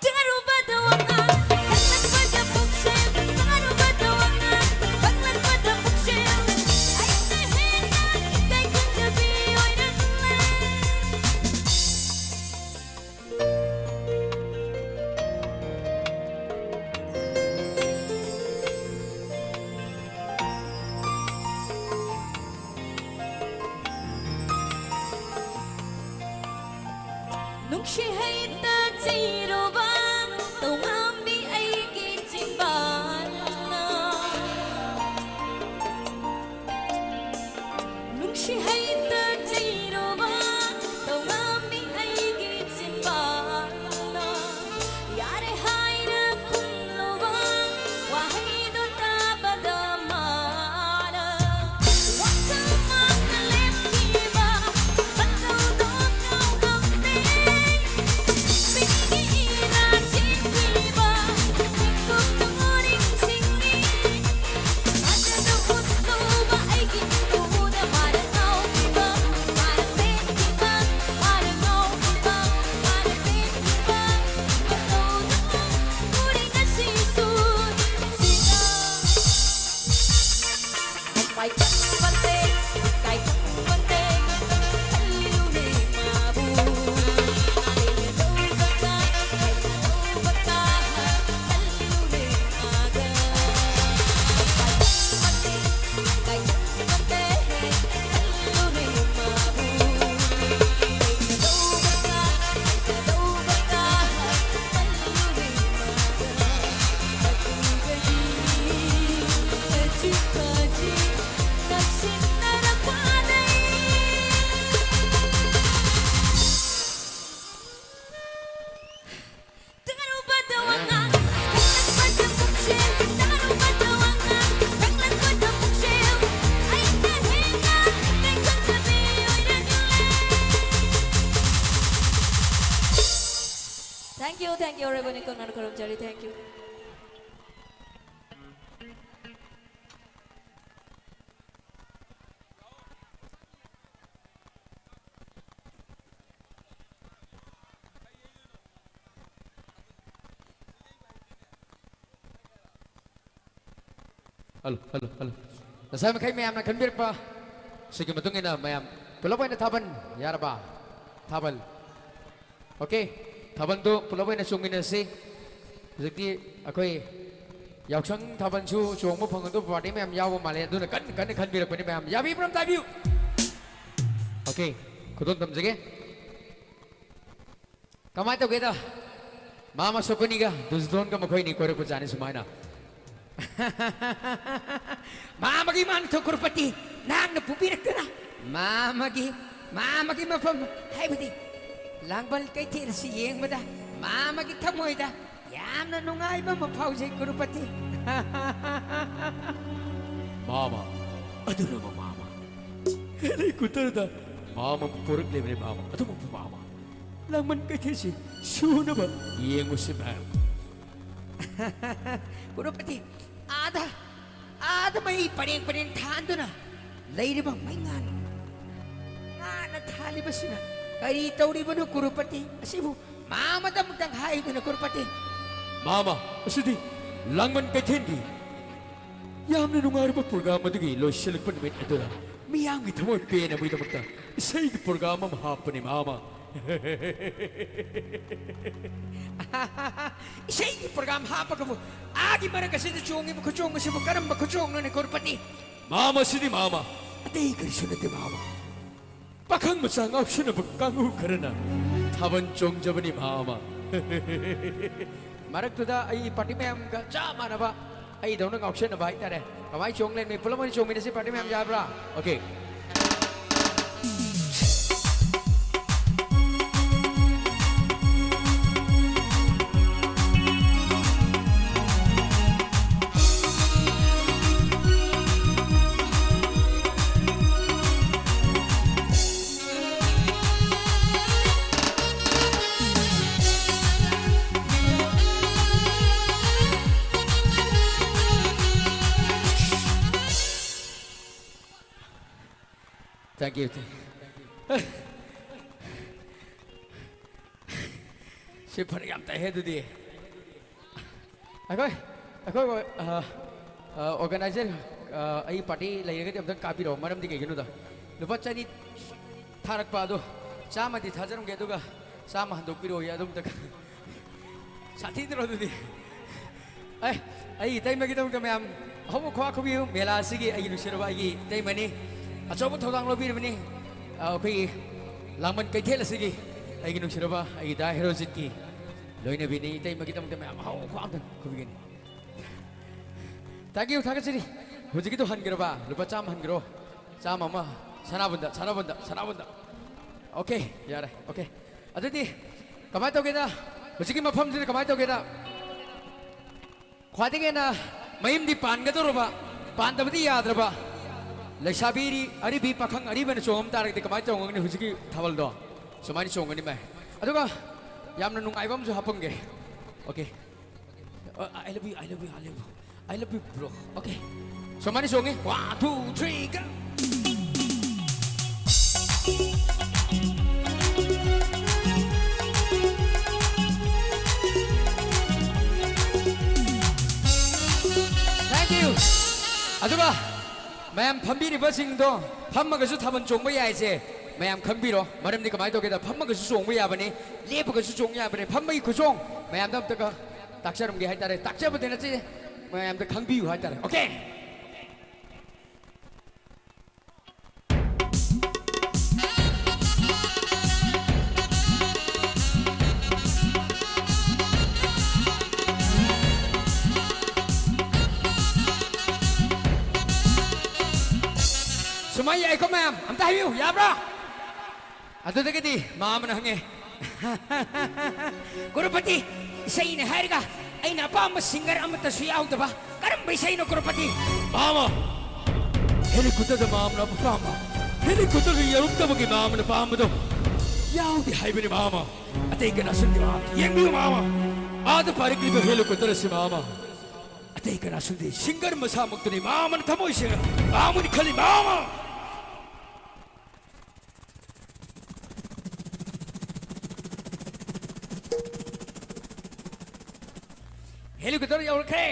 ꯇꯨꯡ ꯑꯔꯨꯕꯗ ꯋꯥꯉꯥꯡ, ꯈꯪꯂꯛꯄꯗ ꯄꯨꯛꯁꯦꯜ, ꯇꯨꯡ ꯑꯔꯨꯕꯗ ꯋꯥꯉꯥꯡ, ꯈꯪꯂꯛꯄꯗ ꯄꯨꯛꯁꯦꯜ, ꯑꯩꯅ ꯍꯦꯟꯅ ꯏꯀꯥꯏ ꯈꯪꯗꯕꯤ ꯑꯣꯏꯔꯛꯂꯦ꯫ ꯅꯨꯡꯁꯤ ꯍꯩꯇ ꯆꯩꯔꯨꯕ ꯇꯧꯉꯝꯕꯤ ꯑꯩꯒꯤ ꯆꯤꯟꯕꯥꯜꯅ꯫ ꯅꯨꯡꯁꯤ ꯍꯩꯇ ꯆꯩꯔꯨꯕ ꯇꯧꯉꯝꯃꯤ ꯑꯩꯒꯤ ꯆꯤꯟꯕꯥꯜꯅ꯫ ꯌꯥꯔꯦ ꯍꯥꯏꯅ ꯈꯨꯝꯂꯨꯕ ꯋꯥꯍꯩꯗꯣ ꯇꯥꯕꯗ ꯃꯥꯅ ꯋꯥꯈꯜ ꯃꯥꯡꯅ ꯂꯦꯞꯈꯤꯕ ꯃꯇꯧꯗꯣ ꯀꯥꯎꯉꯝꯗꯦ꯫ ꯃꯤꯒꯤ ꯏꯔꯥ ꯆꯦꯟꯈꯤꯕ ꯃꯤꯀꯨꯞꯇ ꯎꯔꯤꯡꯁꯤꯡꯅꯤ꯫ Thank you, thank you, everyone. ꯀꯣꯟꯅ ꯈꯨꯔꯨꯝꯖꯔꯤ꯫ Thank you. Hello, hello, hello. ꯉꯁꯥꯏ ꯃꯈꯩ ꯃꯌꯥꯝꯅ ꯈꯟꯕꯤꯔꯛꯄ ꯁꯤꯒꯤ ꯃꯇꯨꯡ ꯏꯟꯅ ꯃꯌꯥꯝ ꯄꯨꯂꯞ ꯑꯣꯏꯅ ꯊꯥꯕꯜ ꯌꯥꯔꯕ? ꯊꯥꯕꯜ꯫ ꯑꯣꯀꯦ꯫ ꯊꯥꯕꯜꯗꯨ ꯄꯨꯂꯞ ꯑꯣꯏꯅ ꯆꯣꯡꯃꯤꯟꯅꯁꯤ꯫ ꯍꯧꯖꯤꯛꯇꯤ ꯑꯩꯈꯣꯏ ꯌꯥꯎꯁꯪ ꯊꯥꯕꯜꯁꯨ ꯆꯣꯡꯕ ꯐꯪꯒꯗꯕ ꯄꯥꯔꯇꯤ ꯃꯌꯥꯝ ꯌꯥꯎꯕ ꯃꯥꯜꯂꯦ, ꯑꯗꯨꯅ ꯀꯟꯅ ꯀꯟꯅ ꯈꯟꯕꯤꯔꯛꯄꯅꯤ ꯃꯌꯥꯝ꯫ ꯌꯥꯕꯤꯕ꯭ꯔꯥ ꯑꯝꯇ ꯍꯥꯏꯕꯤꯌꯨ꯫ ꯑꯣꯀꯦ꯫ ꯈꯨꯗꯣꯜ ꯇꯝꯖꯒꯦ꯫ ꯀꯃꯥꯏꯅ ꯇꯧꯒꯦꯗ? ꯃꯥꯃ ꯁꯣꯀꯨꯅꯤꯒ ꯗꯨꯖꯗꯣꯟꯒ ꯃꯈꯣꯏꯅꯤ ꯀꯣꯏꯔꯛꯄ ꯖꯥꯠꯅꯤ ꯁꯨꯃꯥꯏꯅ꯫ ꯃꯥꯃꯒꯤ ꯃꯥꯟꯊꯣ ꯀ꯭ꯔꯨꯄꯇꯤ ꯅꯍꯥꯛꯅ ꯄꯨꯕꯤꯔꯛꯇꯨꯅ ꯃꯥꯃꯒꯤ, ꯃꯥꯃꯒꯤ ꯃꯐꯝ, ꯍꯥꯏꯕꯗꯤ ꯂꯥꯡꯕꯜ ꯀꯩꯊꯦꯜ ꯑꯁꯤ ꯌꯦꯡꯕꯗ ꯃꯥꯃꯒꯤ ꯊꯃꯣꯏꯗ ꯌꯥꯝꯅ ꯅꯨꯡꯉꯥꯏꯕ ꯑꯃ ꯐꯥꯎꯖꯩ ꯀ꯭ꯔꯨꯄꯇꯤ꯫ ꯃꯥꯃ, ꯑꯗꯨꯅꯕꯨ ꯃꯥꯃ, ꯍꯦꯂꯤꯀꯨꯇꯔꯗ ꯃꯥꯃ ꯄꯨꯔꯛꯂꯤꯕꯅꯤ ꯃꯥꯃ, ꯑꯗꯨꯃꯛꯄꯨ ꯃꯥꯃ꯫ ꯂꯥꯡꯕꯟ ꯀꯩꯊꯦꯜꯁꯤ ꯁꯨꯅꯕ ꯌꯦꯡꯉꯨꯁꯤ ꯃꯦꯝ꯫ ꯀ꯭ꯔꯨꯄꯇꯤ, ꯑꯥꯗ, ꯑꯥꯗ ꯃꯩ ꯄꯔꯦꯡ ꯄꯔꯦꯡ ꯊꯥꯟꯗꯨꯅ ꯂꯩꯔꯤꯕ ꯃꯩꯉꯥꯟ ꯉꯥꯅ ꯊꯥꯜꯂꯤꯕꯁꯤꯅ ꯀꯔꯤ ꯇꯧꯔꯤꯕꯅꯣ ꯀ꯭ꯔꯨꯄꯇꯤ? ꯑꯁꯤꯕꯨ ꯃꯥꯃꯗ ꯑꯃꯨꯛꯇꯪ ꯍꯥꯏꯗꯨꯅ ꯀ꯭ꯔꯨꯄꯇꯤ꯫ ꯃꯥꯃ, ꯑꯁꯤꯗꯤ ꯂꯥꯡꯕꯟ ꯀꯩꯊꯦꯜꯒꯤ ꯌꯥꯝꯅ ꯅꯨꯡꯉꯥꯏꯔꯕ ꯄ꯭ꯔꯣꯒ꯭ꯔꯥꯝ ꯑꯗꯨꯒꯤ ꯂꯣꯏꯁꯤꯜꯂꯛꯄ ꯅꯨꯃꯤꯠ ꯑꯗꯨꯗ ꯃꯤꯌꯥꯝꯒꯤ ꯊꯃꯣꯏ ꯄꯦꯟꯅꯕꯒꯤꯗꯃꯛꯇ ꯏꯁꯩꯒꯤ ꯄ꯭ꯔꯣꯒ꯭ꯔꯥꯝ ꯑꯃ ꯍꯥꯞꯄꯅꯤ ꯃꯥꯃ꯫ ꯏꯁꯩꯒꯤ ꯄ꯭ꯔꯣꯒ꯭ꯔꯥꯝ ꯍꯥꯞꯄꯒꯕꯨ ꯑꯥꯒꯤ ꯃꯔꯛ ꯑꯁꯤꯗ ꯆꯣꯡꯉꯤꯕ ꯈꯨꯆꯣꯡ ꯑꯁꯤꯕꯨ ꯀꯔꯝꯕ ꯈꯨꯆꯣꯡꯅꯣꯅꯦ ꯀ꯭ꯔꯨꯄꯇꯤ? ꯃꯥꯃ, ꯑꯁꯤꯗꯤ ꯃꯥꯃ, ꯑꯇꯩ ꯀꯔꯤꯁꯨ ꯅꯠꯇꯦ ꯃꯥꯃ, ꯄꯥꯈꯪ ꯃꯆꯥ ꯉꯥꯎꯁꯤꯟꯅꯕ ꯀꯥꯡꯕꯨ ꯈꯔꯅ ꯊꯥꯕꯜ ꯆꯣꯡꯖꯕꯅꯤ ꯃꯥꯃ꯫ ꯃꯔꯛꯇꯨꯗ ꯑꯩ ꯄꯥꯔꯇꯤ ꯃꯌꯥꯝꯒ ꯆꯞ ꯃꯥꯟꯅꯕ ꯑꯩꯗꯧꯅ ꯉꯥꯎꯁꯤꯟꯅꯕ ꯍꯥꯏꯇꯥꯔꯦ꯫ ꯀꯃꯥꯏꯅ ꯆꯣꯡ ꯂꯩꯔꯝꯃꯤ? ꯄꯨꯂꯞ ꯑꯣꯏꯅ ꯆꯣꯡꯃꯤꯟꯅꯁꯤ ꯄꯥꯔꯇꯤ ꯃꯌꯥꯝ, ꯌꯥꯕ꯭ꯔꯥ? Okay. Thank you, thank you. ꯁꯤ ꯐꯔꯛ ꯌꯥꯝ ꯇꯥꯏꯍꯦ ꯑꯗꯨꯗꯤ꯫ ꯑꯩꯈꯣꯏ, ꯑꯩꯈꯣꯏ, ꯑ, ꯑ, organizer, ꯑ, ꯑꯩ party ꯂꯩꯔꯒꯗꯤ ꯑꯝꯇꯪ ꯀꯥꯞꯄꯤꯔꯛꯑꯣ꯫ ꯃꯔꯝꯗꯤ ꯀꯩꯒꯤꯅꯣꯗ, ꯂꯨꯄꯥ ꯆꯅꯤ ꯊꯥꯔꯛꯄ ꯑꯗꯣ ꯆꯥꯝꯃꯗꯤ ꯊꯥꯖꯔꯝꯒꯦ, ꯑꯗꯨꯒ ꯆꯥꯝꯃ ꯍꯟꯗꯣꯛꯄꯤꯔꯛꯑꯣꯌꯦ꯫ ꯑꯗꯨ ꯑꯝꯇ ꯁꯥꯊꯤꯗ꯭ꯔꯣ ꯑꯗꯨꯗꯤ? ꯑꯦ, ꯑꯩ ꯏꯇꯩꯃꯒꯤꯗꯃꯛꯇ ꯃꯌꯥꯝ ꯑꯍꯧꯕ ꯈꯨꯕꯥꯛ ꯈꯨꯕꯤꯌꯨ꯫ ꯃꯦꯂꯥ ꯑꯁꯤꯒꯤ ꯑꯩꯒꯤ ꯅꯨꯡꯁꯤꯔꯕ ꯑꯩꯒꯤ ꯏꯇꯩꯃꯅꯤ, ꯑꯆꯧꯕ ꯊꯧꯗꯥꯡ ꯂꯧꯕꯤꯔꯕꯅꯤ꯫ ꯑ, ꯑꯩꯈꯣꯏꯒꯤ ꯂꯥꯡꯕꯟ ꯀꯩꯊꯦꯜ ꯑꯁꯤꯒꯤ ꯑꯩꯒꯤ ꯅꯨꯡꯁꯤꯔꯕ ꯑꯩꯒꯤ ꯗꯥ ꯍꯦꯔꯣꯖꯤꯠꯀꯤ ꯂꯣꯏꯅꯕꯤꯅꯤ꯫ ꯏꯇꯩꯃꯒꯤꯗꯃꯛꯇ ꯃꯌꯥꯝ ꯑꯍꯧꯕ ꯈꯨꯕꯥꯛ ꯑꯝꯇ ꯈꯨꯕꯤꯒꯅꯤ꯫ Thank you, ꯊꯥꯒꯠꯆꯔꯤ꯫ ꯍꯧꯖꯤꯛꯀꯤꯗꯣ ꯍꯟꯈ꯭ꯔꯕ? ꯂꯨꯄꯥ ꯆꯥꯝꯃ ꯍꯟꯈ꯭ꯔꯣ꯫ ꯆꯥꯝꯃ ꯑꯃ ꯁꯅꯥꯕꯨꯟꯗ, ꯁꯅꯥꯕꯨꯟꯗ, ꯁꯅꯥꯕꯨꯟꯗ꯫ Okay, ꯌꯥꯔꯦ, okay꯫ ꯑꯗꯨꯗꯤ ꯀꯃꯥꯏꯅ ꯇꯧꯒꯦꯗ, ꯍꯧꯖꯤꯛꯀꯤ ꯃꯐꯝꯁꯤꯗ ꯀꯃꯥꯏꯅ ꯇꯧꯒꯦꯗ, ꯈ꯭ꯋꯥꯏꯗꯒꯤ ꯍꯦꯟꯅ ꯃꯌꯨꯝꯗꯤ ꯄꯥꯟꯒꯗꯧꯔꯕ, ꯄꯥꯟꯗꯕꯗꯤ ꯌꯥꯗ꯭ꯔꯕ ꯂꯩꯁꯥꯕꯤ ꯑꯔꯤꯕꯤ, ꯄꯥꯈꯪ ꯑꯔꯤꯕꯅ ꯆꯣꯡꯉꯝ ꯇꯥꯔꯒꯗꯤ ꯀꯃꯥꯏꯅ ꯆꯣꯡꯒꯅꯤ? ꯍꯧꯖꯤꯛꯀꯤ ꯊꯥꯕꯜꯗꯣ ꯁꯨꯃꯥꯏꯅ ꯆꯣꯡꯒꯅꯤ ꯃꯥꯏ꯫ ꯑꯗꯨꯒ ꯌꯥꯝꯅ ꯅꯨꯡꯉꯥꯏꯕ ꯑꯃꯁꯨ ꯍꯥꯄꯝꯒꯦ꯫ Okay꯫ Uh, I love you, I love you, I love you. I love you, bro. Okay. So, mani songi. One, two, three, go. Thank you. ꯑꯗꯨꯒ ꯃꯌꯥꯝ ꯐꯝꯕꯤꯔꯤꯕꯁꯤꯡꯗꯣ, ꯐꯝꯃꯒꯁꯨ ꯊꯥꯕꯜ ꯆꯣꯡꯕ ꯌꯥꯏꯁꯦ ꯃꯌꯥꯝ ꯈꯪꯕꯤꯔꯣ꯫ ꯃꯔꯝꯗꯤ ꯀꯃꯥꯏꯅ ꯇꯧꯒꯦꯗ, ꯐꯝꯃꯒꯁꯨ ꯆꯣꯡꯕ ꯌꯥꯕꯅꯤ, ꯂꯦꯞꯄꯒꯁꯨ ꯆꯣꯡ ꯌꯥꯕꯅꯤ꯫ ꯐꯝꯕꯒꯤ ꯈꯨꯆꯣꯡ ꯃꯌꯥꯝꯗ ꯑꯝꯇꯒ ꯇꯥꯛꯆꯔꯝꯒꯦ ꯍꯥꯏꯇꯥꯔꯦ꯫ ꯇꯥꯛꯆꯕꯗꯤ ꯅꯠꯇꯦ, ꯃꯌꯥꯝꯗ ꯈꯪꯕꯤꯌꯨ ꯍꯥꯏꯇꯥꯔꯦ꯫ Okay꯫ ꯁꯨꯃꯥꯏ ꯌꯥꯏꯀꯣ ꯃꯌꯥꯝ? ꯑꯝꯇ ꯍꯥꯏꯕꯤꯌꯨ, ꯌꯥꯕ꯭ꯔꯥ? ꯑꯗꯨꯗꯒꯤꯗꯤ ꯃꯥꯃꯅ ꯍꯪꯉꯦ, "ꯀ꯭ꯔꯣꯔꯄꯇꯤ, ꯏꯁꯩꯅꯦ ꯍꯥꯏꯔꯒ ꯑꯩꯅ ꯑꯄꯥꯝꯕ singer ꯑꯃꯠꯇꯁꯨ ꯌꯥꯎꯗꯕ, ꯀꯔꯝꯕ ꯏꯁꯩꯅꯣ ꯀ꯭ꯔꯣꯔꯄꯇꯤ?" ꯃꯥꯃ, helicopterꯗ ꯃꯥꯃꯅ ꯑꯄꯥꯝꯕ, helicopterꯗ ꯌꯧꯔꯛꯇꯕꯒꯤ ꯃꯥꯃꯅ ꯄꯥꯝꯕꯗꯣ ꯌꯥꯎꯗꯦ ꯍꯥꯏꯕꯅꯤ ꯃꯥꯃ꯫ ꯑꯇꯩ ꯀꯅꯥꯁꯨ ꯅꯠꯇꯦ ꯃꯥꯃ꯫ ꯌꯦꯡꯕꯤꯌꯨ ꯃꯥꯃ, ꯑꯥꯗ ꯄꯥꯏꯔꯛꯂꯤꯕ helicopter ꯑꯁꯤ ꯃꯥꯃ, ꯑꯇꯩ ꯀꯅꯥꯁꯨ ꯅꯠꯇꯦ, singer ꯃꯁꯥꯃꯛꯇꯨꯅꯤ꯫ ꯃꯥꯃꯅ ꯊꯃꯣꯏ ꯁꯦꯡꯅ ꯃꯥꯃꯅꯤ ꯈꯜꯂꯤ ꯃꯥꯃ꯫ Helicopter ꯌꯧꯔꯛꯈ꯭ꯔꯦ꯫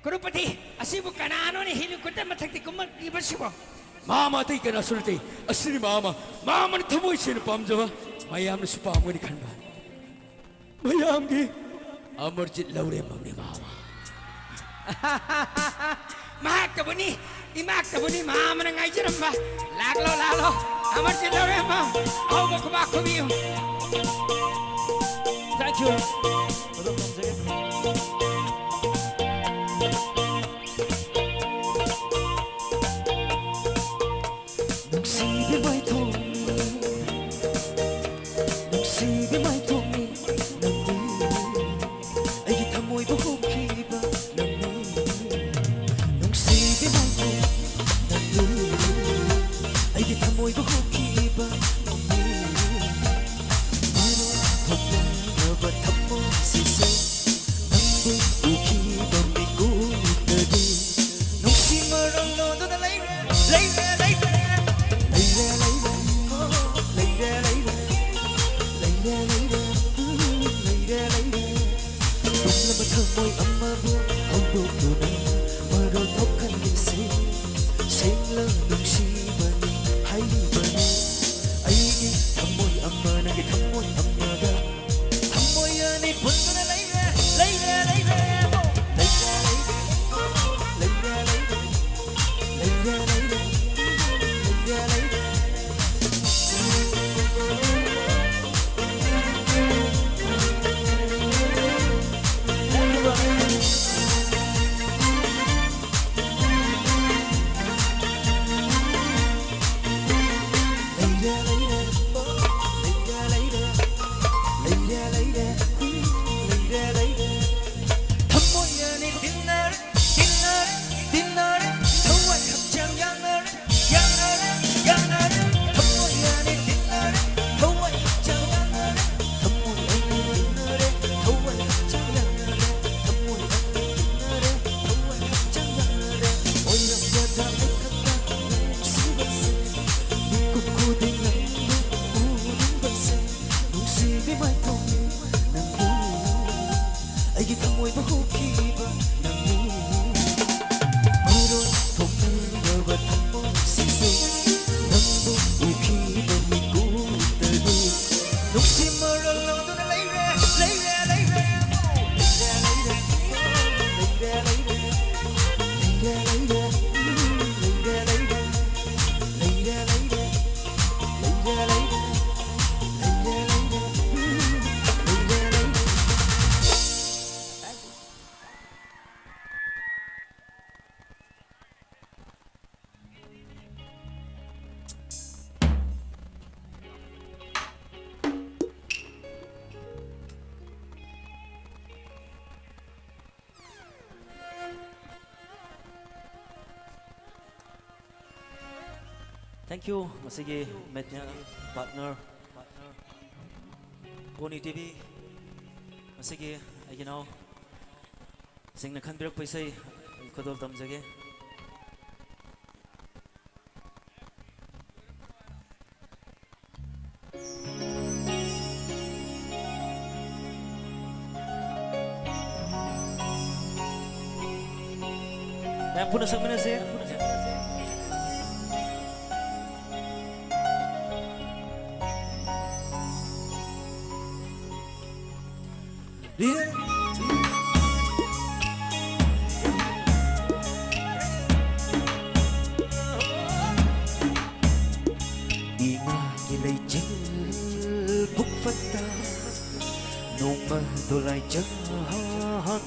ꯀ꯭ꯔꯣꯔꯄꯇꯤ, ꯑꯁꯤꯕꯨ ꯀꯅꯥꯅꯣꯅꯦ ꯍꯦꯂꯤꯀꯣꯞꯇꯔ ꯃꯊꯛꯇ ꯀꯨꯝꯃꯛꯂꯤꯕꯁꯤꯕꯣ? ꯃꯥꯃ ꯑꯇꯩ ꯀꯅꯥꯁꯨ ꯅꯠꯇꯦ, ꯑꯁꯤꯅꯤ ꯃꯥꯃ꯫ ꯃꯥꯃꯅ ꯊꯃꯣꯏ ꯁꯦꯡꯅ ꯄꯥꯝꯖꯕ, ꯃꯌꯥꯝꯅꯁꯨ ꯄꯥꯝꯒꯅꯤ ꯈꯟꯕ꯫ ꯃꯌꯥꯝꯒꯤ ꯑꯃꯔꯖꯤꯠ ꯂꯧꯔꯦꯝꯕꯝꯅꯤ ꯃꯥꯃ꯫ ꯃꯍꯥꯛꯇꯕꯨꯅꯤ, ꯏꯃꯥꯛꯇꯕꯨꯅꯤ ꯃꯥꯃꯅ ꯉꯥꯏꯖꯔꯝꯕ꯫ ꯂꯥꯛꯂꯣ, ꯂꯥꯛꯂꯣ, ꯑꯃꯔꯖꯤꯠ ꯂꯧꯔꯦꯝꯕꯝ꯫ ꯑꯍꯧꯕ ꯈꯨꯕꯥꯛ ꯈꯨꯕꯤꯌꯨ꯫ Thank you꯫ ꯑꯗꯣꯝ ꯉꯝꯖꯒꯅꯤ꯫ ꯅꯨꯡꯁꯤꯕꯤ ꯃꯥꯏꯊꯣꯡ, ꯅꯨꯡꯁꯤꯕꯤ ꯃꯥꯏꯊꯣꯡꯅꯤ ꯅꯪꯗꯤ, ꯑꯩꯒꯤ ꯊꯃꯣꯏꯕꯨ ꯍꯨꯈꯤꯕ ꯅꯪꯗꯤ, ꯅꯨꯡꯁꯤꯕꯤ ꯃꯥꯏꯊꯣꯡ ꯅꯪꯗꯤ, ꯑꯩꯒꯤ ꯊꯃꯣꯏꯕꯨ ꯍꯨꯈꯤꯕ ꯅꯪꯗꯤ, ꯃꯔꯣꯜ ꯊꯣꯛꯂꯝꯂꯕ ꯊꯃꯣꯏꯁꯤꯁꯨ ꯅꯪꯕꯨ ꯎꯈꯤꯕ ꯃꯤꯀꯨꯞꯇꯒꯤ ꯅꯨꯡꯁꯤ ꯃꯔꯣꯜ ꯂꯣꯟꯗꯨꯅ ꯂꯩꯔꯦ, ꯂꯩꯔꯦ, ꯂꯩꯔꯦ꯫ ꯂꯩꯔꯦ, ꯂꯩꯔꯦ, ꯍꯣ, ꯍꯣ, ꯂꯩꯔꯦ, ꯂꯩꯔꯦ꯫ ꯂꯩꯔꯦ, ꯂꯩꯔꯦ, ꯎꯝ, ꯂꯩꯔꯦ, ꯂꯩꯔꯦ꯫ ꯇꯨꯝꯂꯕ ꯊꯃꯣꯏ ꯑꯃꯕꯨ ꯍꯧꯗꯣꯛꯇꯨꯅ ꯃꯔꯣꯜ ꯊꯣꯛꯍꯟꯒꯦꯁꯦ꯫ ꯁꯦꯡꯂ ꯅꯨꯡꯁꯤꯕꯅꯤ ꯍꯥꯏꯔꯤꯕꯅꯤ꯫ ꯑꯩꯒꯤ ꯊꯃꯣꯏ ꯑꯃ ꯅꯪꯒꯤ ꯊꯃꯣꯏ ꯑꯃꯒ ꯊꯃꯣꯏ ꯑꯅꯤ ꯄꯨꯟꯗꯨꯅ ꯂꯩꯔꯦ, ꯂꯩꯔꯦ, ꯂꯩꯔꯦ, ꯂꯩꯔꯦ, ꯂꯩꯔꯦ, ꯂꯩꯔꯦ, ꯂꯩꯔꯦ, ꯂꯩꯔꯦ, ꯂꯩꯔꯦ, ꯂꯩꯔꯦ꯫ ꯊꯃꯣꯏ ꯑꯅꯤ ꯇꯤꯟꯅꯔꯦ, ꯇꯤꯟꯅꯔꯦ, ꯇꯤꯟꯅꯔꯦ, ꯊꯋꯥꯏ ꯍꯛꯆꯥꯡ ꯌꯥꯅꯔꯦ, ꯌꯥꯅꯔꯦ, ꯌꯥꯅꯔꯦ, ꯊꯃꯣꯏ ꯑꯅꯤ ꯇꯤꯟꯅꯔꯦ, ꯊꯋꯥꯏ ꯍꯛꯆꯥꯡ ꯌꯥꯅꯔꯦ, ꯊꯃꯣꯏ ꯑꯅꯤ ꯇꯤꯟꯅꯔꯦ, ꯊꯋꯥꯏ ꯍꯛꯆꯥꯡ ꯌꯥꯅꯔꯦ, ꯊꯃꯣꯏ ꯑꯅꯤ ꯇꯤꯟꯅꯔꯦ, ꯊꯋꯥꯏ ꯍꯛꯆꯥꯡ ꯌꯥꯅꯔꯦ, ꯑꯣꯏꯔꯝꯕꯗ ꯑꯩꯈꯛꯇ ꯅꯨꯡꯁꯤꯕꯁꯦ, ꯃꯤꯀꯨꯞ ꯈꯨꯗꯤꯡ ꯅꯪꯕꯨ ꯎꯅꯤꯡꯕꯁꯦ, ꯅꯨꯡꯁꯤꯕꯤ ꯃꯥꯏꯊꯣꯡ ꯅꯪꯕꯨ, ꯑꯩꯒꯤ ꯊꯃꯣꯏꯕꯨ ꯍꯨꯈꯤꯕ ꯅꯪꯕꯨ꯫ Thank you, ꯉꯁꯤꯒꯤ media partner pony T V, ꯉꯁꯤꯒꯤ ꯑꯩꯒꯤ ꯏꯅꯥꯎ ꯁꯤꯡꯅ ꯈꯟꯕꯤꯔꯛꯄ ꯏꯁꯩ ꯈꯨꯗꯣꯜ ꯇꯝꯖꯒꯦ꯫ ꯃꯌꯥꯝ ꯄꯨꯟꯅ ꯁꯛꯃꯤꯟꯅꯁꯤ꯫ ꯏꯉꯥꯒꯤ ꯂꯩꯆꯤꯜ ꯄꯨꯛꯐꯠꯇ ꯅꯣꯡꯃ ꯗꯣꯂꯥꯏ ꯆꯥ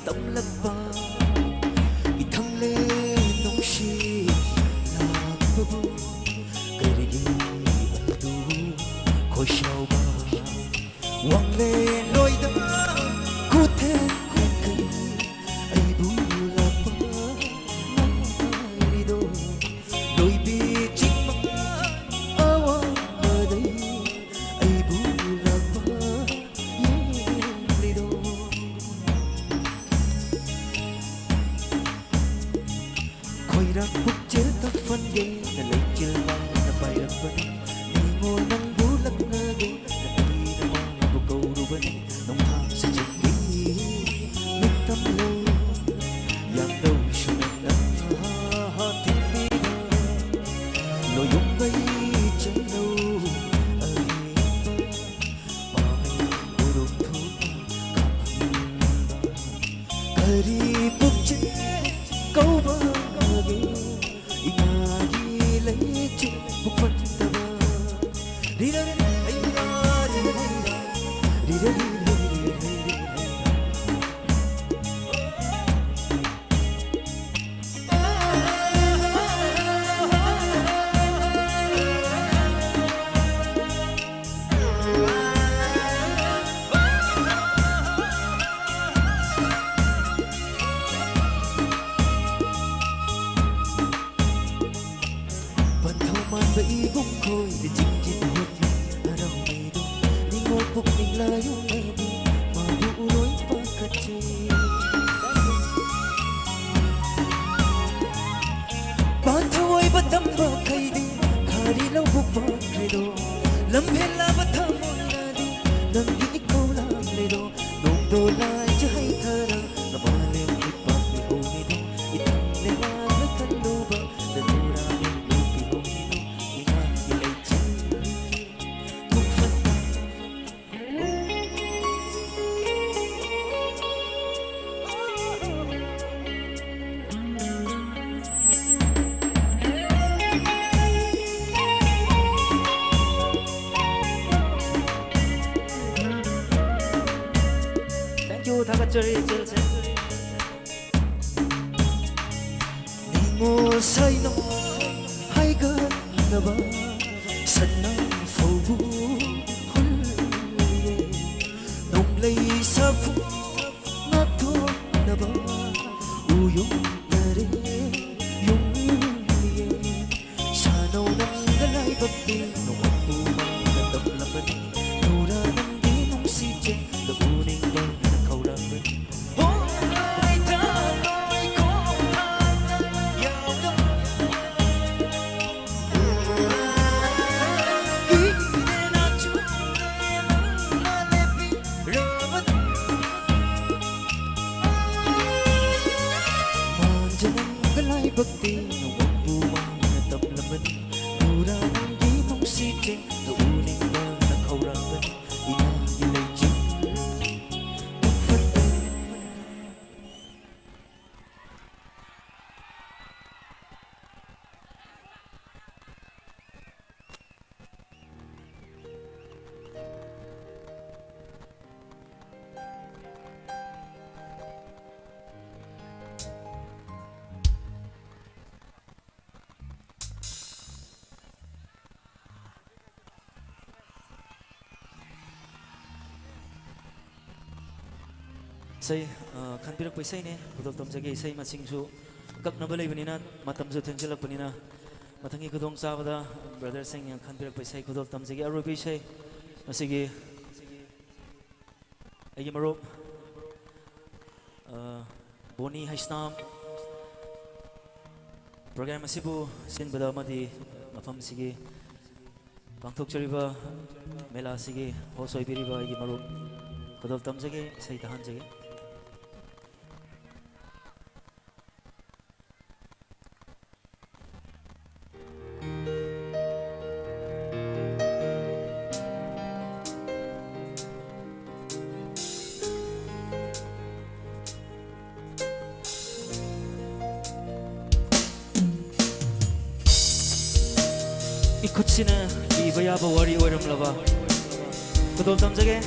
ꯇꯝꯂꯛꯄ ꯏꯊꯪꯂꯦ ꯅꯨꯡꯁꯤ ꯂꯥꯛꯄꯕꯨ ꯀꯔꯤꯒꯤ ꯑꯗꯨ ꯈꯣꯏꯁꯥꯎꯕ ꯋꯥꯡꯂꯦꯟ ꯂꯣꯏꯗ ꯈꯨꯊꯦꯡ ꯈꯨꯊꯦꯡ ꯑꯩꯕꯨ ꯂꯥꯛꯄ ꯉꯥꯏꯔꯤꯗꯣ ꯂꯣꯏꯕꯤ ꯆꯤꯡꯃ ꯑꯋꯥꯡꯕꯗꯩ ꯑꯩꯕꯨ ꯂꯥꯛꯄ ꯌꯦꯡꯂꯤꯗꯣ ꯈꯣꯏꯔꯥꯛ ꯄꯨꯛꯆꯦꯜ ꯇꯐꯟꯒꯦꯅ ꯂꯩꯆꯤꯜ ꯃꯥꯅ ꯄꯥꯏꯔꯛꯄꯅꯤ ꯅꯤꯉꯣꯜ ꯅꯪꯕꯨ ꯂꯛꯅꯒꯦꯅ ꯑꯩꯅ ꯃꯥꯕꯨ ꯀꯧꯔꯨꯕꯅꯤ ꯈꯣꯏꯗ ꯆꯤꯡꯁꯤꯟ ꯍꯨꯠꯂꯤ ꯍꯔꯥꯎꯅꯩꯗꯣ, ꯅꯤꯡꯉꯣꯜ ꯄꯨꯛꯅꯤꯡ ꯂꯥꯏꯌꯣꯛꯅꯕꯤ ꯃꯥꯕꯨ ꯎꯔꯣꯏ ꯄꯥꯈꯠꯆꯩ꯫ ꯄꯥꯟꯊꯣꯏꯕ ꯇꯝꯕ ꯈꯩꯗꯤ ꯈꯥꯔꯤ ꯂꯧꯕꯨꯛ ꯄꯥꯟꯈ꯭ꯔꯦꯗꯣ, ꯂꯝꯍꯦꯜꯂꯕ ꯊꯃꯣꯏꯅꯗꯤ ꯅꯪꯒꯤ ꯏꯀꯧ ꯂꯥꯡꯂꯦꯗꯣ, ꯅꯣꯡꯗꯣ ꯂꯥꯏꯖ ꯍꯩꯊꯔ ꯅꯃꯥꯂꯦꯝꯒꯤ ꯄꯥꯛꯄꯤ ꯍꯧꯔꯤꯗꯣ, ꯏꯊꯪ ꯂꯩꯉꯥꯛꯅ ꯈꯜꯂꯨꯕ ꯅꯅꯨꯔꯥ ꯂꯦꯝꯂꯨꯕꯤ ꯍꯧꯔꯤꯗꯣ, ꯏꯉꯥꯒꯤ ꯂꯩꯆꯤꯜ ꯅꯣꯡꯐꯠꯇ Thank you, ꯊꯥꯒꯠꯆꯔꯤ, ꯏꯆꯦꯜꯁꯦ꯫ ꯅꯤꯡꯉꯣꯜ ꯁꯩꯅꯣ ꯍꯥꯏꯒꯠꯅꯕ ꯁꯟꯅ ꯐꯧꯕꯨ ꯍꯨꯜꯂꯦ꯫ ꯅꯣꯡꯂꯩ ꯁꯥꯐꯨ ꯉꯥꯛꯊꯣꯛꯅꯕ ꯎꯌꯨꯡꯅꯔꯦ ꯌꯨꯝꯂꯦ꯫ ꯁꯥꯅꯧ ꯅꯪꯒ ꯂꯥꯏꯕꯛꯇꯤ ꯅꯣꯡꯄꯣꯛꯄꯨ ꯃꯪꯅ ꯇꯝꯂꯝꯕꯅꯤ꯫ ꯅꯨꯔꯥ ꯅꯪꯒꯤ ꯅꯨꯡꯁꯤ ꯆꯦꯡꯗ ꯎꯅꯤꯡꯕꯅ ꯈꯧꯔꯥꯡꯕꯅꯤ꯫ ꯍꯣꯏ, ꯊꯃꯣꯏ ꯈꯣꯡꯊꯥꯡꯅ ꯌꯥꯎꯔꯝ-, ꯀꯤꯗꯦꯅ ꯆꯨꯝꯅ ꯅꯪꯅ ꯂꯦꯞꯄꯤꯔꯕꯗꯤ꯫ ꯃꯥꯟꯖꯅꯪꯒ ꯂꯥꯏꯕꯛꯇꯤ ꯅꯣꯡꯄꯣꯛꯄꯨ ꯃꯪꯅ ꯇꯝꯂꯝꯕꯅꯤ꯫ ꯅꯨꯔꯥ ꯅꯪꯒꯤ ꯅꯨꯡꯁꯤ ꯆꯦꯡꯗ ꯎꯅꯤꯡꯕꯅ ꯈꯧꯔꯥꯡꯕꯅꯤ꯫ ꯏꯉꯥꯒꯤ ꯂꯩꯆꯤꯜ ꯅꯣꯡꯐꯠꯇ ꯏꯁꯩ, ꯑ, ꯈꯟꯕꯤꯔꯛꯄ ꯏꯁꯩꯅꯦ꯫ ꯈꯨꯗꯣꯜ ꯇꯝꯖꯒꯦ꯫ ꯏꯁꯩ ꯃꯁꯤꯡꯁꯨ ꯑꯀꯛꯅꯕ ꯂꯩꯕꯅꯤꯅ, ꯃꯇꯝꯁꯨ ꯊꯦꯡꯖꯤꯜꯂꯛꯄꯅꯤꯅ, ꯃꯊꯪꯒꯤ ꯈꯨꯗꯣꯡꯆꯥꯕꯗ ꯕ꯭ꯔꯗꯔꯁꯤꯡꯅ ꯈꯟꯕꯤꯔꯛꯄ ꯏꯁꯩ ꯈꯨꯗꯣꯜ ꯇꯝꯖꯒꯦ꯫ ꯑꯔꯣꯏꯕ ꯏꯁꯩ ꯃꯁꯤꯒꯤ ꯑꯩꯒꯤ ꯃꯔꯨꯞ, ꯑ, ꯕꯣꯅꯤ ꯍꯩꯁꯅꯥꯝ ꯄ꯭ꯔꯣꯒ꯭ꯔꯥꯝ ꯑꯁꯤꯕꯨ ꯁꯤꯟꯕꯗ ꯑꯃꯗꯤ ꯃꯐꯝꯁꯤꯒꯤ ꯄꯥꯡꯊꯣꯛꯆꯔꯤꯕ ꯃꯦꯂꯥ ꯑꯁꯤꯒꯤ ꯍꯣꯁ ꯑꯣꯏꯕꯤꯔꯤꯕ ꯑꯩꯒꯤ ꯃꯔꯨꯞ ꯈꯨꯗꯣꯜ ꯇꯝꯖꯒꯦ, ꯏꯁꯩ ꯇꯥꯍꯟꯖꯒꯦ꯫ ꯏꯈꯨꯠꯁꯤꯅ ꯏꯕ ꯌꯥꯕ ꯋꯥꯔꯤ ꯑꯣꯏꯔꯝꯂꯕ꯫ ꯈꯨꯗꯣꯜ ꯇꯝꯖꯒꯦ꯫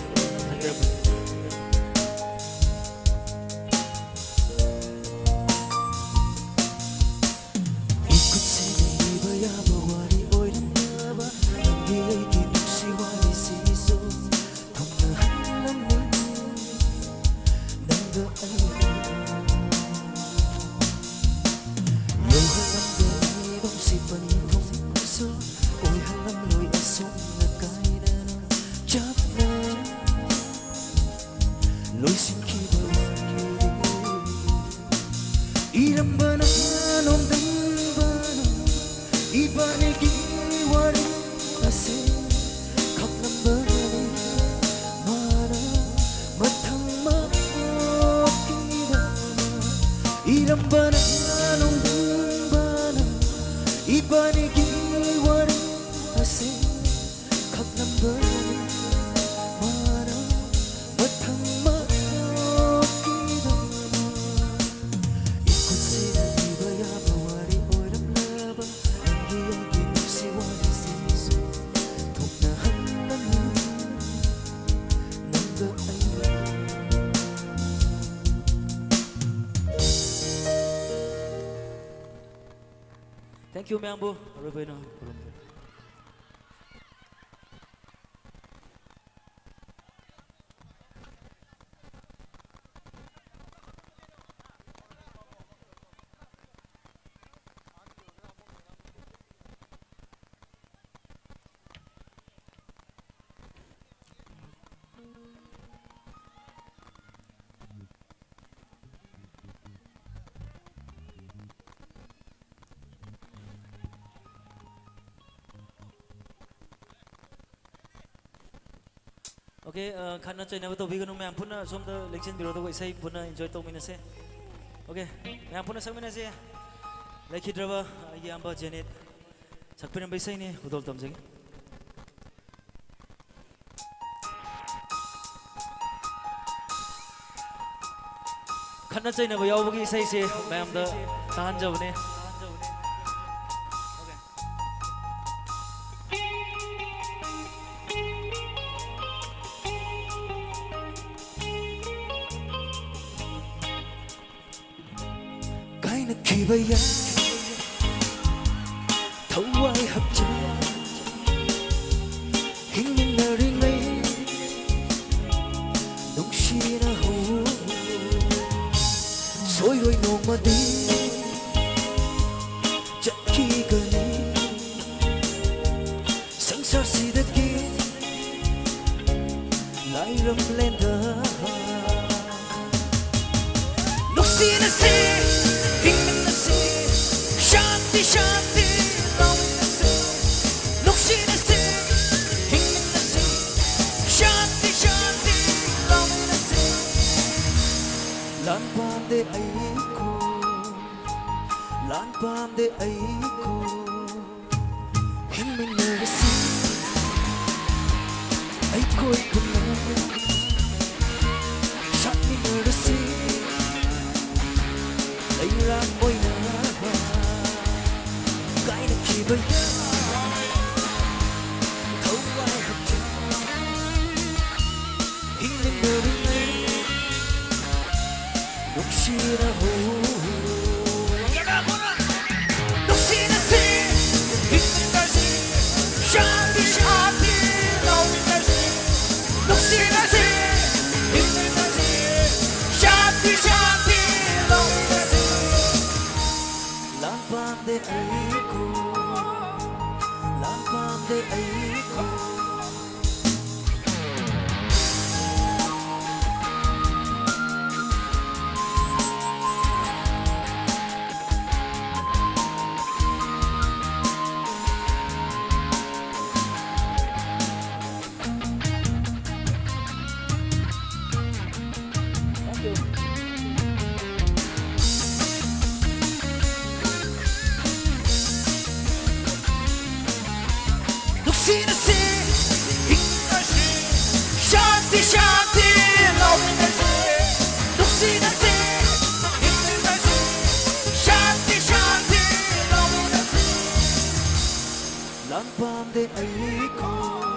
ꯏꯈꯨꯠꯁꯤꯗ ꯏꯕ ꯌꯥꯕ ꯋꯥꯔꯤ ꯑꯣꯏꯔꯝꯂꯕ ꯅꯪꯒꯤ ꯑꯩꯒꯤ ꯅꯨꯡꯁꯤ ꯋꯥꯔꯤꯁꯤꯁꯨ ꯊꯨꯡꯅꯍꯜꯂꯝꯃꯤ ꯅꯪꯒ ꯑꯩꯒ꯫ ꯌꯧꯍꯜꯂꯝꯕ ꯅꯨꯡꯁꯤ ꯄꯟꯊꯨꯡꯁꯨ ꯑꯣꯏꯍꯜꯂꯝꯂꯣꯏ ꯑꯁꯨꯝꯅ ꯀꯥꯏꯅꯅ ꯆꯞꯅ ꯂꯣꯏꯁꯤꯟꯈꯤꯕ ꯋꯥꯔꯤꯗꯤ ꯏꯔꯝꯕꯅ ꯅꯣꯡꯗꯝꯕꯅ ꯏꯕꯥꯅꯤꯒꯤ ꯋꯥꯔꯤ ꯑꯁꯤ ꯈꯪꯂꯝꯕꯅꯤ ꯃꯥꯅ ꯃꯊꯪ ꯃꯥꯀꯤꯗ ꯏꯔꯝꯕꯅ ꯅꯣꯡꯗꯝꯕꯅ ꯏꯕꯥꯅꯤꯒꯤ ꯋꯥꯔꯤ ꯑꯁꯤ ꯈꯪꯂꯝꯕꯅꯤ ꯃꯥꯅ ꯃꯊꯪ ꯃꯥꯀꯤꯗ ꯏꯈꯨꯠꯁꯤꯗ ꯏꯕ ꯌꯥꯕ ꯋꯥꯔꯤ ꯑꯣꯏꯔꯝꯂꯕ ꯅꯪꯒꯤ ꯑꯩꯒꯤ ꯅꯨꯡꯁꯤ ꯋꯥꯔꯤꯁꯤꯁꯨ ꯊꯣꯛꯅꯍꯜꯂꯅꯤ ꯅꯪꯒ ꯑꯩꯒ꯫ Thank you ꯃꯌꯥꯝꯕꯨ꯫ ꯑꯔꯣꯏꯕ ꯑꯣꯏꯅ ꯈꯨꯔꯨꯝꯖꯔꯤ꯫ Okay, ꯑ, ꯈꯠꯅ ꯆꯩꯅꯕ ꯇꯧꯕꯤꯒꯅꯨ꯫ ꯃꯌꯥꯝ ꯄꯨꯟꯅ ꯁꯣꯝꯗ ꯂꯦꯡꯁꯤꯟꯕꯤꯔꯣ, ꯑꯗꯨꯒ ꯏꯁꯩ ꯄꯨꯟꯅ enjoy ꯇꯧꯃꯤꯟꯅꯁꯦ꯫ Okay, ꯃꯌꯥꯝ ꯄꯨꯟꯅ ꯁꯛꯃꯤꯟꯅꯁꯦ꯫ ꯂꯩꯈꯤꯗ꯭ꯔꯕ ꯑꯩꯒꯤ ꯏꯌꯥꯝꯕ ꯖꯦꯅꯤꯠ ꯁꯛꯄꯤꯔꯝꯕ ꯏꯁꯩꯅꯤ, ꯈꯨꯗꯣꯜ ꯇꯝꯖꯒꯦ꯫ ꯈꯠꯅ ꯆꯩꯅꯕ ꯌꯥꯎꯕꯒꯤ ꯏꯁꯩꯁꯦ ꯃꯌꯥꯝꯗ ꯇꯥꯍꯟꯖꯕꯅꯦ꯫ ꯀꯥꯏꯅꯈꯤꯕ ꯌꯥꯏ ꯊꯋꯥꯏ ꯍꯛꯆꯥꯡ, ꯍꯤꯡꯃꯤꯟꯅꯔꯤꯉꯩ ꯅꯨꯡꯁꯤꯅ ꯍꯧ꯫ ꯁꯣꯏꯔꯣꯏ ꯅꯣꯡꯃꯗꯤ ꯆꯠꯈꯤꯒꯅꯤ ꯁꯪꯁꯥꯔꯁꯤꯗꯒꯤ ꯂꯥꯏꯔꯝꯂꯦꯟꯗ꯫ ꯅꯨꯡꯁꯤꯅꯁꯤ, ꯍꯤꯡꯃꯤꯟꯅꯁꯤ, ꯁꯥꯟꯇꯤ, ꯁꯥꯟꯇꯤ ꯂꯧꯃꯤꯟꯅꯁꯤ꯫ ꯅꯨꯡꯁꯤꯅꯁꯤ, ꯍꯤꯡꯃꯤꯟꯅꯁꯤ, ꯁꯥꯟꯇꯤ, ꯁꯥꯟꯇꯤ ꯂꯧꯃꯤꯟꯅꯁꯤ꯫ ꯂꯥꯟ ꯄꯥꯝꯗꯦ ꯑꯩꯈꯣꯏ, ꯂꯥꯟ ꯄꯥꯝꯗꯦ ꯑꯩꯈꯣꯏ꯫ ꯍꯤꯡꯃꯤꯟꯅꯔꯁꯤ ꯑꯩꯈꯣꯏ ꯄꯨꯟꯅ, ꯁꯛꯃꯤꯟꯅꯔꯁꯤ ꯂꯩꯔꯥꯛ ꯑꯣꯏꯅ꯫ ꯀꯥꯏꯅꯈꯤꯕ ꯌꯥꯏ ꯊꯋꯥꯏ ꯍꯛꯆꯥꯡ, ꯍꯤꯡꯃꯤꯟꯅꯔꯤꯉꯩ ꯅꯨꯡꯁꯤꯅ ꯍꯧ꯫ ꯅꯨꯡꯁꯤꯅꯁꯤ, ꯍꯤꯡꯃꯤꯟꯅꯁꯤ, ꯁꯥꯟꯇꯤ, ꯁꯥꯟꯇꯤ ꯂꯧꯃꯤꯟꯅꯁꯤ꯫ ꯅꯨꯡꯁꯤꯅꯁꯤ, ꯍꯤꯡꯃꯤꯟꯅꯁꯤ, ꯁꯥꯟꯇꯤ, ꯁꯥꯟꯇꯤ ꯂꯧꯃꯤꯟꯅꯁꯤ꯫ ꯂꯥꯟ ꯄꯥꯝꯗꯦ ꯑꯩꯈꯣꯏ, ꯂꯥꯟ ꯄꯥꯝꯗꯦ ꯑꯩꯈꯣꯏ꯫ ꯅꯨꯡꯁꯤꯅꯁꯤ, ꯍꯤꯡꯃꯤꯟꯅꯁꯤ, ꯁꯥꯟꯇꯤ, ꯁꯥꯟꯇꯤ ꯂꯧꯃꯤꯟꯅꯁꯤ꯫ ꯅꯨꯡꯁꯤꯅꯁꯤ, ꯍꯤꯡꯃꯤꯟꯅꯁꯤ, ꯁꯥꯟꯇꯤ, ꯁꯥꯟꯇꯤ ꯂꯧꯃꯤꯟꯅꯁꯤ꯫ ꯂꯥꯟ ꯄꯥꯝꯗꯦ ꯑꯩꯈꯣꯏ,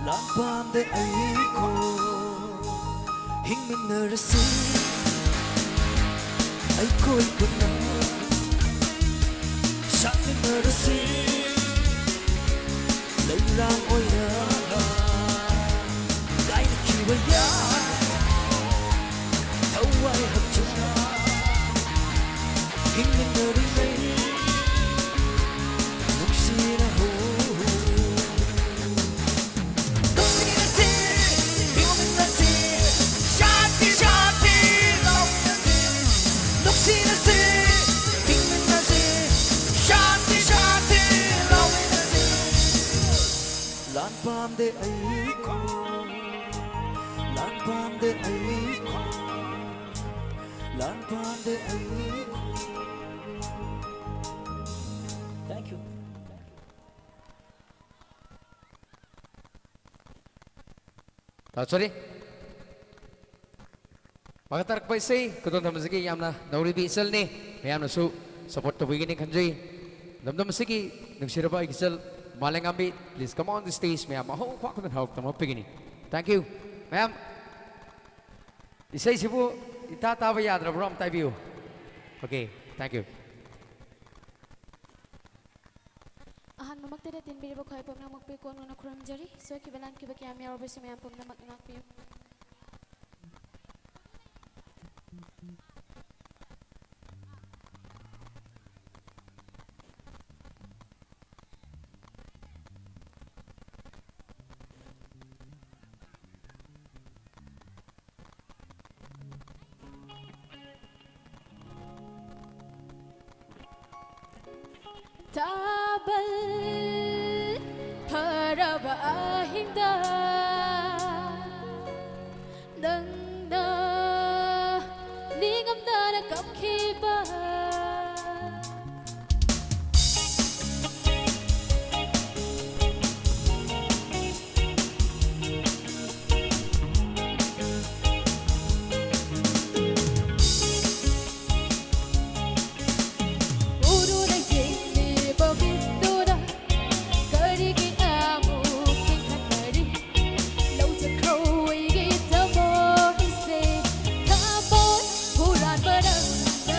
ꯂꯥꯟ ꯄꯥꯝꯗꯦ ꯑꯩꯈꯣꯏ꯫ ꯍꯤꯡꯃꯤꯟꯅꯔꯁꯤ ꯑꯩꯈꯣꯏ ꯄꯨꯟꯅ, ꯁꯥꯟꯃꯤꯟꯅꯔꯁꯤ ꯂꯩꯔꯥꯡ ꯑꯣꯏꯅ꯫ ꯀꯥꯏꯅꯈꯤꯕ ꯌꯥꯏ ꯊꯋꯥꯏ ꯍꯛꯆꯥꯡ, ꯍꯤꯡꯃꯤꯟꯅꯔꯤꯉꯩ ꯅꯨꯡꯁꯤꯅ ꯍꯣ꯫ ꯅꯨꯡꯁꯤꯅꯁꯤ, ꯍꯤꯡꯃꯤꯟꯅꯁꯤ, ꯁꯥꯟꯇꯤ, ꯁꯥꯟꯇꯤ ꯂꯧꯃꯤꯟꯅꯁꯤ꯫ ꯅꯨꯡꯁꯤꯅꯁꯤ, ꯍꯤꯡꯃꯤꯟꯅꯁꯤ, ꯁꯥꯟꯇꯤ, ꯁꯥꯟꯇꯤ ꯂꯧꯃꯤꯟꯅꯁꯤ꯫ ꯂꯥꯟ ꯄꯥꯝꯗꯦ ꯑꯩꯈꯣꯏ, ꯂꯥꯟ ꯄꯥꯝꯗꯦ ꯑꯩꯈꯣꯏ, ꯂꯥꯟ ꯄꯥꯝꯗꯦ ꯑꯩꯈꯣꯏ꯫ Thank you. ꯇꯥ, sorry꯫ ꯃꯈꯥ ꯇꯥꯔꯛꯄ ꯏꯁꯩ ꯈꯨꯗꯣꯜ ꯊꯝꯕꯁꯤꯒꯤ ꯌꯥꯝꯅ ꯅꯧꯔꯤꯕꯤ ꯏꯆꯜꯅꯤ꯫ ꯃꯌꯥꯝꯅꯁꯨ support ꯇꯧꯕꯤꯒꯅꯤ ꯈꯟꯖꯩ꯫ ꯂꯝꯗꯝ ꯑꯁꯤꯒꯤ ꯅꯨꯡꯁꯤꯔꯕ ꯏꯆꯜ ꯃꯥꯂꯦꯝꯉꯥꯝꯕꯤ, please come on the stage꯫ ꯃꯌꯥꯝ ꯑꯍꯧ ꯈ꯭ꯋꯥ ꯈꯨꯗꯣꯜ ꯍꯔꯥꯎ ꯇꯝꯃꯛꯄꯤꯒꯅꯤ꯫ Thank you꯫ ꯃꯌꯥꯝ, ꯏꯁꯩꯁꯤꯕꯨ ꯏꯇꯥ ꯇꯥꯕ ꯌꯥꯗ꯭ꯔꯕ꯭ꯔꯣ? ꯑꯝꯇ ꯍꯥꯏꯕꯤꯌꯨ꯫ Okay, thank you꯫ ꯑꯍꯥꯟꯕꯃꯛꯇꯗ ꯇꯤꯟꯕꯤꯔꯤꯕ ꯈ꯭ꯋꯥꯏ ꯄꯨꯝꯅꯃꯛꯄꯨ ꯏꯀꯣꯟ ꯀꯣꯟꯅ ꯈꯨꯔꯨꯝꯖꯔꯤ꯫ ꯁꯣꯏꯈꯤꯕ ꯂꯥꯟꯈꯤꯕ ꯀꯌꯥꯝ ꯌꯥꯎꯔꯕꯁꯨ ꯃꯌꯥꯝ ꯄꯨꯝꯅꯃꯛ ꯉꯥꯛꯄꯤꯌꯨ꯫ ꯊꯥꯕꯜ ꯐꯔꯕ ꯑꯍꯤꯡꯗ ꯅꯪꯅ ꯈꯤꯕ꯫ ꯎꯔꯨꯅ ꯌꯦꯡꯂꯤꯕ ꯃꯤꯠꯇꯨꯅ ꯀꯔꯤꯒꯤ ꯑꯃꯨꯛ ꯆꯤꯡꯈꯠꯅꯔꯤ? ꯂꯧꯖꯈ꯭ꯔꯣ ꯑꯩꯒꯤ ꯊꯃꯣꯏꯁꯦ, ꯊꯃꯣꯏ ꯍꯨꯔꯥꯟꯕ ꯅꯪꯅ꯫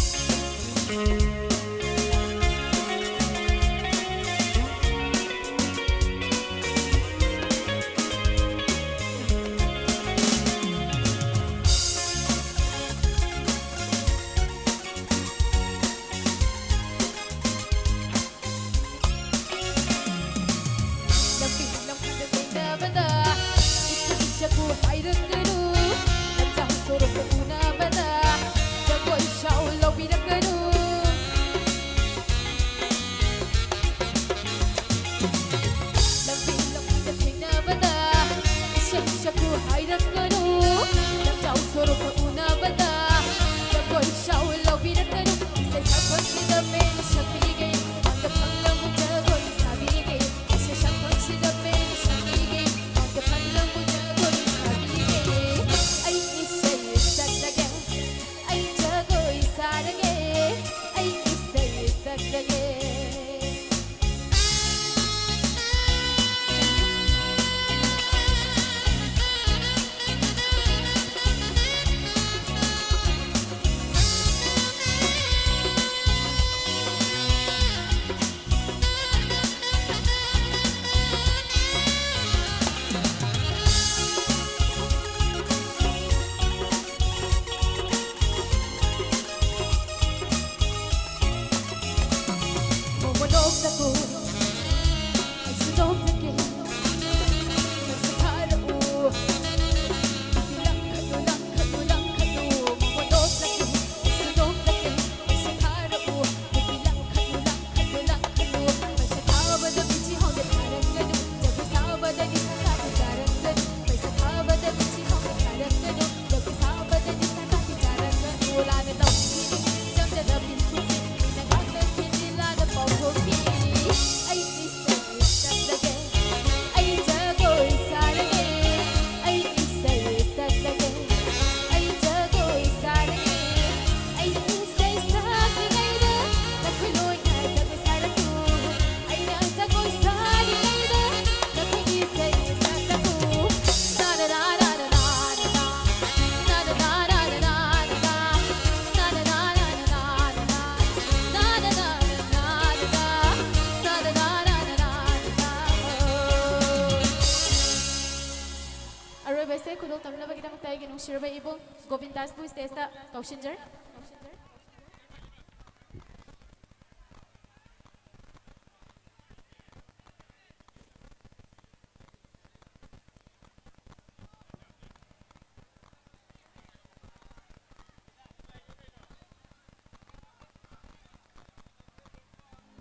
ꯅꯨꯡꯁꯤꯔꯕ ꯏꯕꯨꯡ ꯒꯣꯕꯤꯟꯗꯥꯁꯄꯨ stage ꯇ ꯀꯧꯁꯤꯟꯖꯔꯤ꯫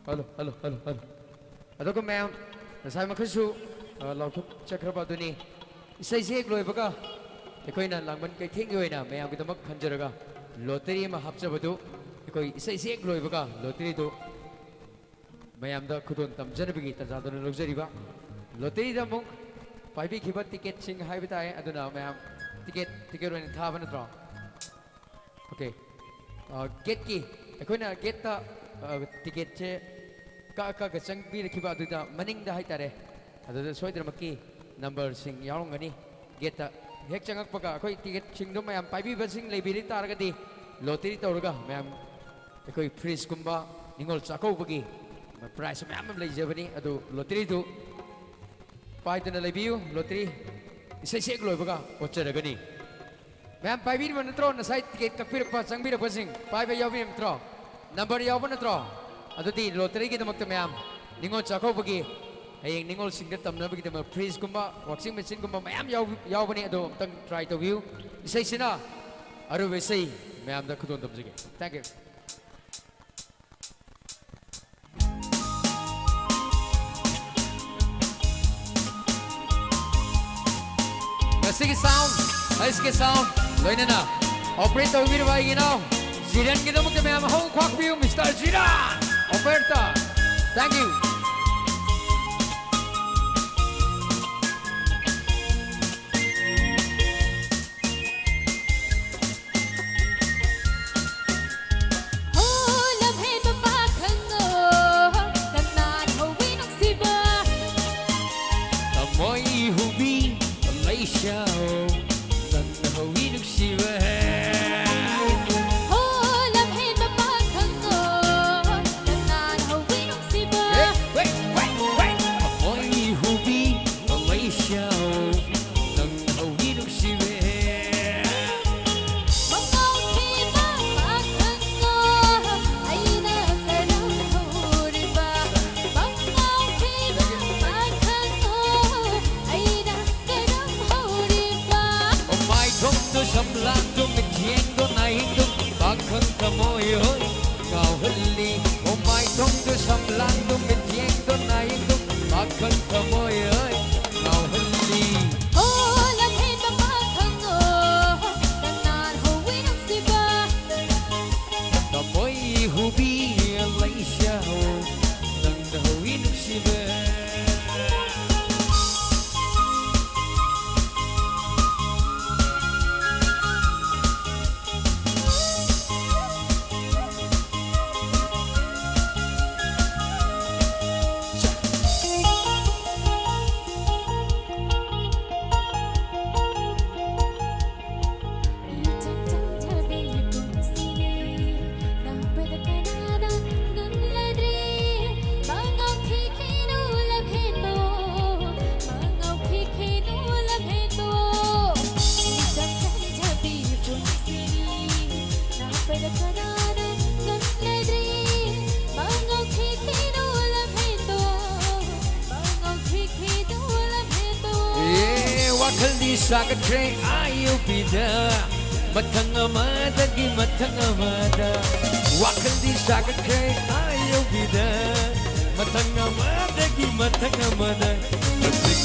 Hello, hello, hello, hello. ꯑꯗꯨꯒ ꯃꯌꯥꯝ, ꯉꯁꯥꯏ ꯃꯈꯩꯁꯨ, ꯑ, ꯂꯥꯎꯊꯣꯛꯆꯈ꯭ꯔꯕ ꯑꯗꯨꯅꯤ꯫ ꯏꯁꯩꯁꯦ ꯍꯦꯛ ꯂꯣꯏꯕꯒ ꯑꯩꯈꯣꯏꯅ ꯂꯥꯡꯕꯟ ꯀꯩꯊꯦꯜꯒꯤ ꯑꯣꯏꯅ ꯃꯌꯥꯝꯒꯤꯗꯃꯛ ꯈꯟꯖꯔꯒ lottery ꯑꯃ ꯍꯥꯞꯆꯕꯗꯨ, ꯑꯩꯈꯣꯏ ꯏꯁꯩꯁꯦ ꯍꯦꯛ ꯂꯣꯏꯕꯒ lottery ꯗꯨ ꯃꯌꯥꯝꯗ ꯈꯨꯗꯣꯜ ꯇꯝꯖꯅꯕꯒꯤ ꯇꯥꯟꯖꯥꯗꯨꯅ ꯂꯧꯖꯔꯤꯕ꯫ Lottery ꯗ ꯑꯃꯨꯛ ꯄꯥꯏꯕꯤꯈꯤꯕ ticket ꯁꯤꯡ ꯍꯥꯏꯕ ꯇꯥꯏ, ꯑꯗꯨꯅ ꯃꯌꯥꯝ ticket, ticket ꯑꯣꯏꯅ ꯊꯥꯕ ꯅꯠꯇ꯭ꯔꯣ? Okay. ꯑ, gate ꯀꯤ, ꯑꯩꯈꯣꯏꯅ gate ꯇ, ꯑ, ticket ꯁꯦ ꯀꯛꯑ ꯀꯛꯑꯒ ꯆꯪꯕꯤꯔꯛꯈꯤꯕ ꯑꯗꯨꯗ ꯃꯅꯤꯡꯗ ꯍꯥꯏꯇꯥꯔꯦ, ꯑꯗꯨꯗ ꯁꯣꯏꯗꯅꯃꯛꯀꯤ number ꯁꯤꯡ ꯌꯥꯎꯔꯝꯒꯅꯤ꯫ Gate ꯇ ꯍꯦꯛ ꯆꯪꯉꯛꯄꯒ ꯑꯩꯈꯣꯏ ticket ꯁꯤꯡꯗꯣ ꯃꯌꯥꯝ ꯄꯥꯏꯕꯤꯕꯁꯤꯡ ꯂꯩꯕꯤꯔ ꯇꯥꯔꯒꯗꯤ lottery ꯇꯧꯔꯒ ꯃꯌꯥꯝ ꯑꯩꯈꯣꯏ fridge ꯀꯨꯝꯕ ꯅꯤꯉꯣꯜ ꯆꯥꯛꯀꯧꯕꯒꯤ prize ꯃꯌꯥꯝ ꯑꯃ ꯂꯩꯖꯕꯅꯤ꯫ ꯑꯗꯨ lottery ꯗꯨ ꯄꯥꯏꯗꯨꯅ ꯂꯩꯕꯤꯌꯨ꯫ Lottery ꯏꯁꯩ ꯍꯦꯛ ꯂꯣꯏꯕꯒ ꯑꯣꯠꯆꯔꯒꯅꯤ꯫ ꯃꯌꯥꯝ ꯄꯥꯏꯕꯤꯔꯤꯕ ꯅꯠꯇ꯭ꯔꯣ? ꯉꯁꯥꯏ ticket ꯀꯛꯄꯤꯔꯛꯄ, ꯆꯪꯕꯤꯔꯛꯄꯁꯤꯡ ꯄꯥꯏꯕ ꯌꯥꯎꯕꯤꯔꯕ ꯅꯠꯇ꯭ꯔꯣ? Number ꯌꯥꯎꯕ ꯅꯠꯇ꯭ꯔꯣ? ꯑꯗꯨꯗꯤ lottery ꯒꯤꯗꯃꯛꯇ ꯃꯌꯥꯝ ꯅꯤꯉꯣꯜ ꯆꯥꯛꯀꯧꯕꯒꯤ ꯍꯌꯦꯡ ꯅꯤꯉꯣꯜꯁꯤꯡꯗ ꯇꯝꯅꯕꯒꯤꯗꯃꯛ fridge ꯀꯨꯝꯕ, washing machine ꯀꯨꯝꯕ ꯃꯌꯥꯝ ꯌꯥꯎ-, ꯌꯥꯎꯕꯅꯤ꯫ ꯑꯗꯣ ꯑꯝꯇꯪ try ꯇꯧꯕꯤꯌꯨ꯫ ꯏꯁꯩꯁꯤꯅ ꯑꯔꯣꯏꯕ ꯏꯁꯩ, ꯃꯌꯥꯝꯗ ꯈꯨꯗꯣꯜ ꯇꯝꯖꯒꯦ꯫ Thank you꯫ ꯉꯁꯤꯒꯤ sound, ꯑꯩꯁꯀꯤ sound, ꯂꯣꯏꯅꯅ operate ꯇꯧꯕꯤꯔꯤꯕ ꯑꯩꯒꯤ ꯏꯅꯥꯎ ꯖꯤꯔꯟꯒꯤꯗꯃꯛꯇ ꯃꯌꯥꯝ ꯑꯍꯧ ꯈ꯭ꯋꯥꯛꯄꯤꯌꯨ, Mister ꯖꯤꯔꯟ, operator꯫ Thank you꯫ ꯍꯣ, ꯂꯝꯍꯦꯟꯕ ꯄꯥꯈꯪꯉꯣ, ꯀꯅꯥꯅ ꯍꯧꯋꯤ ꯅꯨꯡꯁꯤꯕ? ꯊꯃꯣꯏ ꯍꯨꯕꯤ ꯂꯩꯁꯥꯎ, ꯅꯪꯅ ꯍꯧꯋꯤ ꯅꯨꯡꯁꯤꯕ꯫ ꯍꯣ, ꯂꯝꯍꯦꯟꯕ ꯄꯥꯈꯪꯉꯣ, ꯀꯅꯥꯅ ꯍꯧꯋꯤ ꯅꯨꯡꯁꯤꯕ? ꯍꯦ! ꯀꯅꯥꯅ ꯉꯝꯒꯗ꯭ꯔꯤ? ꯃꯉꯥꯎ ꯊꯤꯈꯤꯅꯨ ꯂꯝꯍꯦꯟꯗꯣ, ꯃꯉꯥꯎ ꯊꯤꯈꯤꯅꯨ ꯂꯝꯍꯦꯟꯗꯣ꯫ ꯑꯦ, ꯋꯥꯈꯜꯗꯤ ꯁꯥꯒꯠꯈ꯭ꯔꯦ ꯑꯥ ꯌꯧꯕꯤꯗ, ꯃꯊꯪ ꯑꯃꯗꯒꯤ ꯃꯊꯪ ꯑꯃꯗ꯫ ꯋꯥꯈꯜꯗꯤ ꯁꯥꯒꯠꯈ꯭ꯔꯦ ꯑꯥ ꯌꯧꯕꯤꯗ, ꯃꯊꯪ ꯑꯃꯗꯒꯤ ꯃꯊꯪ ꯑꯃꯗ꯫ ꯍꯧꯖꯤꯛ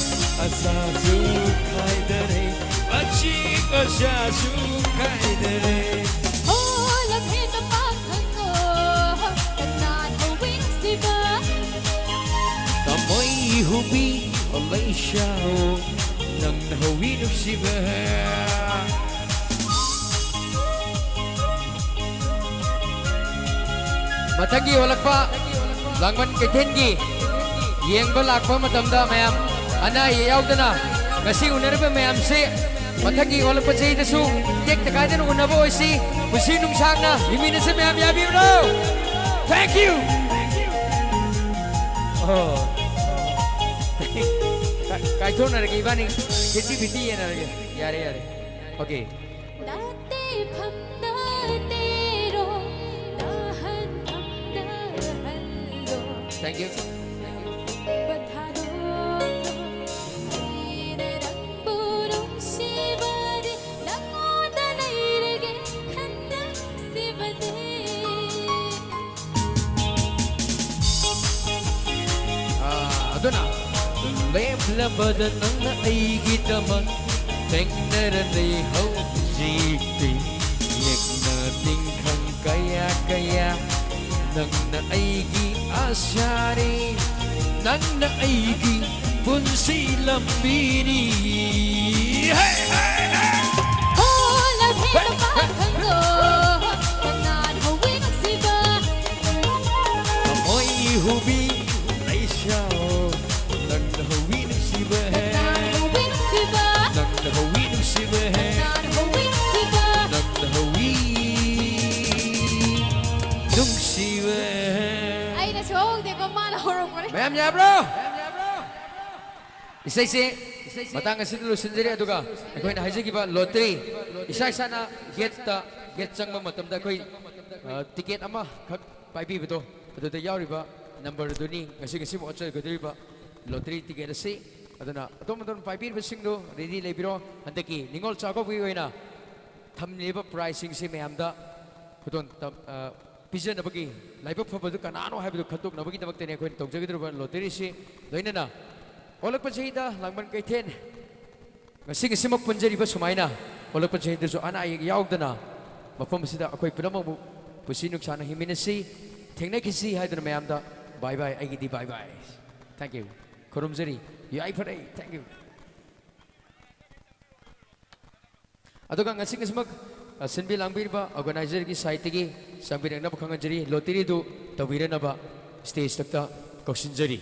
ꯑꯁꯥꯁꯨ ꯈꯥꯏꯗꯔꯦ, ꯑꯆꯤꯛ ꯑꯁꯥꯁꯨ ꯈꯥꯏꯗꯔꯦ꯫ ꯍꯣ, ꯂꯝꯍꯦꯟꯕ ꯄꯥꯈꯪꯉꯣ, ꯀꯅꯥꯅ ꯍꯧꯋꯤ ꯅꯨꯡꯁꯤꯕ? ꯊꯃꯣꯏ ꯍꯨꯕꯤ ꯂꯩꯁꯥꯑꯣ, ꯅꯪꯅ ꯍꯧꯋꯤ ꯅꯨꯡꯁꯤꯕ꯫ ꯃꯊꯪꯒꯤ ꯑꯣꯜꯂꯛꯄ ꯂꯥꯡꯕꯟ ꯀꯩꯊꯦꯜꯒꯤ ꯌꯦꯡꯕ ꯂꯥꯛꯄ ꯃꯇꯝꯗ ꯃꯌꯥꯝ ꯑꯅꯥ ꯑꯌꯦꯛ ꯌꯥꯎꯗꯅ ꯉꯁꯤ ꯎꯅꯔꯤꯕ ꯃꯌꯥꯝꯁꯤ ꯃꯊꯪꯒꯤ ꯑꯣꯜꯂꯛꯄ ꯆꯍꯤꯗꯁꯨ ꯇꯦꯛꯇ ꯀꯥꯏꯗꯅ ꯎꯅꯕ ꯑꯣꯏꯁꯤ꯫ ꯄꯨꯟꯁꯤ ꯅꯨꯡꯁꯥꯡꯅ ꯍꯤꯡꯃꯤꯟꯅꯁꯤ ꯃꯌꯥꯝ, ꯌꯥꯕꯤꯕ꯭ꯔꯣ? Thank you. ꯑꯣ꯫ ꯀꯥꯏ-, ꯀꯥꯏꯊꯣꯛꯅꯔꯒꯦ ꯏꯕꯥꯅꯤ꯫ ꯈꯦꯆꯤ ꯐꯤꯇꯤ ꯌꯦꯟꯅꯔꯒꯦ꯫ ꯌꯥꯔꯦ, ꯌꯥꯔꯦ꯫ Okay. ꯅꯠꯇꯦ ꯐꯝꯗ ꯇꯦꯔꯣ, ꯅꯥꯍꯟ ꯐꯝꯗ ꯍꯜꯂꯣ꯫ Thank you. ꯕꯊꯥꯗꯣ, ꯑꯩꯅ ꯅꯪꯕꯨ ꯅꯨꯡꯁꯤꯕꯗꯤ, ꯅꯪꯉꯣꯟꯗ ꯂꯩꯔꯒꯦ ꯈꯟꯅ ꯅꯨꯡꯁꯤꯕꯗꯤ꯫ ꯑꯥ, ꯑꯗꯨꯅ ꯂꯦꯞꯂꯕꯗ ꯅꯪꯅ ꯑꯩꯒꯤꯗꯃꯛ ꯊꯦꯡꯅꯔ ꯂꯩ ꯍꯧꯖꯤꯛꯇꯤ꯫ ꯌꯦꯛꯅ ꯇꯤꯡꯈꯪ ꯀꯌꯥ ꯀꯌꯥ ꯅꯪꯅ ꯑꯩꯒꯤ ꯑꯁꯥꯅꯤ, ꯅꯪꯅ ꯑꯩꯒꯤ ꯄꯨꯟꯁꯤ ꯂꯝꯕꯤꯅꯤ꯫ ꯍꯦ, ꯍꯦ, ꯍꯦ! ꯍꯣ, ꯂꯝꯍꯦꯟꯕ ꯄꯥꯈꯪꯗꯣ, ꯀꯅꯥꯅ ꯍꯧꯋꯤ ꯅꯨꯡꯁꯤꯕ? ꯊꯃꯣꯏ ꯍꯨꯕꯤ ꯂꯩꯁꯥꯑꯣ, ꯅꯪꯅ ꯍꯧꯋꯤ ꯅꯨꯡꯁꯤꯕ ꯍꯦ꯫ ꯀꯅꯥꯅ ꯍꯧꯋꯤ ꯅꯨꯡꯁꯤꯕ? ꯅꯪꯅ ꯍꯧꯋꯤ ꯅꯨꯡꯁꯤꯕ ꯍꯦ꯫ ꯀꯅꯥꯅ ꯍꯧꯋꯤ ꯅꯨꯡꯁꯤꯕ? ꯅꯪꯅ ꯍꯧꯋꯤ ꯅꯨꯡꯁꯤꯕ ꯍꯦ꯫ ꯑꯩꯅꯁꯨ ꯍꯧꯗꯦꯀꯣ, ꯃꯥꯅ ꯍꯧꯔꯛꯄꯅꯦ꯫ ꯃꯌꯥꯝ ꯌꯥꯕ꯭ꯔꯣ? ꯏꯁꯩꯁꯦ ꯃꯇꯥꯡ ꯑꯁꯤꯗ ꯂꯣꯏꯁꯤꯟꯖꯔꯦ꯫ ꯑꯗꯨꯒ ꯑꯩꯈꯣꯏꯅ ꯍꯥꯏꯖꯈꯤꯕ ꯂꯣꯇ꯭ꯔꯤ, ꯏꯁꯥ ꯏꯁꯥꯅ ꯒꯦꯠꯇ ꯒꯦꯠ ꯆꯪꯕ ꯃꯇꯝꯗ ꯑꯩꯈꯣꯏ, ꯑ, ꯇꯤꯀꯦꯠ ꯑꯃꯈꯛ ꯄꯥꯏꯕꯤꯕꯗꯣ, ꯑꯗꯨꯗ ꯌꯥꯎꯔꯤꯕ ꯅꯝꯕꯔꯗꯨꯅꯤ ꯉꯁꯤ, ꯉꯁꯤꯕꯨ ꯑꯣꯠꯆꯒꯗꯧꯔꯤꯕ ꯂꯣꯇꯔꯤ ꯇꯤꯀꯦꯠ ꯑꯁꯤ꯫ ꯑꯗꯨꯅ ꯑꯗꯣꯝ ꯑꯗꯣꯝ ꯄꯥꯏꯕꯤꯔꯤꯕꯁꯤꯡꯗꯨ ꯔꯦꯗꯤ ꯂꯩꯕꯤꯔꯣ꯫ ꯍꯟꯗꯛꯀꯤ ꯅꯤꯉꯣꯜ ꯆꯥꯛꯀꯧꯕꯒꯤ ꯑꯣꯏꯅ ꯊꯝꯂꯤꯕ ꯄ꯭ꯔꯥꯏꯖꯁꯤꯡꯁꯤ ꯃꯌꯥꯝꯗ ꯈꯨꯗꯣꯜ ꯇꯝ-, ꯑ, ꯄꯤꯖꯅꯕꯒꯤ ꯂꯥꯏꯕꯛ ꯐꯕꯗꯨ ꯀꯅꯥꯅꯣ ꯍꯥꯏꯕꯗꯨ ꯈꯟꯗꯣꯛꯅꯕꯒꯤꯗꯃꯛꯇꯅꯤ ꯑꯩꯈꯣꯏꯅ ꯇꯧꯖꯒꯗꯧꯔꯤꯕ ꯂꯣꯇꯔꯤꯁꯤ꯫ ꯂꯣꯏꯅꯅ ꯑꯣꯜꯂꯛꯄ ꯆꯍꯤꯗ ꯂꯥꯡꯕꯟ ꯀꯩꯊꯦꯜ ꯉꯁꯤ ꯉꯁꯤꯃꯛ ꯄꯨꯟꯖꯔꯤꯕ ꯁꯨꯃꯥꯏꯅ ꯑꯣꯜꯂꯛꯄ ꯆꯍꯤꯗꯁꯨ ꯑꯅꯥ ꯑꯌꯦꯛ ꯌꯥꯎꯗꯅ ꯃꯐꯝ ꯑꯁꯤꯗ ꯑꯩꯈꯣꯏ ꯄꯨꯝꯅꯃꯛ ꯄꯨꯟꯁꯤ ꯅꯨꯡꯁꯥꯡꯅ ꯍꯤꯡꯃꯤꯟꯅꯁꯤ, ꯊꯦꯡꯅꯈꯤꯁꯤ ꯍꯥꯏꯗꯨꯅ ꯃꯌꯥꯝꯗ bye bye, ꯑꯩꯒꯤꯗꯤ bye bye꯫ Thank you꯫ ꯈꯨꯔꯨꯝꯖꯔꯤ꯫ ꯌꯥꯏꯐꯔꯦ꯫ Thank you꯫ ꯑꯗꯨꯒ ꯉꯁꯤ ꯉꯁꯤꯃꯛ, ꯑ, ꯁꯤꯟꯕꯤ ꯂꯥꯡꯕꯤꯔꯤꯕ organizer ꯒꯤ side ꯇꯒꯤ ꯆꯪꯕꯤꯔꯛꯅꯕ ꯈꯪꯍꯟꯖꯔꯤ꯫ ꯂꯣꯇꯔꯤꯗꯨ ꯇꯧꯕꯤꯔꯅꯕ stage ꯇ ꯀꯧꯁꯤꯟꯖꯔꯤ꯫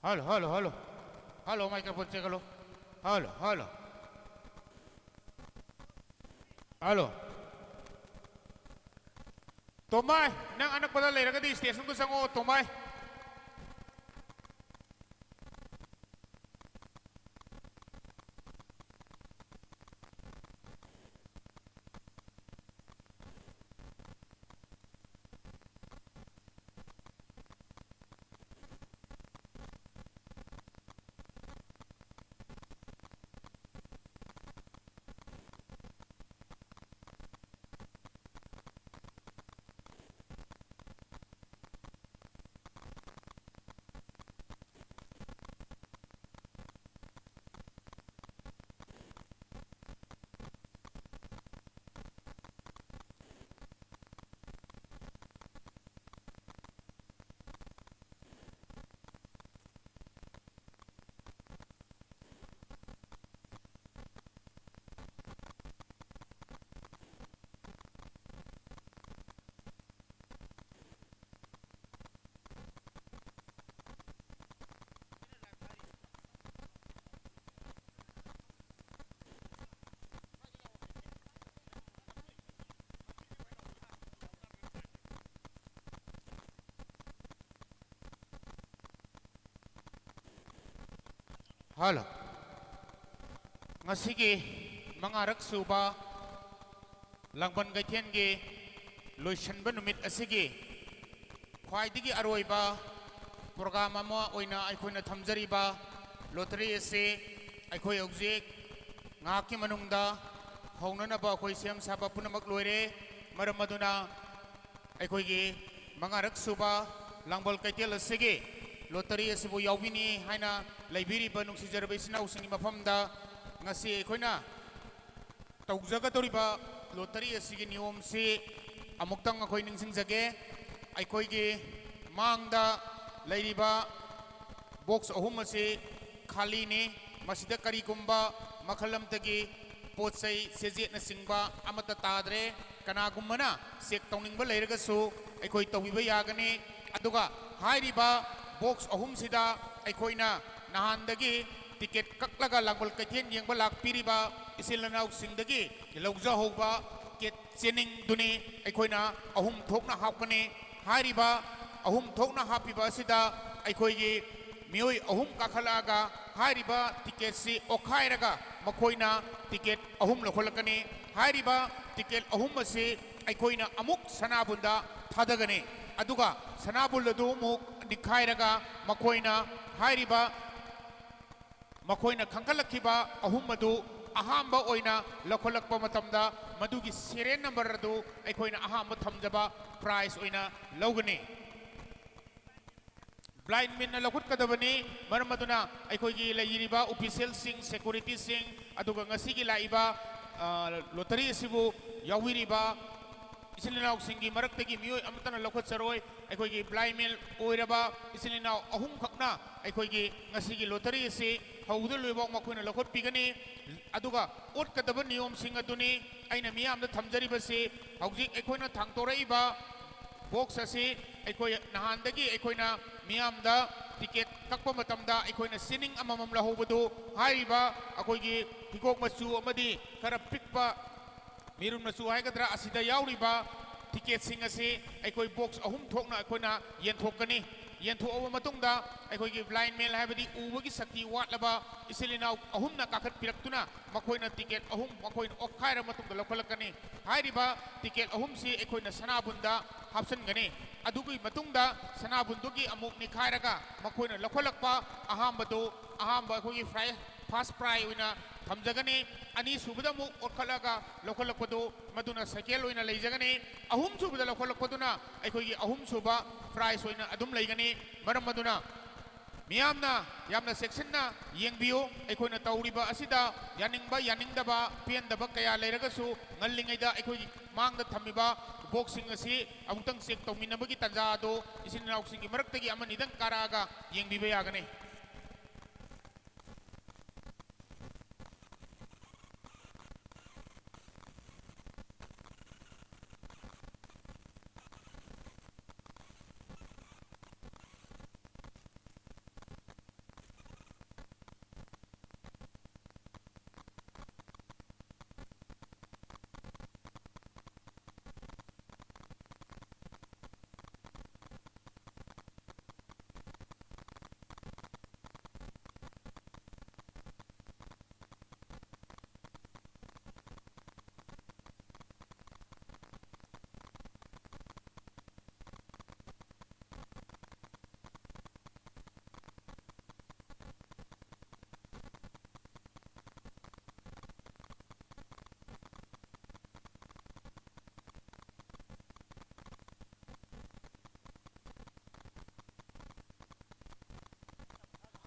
Hello, hello, hello. Hello, microphone check, hello. Hello, hello. Hello. ꯇꯣꯝꯕꯥꯏ, ꯅꯪ ꯑꯅꯛꯄꯗ ꯂꯩꯔꯒꯗꯤ stage ꯃꯅꯨꯡꯗ ꯆꯪꯉꯛꯑꯣ, ꯇꯣꯝꯕꯥꯏ꯫ Hello. ꯉꯁꯤꯒꯤ ꯃꯉꯥꯔꯛ ꯁꯨꯕ ꯂꯥꯡꯕꯟ ꯀꯩꯊꯦꯜꯒꯤ ꯂꯣꯏꯁꯤꯟꯕ ꯅꯨꯃꯤꯠ ꯑꯁꯤꯒꯤ ꯈ꯭ꯋꯥꯏꯗꯒꯤ ꯑꯔꯣꯏꯕ program ꯑꯃ ꯑꯣꯏꯅ ꯑꯩꯈꯣꯏꯅ ꯊꯝꯖꯔꯤꯕ lottery ꯑꯁꯤ ꯑꯩꯈꯣꯏ ꯍꯧꯖꯤꯛ ꯉꯥꯏꯍꯥꯛꯀꯤ ꯃꯅꯨꯡꯗ ꯍꯧꯅꯅꯕ ꯑꯩꯈꯣꯏ ꯁꯦꯝ ꯁꯥꯕ ꯄꯨꯝꯅꯃꯛ ꯂꯣꯏꯔꯦ꯫ ꯃꯔꯝ ꯑꯗꯨꯅ ꯑꯩꯈꯣꯏꯒꯤ ꯃꯉꯥꯔꯛ ꯁꯨꯕ ꯂꯥꯡꯕꯜ ꯀꯩꯊꯦꯜ ꯑꯁꯤꯒꯤ lottery ꯑꯁꯤꯕꯨ ꯌꯥꯎꯕꯤꯅꯤ ꯍꯥꯏꯅ ꯂꯩꯕꯤꯔꯤꯕ ꯅꯨꯡꯁꯤꯖꯔꯕ ꯏꯆꯤꯟ ꯏꯅꯥꯎꯁꯤꯡꯒꯤ ꯃꯐꯝꯗ ꯉꯁꯤ ꯑꯩꯈꯣꯏꯅ ꯇꯧꯖꯒꯗꯧꯔꯤꯕ lottery ꯑꯁꯤꯒꯤ ꯅꯤꯌꯣꯝꯁꯤ ꯑꯃꯨꯛꯇꯪ ꯑꯩꯈꯣꯏ ꯅꯤꯡꯁꯤꯡꯖꯒꯦ꯫ ꯑꯩꯈꯣꯏꯒꯤ ꯃꯥꯡꯗ ꯂꯩꯔꯤꯕ box ꯑꯍꯨꯝ ꯑꯁꯤ ꯈꯥꯂꯤꯅꯤ꯫ ꯃꯁꯤꯗ ꯀꯔꯤꯒꯨꯝꯕ ꯃꯈꯜ ꯑꯃꯠꯇꯒꯤ ꯄꯣꯠ ꯆꯩ, ꯆꯦꯖꯦꯠꯅꯆꯤꯡꯕ ꯑꯃꯠꯇ ꯇꯥꯗ꯭ꯔꯦ꯫ ꯀꯅꯥꯒꯨꯝꯕꯅ check ꯇꯧꯅꯤꯡꯕ ꯂꯩꯔꯒꯁꯨ ꯑꯩꯈꯣꯏ ꯇꯧꯕꯤꯕ ꯌꯥꯒꯅꯤ꯫ ꯑꯗꯨꯒ ꯍꯥꯏꯔꯤꯕ ꯕꯣꯛꯁ ꯑꯍꯨꯝꯁꯤꯗ ꯑꯩꯈꯣꯏꯅ ꯅꯍꯥꯟꯗꯒꯤ ꯇꯤꯀꯦꯠ ꯀꯛꯂꯒ ꯂꯥꯡꯕꯜ ꯀꯩꯊꯦꯜ ꯌꯦꯡꯕ ꯂꯥꯛꯄꯤꯔꯤꯕ ꯏꯆꯤꯜ ꯏꯅꯥꯎꯁꯤꯡꯗꯒꯤ ꯂꯧꯖꯍꯧꯕ ꯇꯤꯀꯦꯠ ꯆꯦꯅꯤꯡꯗꯨꯅꯤ ꯑꯩꯈꯣꯏꯅ ꯑꯍꯨꯝ ꯊꯣꯛꯅ ꯍꯥꯞꯀꯅꯤ꯫ ꯍꯥꯏꯔꯤꯕ ꯑꯍꯨꯝ ꯊꯣꯛꯅ ꯍꯥꯞꯄꯤꯕ ꯑꯁꯤꯗ ꯑꯩꯈꯣꯏꯒꯤ ꯃꯤꯑꯣꯏ ꯑꯍꯨꯝ ꯀꯥꯈꯠꯂꯛꯑꯒ ꯍꯥꯏꯔꯤꯕ ꯇꯤꯀꯦꯠꯁꯤ ꯑꯣꯠꯈꯥꯏꯔꯒ ꯃꯈꯣꯏꯅ ꯇꯤꯀꯦꯠ ꯑꯍꯨꯝ ꯂꯧꯈꯠꯂꯛꯀꯅꯤ꯫ ꯍꯥꯏꯔꯤꯕ ꯇꯤꯀꯦꯠ ꯑꯍꯨꯝ ꯑꯁꯤ ꯑꯩꯈꯣꯏꯅ ꯑꯃꯨꯛ ꯁꯅꯥꯕꯨꯟꯗ ꯊꯥꯗꯒꯅꯤ꯫ ꯑꯗꯨꯒ ꯁꯅꯥꯕꯨꯟ ꯑꯗꯨ ꯑꯃꯨꯛ ꯅꯤꯛꯈꯥꯏꯔꯒ ꯃꯈꯣꯏꯅ ꯍꯥꯏꯔꯤꯕ ꯃꯈꯣꯏꯅ ꯈꯟꯒꯠꯂꯛꯈꯤꯕ ꯑꯍꯨꯝ ꯑꯗꯨ ꯑꯍꯥꯟꯕ ꯑꯣꯏꯅ ꯂꯧꯈꯠꯂꯛꯄ ꯃꯇꯝꯗ ꯃꯗꯨꯒꯤ ꯁꯦꯔꯤꯌꯦꯜ ꯅꯝꯕꯔ ꯑꯗꯨ ꯑꯩꯈꯣꯏꯅ ꯑꯍꯥꯟꯕ ꯊꯝꯖꯕ ꯄ꯭ꯔꯥꯏꯖ ꯑꯣꯏꯅ ꯂꯧꯒꯅꯤ꯫ ꯕ꯭ꯂꯥꯏꯟ ꯃꯦꯟꯅ ꯂꯧꯈꯠꯀꯗꯕꯅꯤ꯫ ꯃꯔꯝ ꯑꯗꯨꯅ ꯑꯩꯈꯣꯏꯒꯤ ꯂꯩꯔꯤꯕ ꯑꯣꯐꯤꯁꯤꯌꯦꯜꯁꯤꯡ, ꯁꯦꯀ꯭ꯌꯨꯔꯤꯇꯤꯁꯤꯡ, ꯑꯗꯨꯒ ꯉꯁꯤꯒꯤ ꯂꯥꯛꯏꯕ, ꯑ, ꯂꯣꯇꯔꯤ ꯑꯁꯤꯕꯨ ꯌꯥꯎꯕꯤꯔꯤꯕ ꯏꯆꯤꯜ ꯏꯅꯥꯎꯁꯤꯡꯒꯤ ꯃꯔꯛꯇꯒꯤ ꯃꯤꯑꯣꯏ ꯑꯃꯠꯇꯅ ꯂꯧꯈꯠꯆꯔꯣꯏ꯫ ꯑꯩꯈꯣꯏꯒꯤ ꯕ꯭ꯂꯥꯏꯟ ꯃꯦꯟ ꯑꯣꯏꯔꯕ ꯏꯆꯤꯜ ꯏꯅꯥꯎ ꯑꯍꯨꯝꯈꯛꯅ ꯑꯩꯈꯣꯏꯒꯤ ꯉꯁꯤꯒꯤ ꯂꯣꯇꯔꯤ ꯑꯁꯤ ꯍꯧꯕꯗ ꯂꯣꯏꯕ ꯃꯈꯣꯏꯅ ꯂꯧꯈꯠꯄꯤꯒꯅꯤ꯫ ꯑꯗꯨꯒ ꯑꯣꯠꯀꯗꯕ ꯅꯤꯌꯣꯝꯁꯤꯡ ꯑꯗꯨꯅꯤ ꯑꯩꯅ ꯃꯤꯌꯥꯝꯗ ꯊꯝꯖꯔꯤꯕꯁꯤ꯫ ꯍꯧꯖꯤꯛ ꯑꯩꯈꯣꯏꯅ ꯊꯥꯡꯇꯣꯔꯛꯏꯕ ꯕꯣꯛꯁ ꯑꯁꯤ ꯑꯩꯈꯣꯏ ꯅꯍꯥꯟꯗꯒꯤ ꯑꯩꯈꯣꯏꯅ ꯃꯤꯌꯥꯝꯗ ꯇꯤꯀꯦꯠ ꯀꯛꯄ ꯃꯇꯝꯗ ꯑꯩꯈꯣꯏꯅ ꯆꯦꯅꯤꯡ ꯑꯃꯃꯝ ꯂꯧꯍꯧꯕꯗꯨ ꯍꯥꯏꯔꯤꯕ ꯑꯩꯈꯣꯏꯒꯤ ꯍꯤꯒꯣꯛ ꯃꯆꯨ ꯑꯃꯗꯤ ꯈꯔ ꯄꯤꯛꯄ ꯃꯦꯔꯨꯟ ꯃꯆꯨ ꯍꯥꯏꯒꯗ꯭ꯔꯥ, ꯑꯁꯤꯗ ꯌꯥꯎꯔꯤꯕ ꯇꯤꯀꯦꯠꯁꯤꯡ ꯑꯁꯤ ꯑꯩꯈꯣꯏ ꯕꯣꯛꯁ ꯑꯍꯨꯝ ꯊꯣꯛꯅ ꯑꯩꯈꯣꯏꯅ ꯌꯦꯟꯊꯣꯛꯀꯅꯤ꯫ ꯌꯦꯟꯊꯣꯛꯑꯕ ꯃꯇꯨꯡꯗ ꯑꯩꯈꯣꯏꯒꯤ ꯕ꯭ꯂꯥꯏꯟ ꯃꯦꯟ ꯍꯥꯏꯕꯗꯤ ꯎꯕꯒꯤ ꯁꯛꯇꯤ ꯋꯥꯠꯂꯕ ꯏꯆꯤꯜ ꯏꯅꯥꯎ ꯑꯍꯨꯝꯅ ꯀꯥꯈꯠꯄꯤꯔꯛꯇꯨꯅ ꯃꯈꯣꯏꯅ ꯇꯤꯀꯦꯠ ꯑꯍꯨꯝ ꯃꯈꯣꯏꯅ ꯑꯣꯛꯈꯥꯏꯔ ꯃꯇꯨꯡꯗ ꯂꯧꯈꯠꯂꯛꯀꯅꯤ꯫ ꯍꯥꯏꯔꯤꯕ ꯇꯤꯀꯦꯠ ꯑꯍꯨꯝꯁꯤ ꯑꯩꯈꯣꯏꯅ ꯁꯅꯥꯕꯨꯟꯗ ꯍꯥꯞꯆꯤꯟꯒꯅꯤ꯫ ꯑꯗꯨꯒꯤ ꯃꯇꯨꯡꯗ ꯁꯅꯥꯕꯨꯟꯗꯨꯒꯤ ꯑꯃꯨꯛ ꯅꯤꯈꯥꯏꯔꯒ ꯃꯈꯣꯏꯅ ꯂꯧꯈꯠꯂꯛꯄ ꯑꯍꯥꯝꯕꯗꯨ ꯑꯍꯥꯝꯕ ꯑꯩꯈꯣꯏꯒꯤ ꯐ꯭ꯔꯥꯏ-, ꯐꯥꯔꯁ ꯄ꯭ꯔꯥꯏꯖ ꯑꯣꯏꯅ ꯊꯝꯖꯒꯅꯤ꯫ ꯑꯅꯤꯁꯨꯕꯗ ꯑꯃꯨꯛ ꯑꯣꯠꯈꯠꯂꯒ ꯂꯧꯈꯠꯂꯛꯄꯗꯨ ꯃꯗꯨꯅ ꯁꯦꯀꯦꯟ ꯑꯣꯏꯅ ꯂꯩꯖꯒꯅꯤ꯫ ꯑꯍꯨꯝꯁꯨꯕꯗ ꯂꯧꯈꯠꯂꯛꯄꯗꯨꯅ ꯑꯩꯈꯣꯏꯒꯤ ꯑꯍꯨꯝꯁꯨꯕ ꯄ꯭ꯔꯥꯏꯖ ꯑꯣꯏꯅ ꯑꯗꯨꯝ ꯂꯩꯒꯅꯤ꯫ ꯃꯔꯝ ꯑꯗꯨꯅ ꯃꯤꯌꯥꯝꯅ ꯌꯥꯝꯅ ꯆꯦꯛꯁꯤꯟꯅ ꯌꯦꯡꯕꯤꯌꯨ꯫ ꯑꯩꯈꯣꯏꯅ ꯇꯧꯔꯤꯕ ꯑꯁꯤꯗ ꯌꯥꯅꯤꯡꯕ ꯌꯥꯅꯤꯡꯗꯕ ꯄꯦꯟꯗꯕ ꯀꯌꯥ ꯂꯩꯔꯒꯁꯨ ꯉꯜꯂꯤꯉꯩꯗ ꯑꯩꯈꯣꯏꯒꯤ ꯃꯥꯡꯗ ꯊꯝꯃꯤꯕ ꯕꯣꯛꯁꯁꯤꯡ ꯑꯁꯤ ꯑꯃꯨꯛꯇꯪ ꯆꯦꯛ ꯇꯧꯃꯤꯟꯅꯕꯒꯤ ꯇꯥꯟꯖꯥ ꯑꯗꯨ ꯏꯆꯤꯟ ꯏꯅꯥꯎꯁꯤꯡꯒꯤ ꯃꯔꯛꯇꯒꯤ ꯑꯃꯅꯤꯗꯪ ꯀꯥꯔꯛꯑꯒ ꯌꯦꯡꯕꯤꯕ ꯌꯥꯒꯅꯤ꯫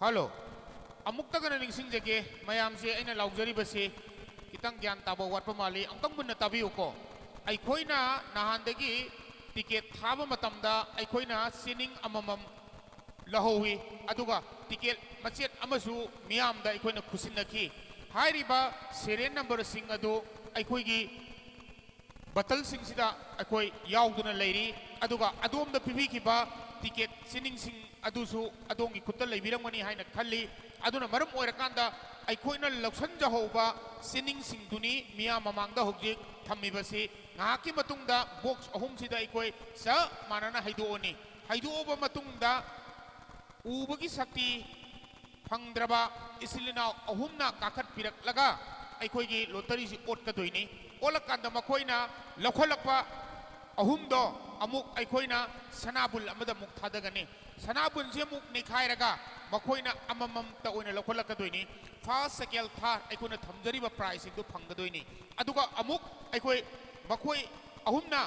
ꯍꯜꯂꯣ꯫ ꯑꯃꯨꯛꯇꯒꯅ ꯅꯤꯡꯁꯤꯡꯖꯒꯦ, ꯃꯌꯥꯝꯁꯦ ꯑꯩꯅ ꯂꯥꯎꯖꯔꯤꯕꯁꯤ ꯈꯤꯇꯪ ꯒ꯭ꯌꯥꯟ ꯇꯥꯕ ꯋꯥꯠꯄ ꯃꯥꯜꯂꯤ꯫ ꯑꯃꯨꯛꯇꯪ ꯃꯨꯟꯅ ꯇꯥꯕꯤꯌꯨꯀꯣ꯫ ꯑꯩꯈꯣꯏꯅ ꯅꯍꯥꯟꯗꯒꯤ ꯇꯤꯀꯦꯠ ꯊꯥꯕ ꯃꯇꯝꯗ ꯑꯩꯈꯣꯏꯅ ꯁꯤꯅꯤꯡ ꯑꯃꯃꯝ ꯂꯧꯍꯧꯋꯤ, ꯑꯗꯨꯒ ꯇꯤꯀꯦꯠ ꯃꯆꯦꯠ ꯑꯃꯁꯨ ꯃꯤꯌꯥꯝꯗ ꯑꯩꯈꯣꯏꯅ ꯈꯨꯠꯁꯤꯟꯅꯈꯤ꯫ ꯍꯥꯏꯔꯤꯕ ꯁꯦꯔꯤꯌꯦꯜ ꯅꯝꯕꯔꯁꯤꯡ ꯑꯗꯨ ꯑꯩꯈꯣꯏꯒꯤ ꯕꯇꯜꯁꯤꯡꯁꯤꯗ ꯑꯩꯈꯣꯏ ꯌꯥꯎꯗꯨꯅ ꯂꯩꯔꯤ꯫ ꯑꯗꯨꯒ ꯑꯗꯣꯝꯗ ꯄꯤꯕꯤꯈꯤꯕ ꯇꯤꯀꯦꯠ ꯁꯤꯅꯤꯡꯁꯤꯡ ꯑꯗꯨꯁꯨ ꯑꯗꯣꯝꯒꯤ ꯈꯨꯠꯇ ꯂꯩꯕꯤꯔꯝꯒꯅꯤ ꯍꯥꯏꯅ ꯈꯜꯂꯤ꯫ ꯑꯗꯨꯅ ꯃꯔꯝ ꯑꯣꯏꯔꯀꯥꯟꯗ ꯑꯩꯈꯣꯏꯅ ꯂꯧꯁꯤꯟꯖꯍꯧꯕ ꯁꯤꯅꯤꯡꯁꯤꯡꯗꯨꯅꯤ ꯃꯤꯌꯥꯝ ꯃꯃꯥꯡꯗ ꯍꯧꯖꯤꯛ ꯊꯝꯃꯤꯕꯁꯤ꯫ ꯉꯥꯏꯍꯥꯛꯀꯤ ꯃꯇꯨꯡꯗ ꯕꯣꯛꯁ ꯑꯍꯨꯝꯁꯤꯗ ꯑꯩꯈꯣꯏ ꯆꯞ ꯃꯥꯟꯅꯅ ꯍꯩꯗꯣꯛꯑꯅꯤ꯫ ꯍꯩꯗꯣꯛꯑꯕ ꯃꯇꯨꯡꯗ ꯎꯕꯒꯤ ꯁꯛꯇꯤ ꯐꯪꯗ꯭ꯔꯕ ꯏꯆꯤꯜ ꯏꯅꯥꯎ ꯑꯍꯨꯝꯅ ꯀꯥꯈꯠꯄꯤꯔꯛꯂꯒ ꯑꯩꯈꯣꯏꯒꯤ ꯂꯣꯇꯔꯤꯁꯤ ꯑꯣꯠꯀꯗꯣꯏꯅꯤ꯫ ꯑꯣꯠꯂꯀꯥꯟꯗ ꯃꯈꯣꯏꯅ ꯂꯧꯈꯠꯂꯛꯄ ꯑꯍꯨꯝꯗꯣ ꯑꯃꯨꯛ ꯑꯩꯈꯣꯏꯅ ꯁꯅꯥꯕꯨꯜ ꯑꯃꯗ ꯑꯃꯨꯛ ꯊꯥꯗꯒꯅꯤ꯫ ꯁꯅꯥꯕꯨꯟꯁꯤ ꯑꯃꯨꯛ ꯅꯩꯈꯥꯏꯔꯒ ꯃꯈꯣꯏꯅ ꯑꯃꯃꯝꯇ ꯑꯣꯏꯅ ꯂꯧꯈꯠꯂꯛꯀꯗꯣꯏꯅꯤ꯫ ꯐꯥꯔꯁ, ꯁꯦꯀꯦꯟ, ꯊꯥꯔꯠ ꯑꯩꯈꯣꯏꯅ ꯊꯝꯖꯔꯤꯕ ꯄ꯭ꯔꯥꯏꯖꯁꯤꯡꯗꯨ ꯐꯪꯒꯗꯣꯏꯅꯤ꯫ ꯑꯗꯨꯒ ꯑꯃꯨꯛ ꯑꯩꯈꯣꯏ ꯃꯈꯣꯏ ꯑꯍꯨꯝꯅ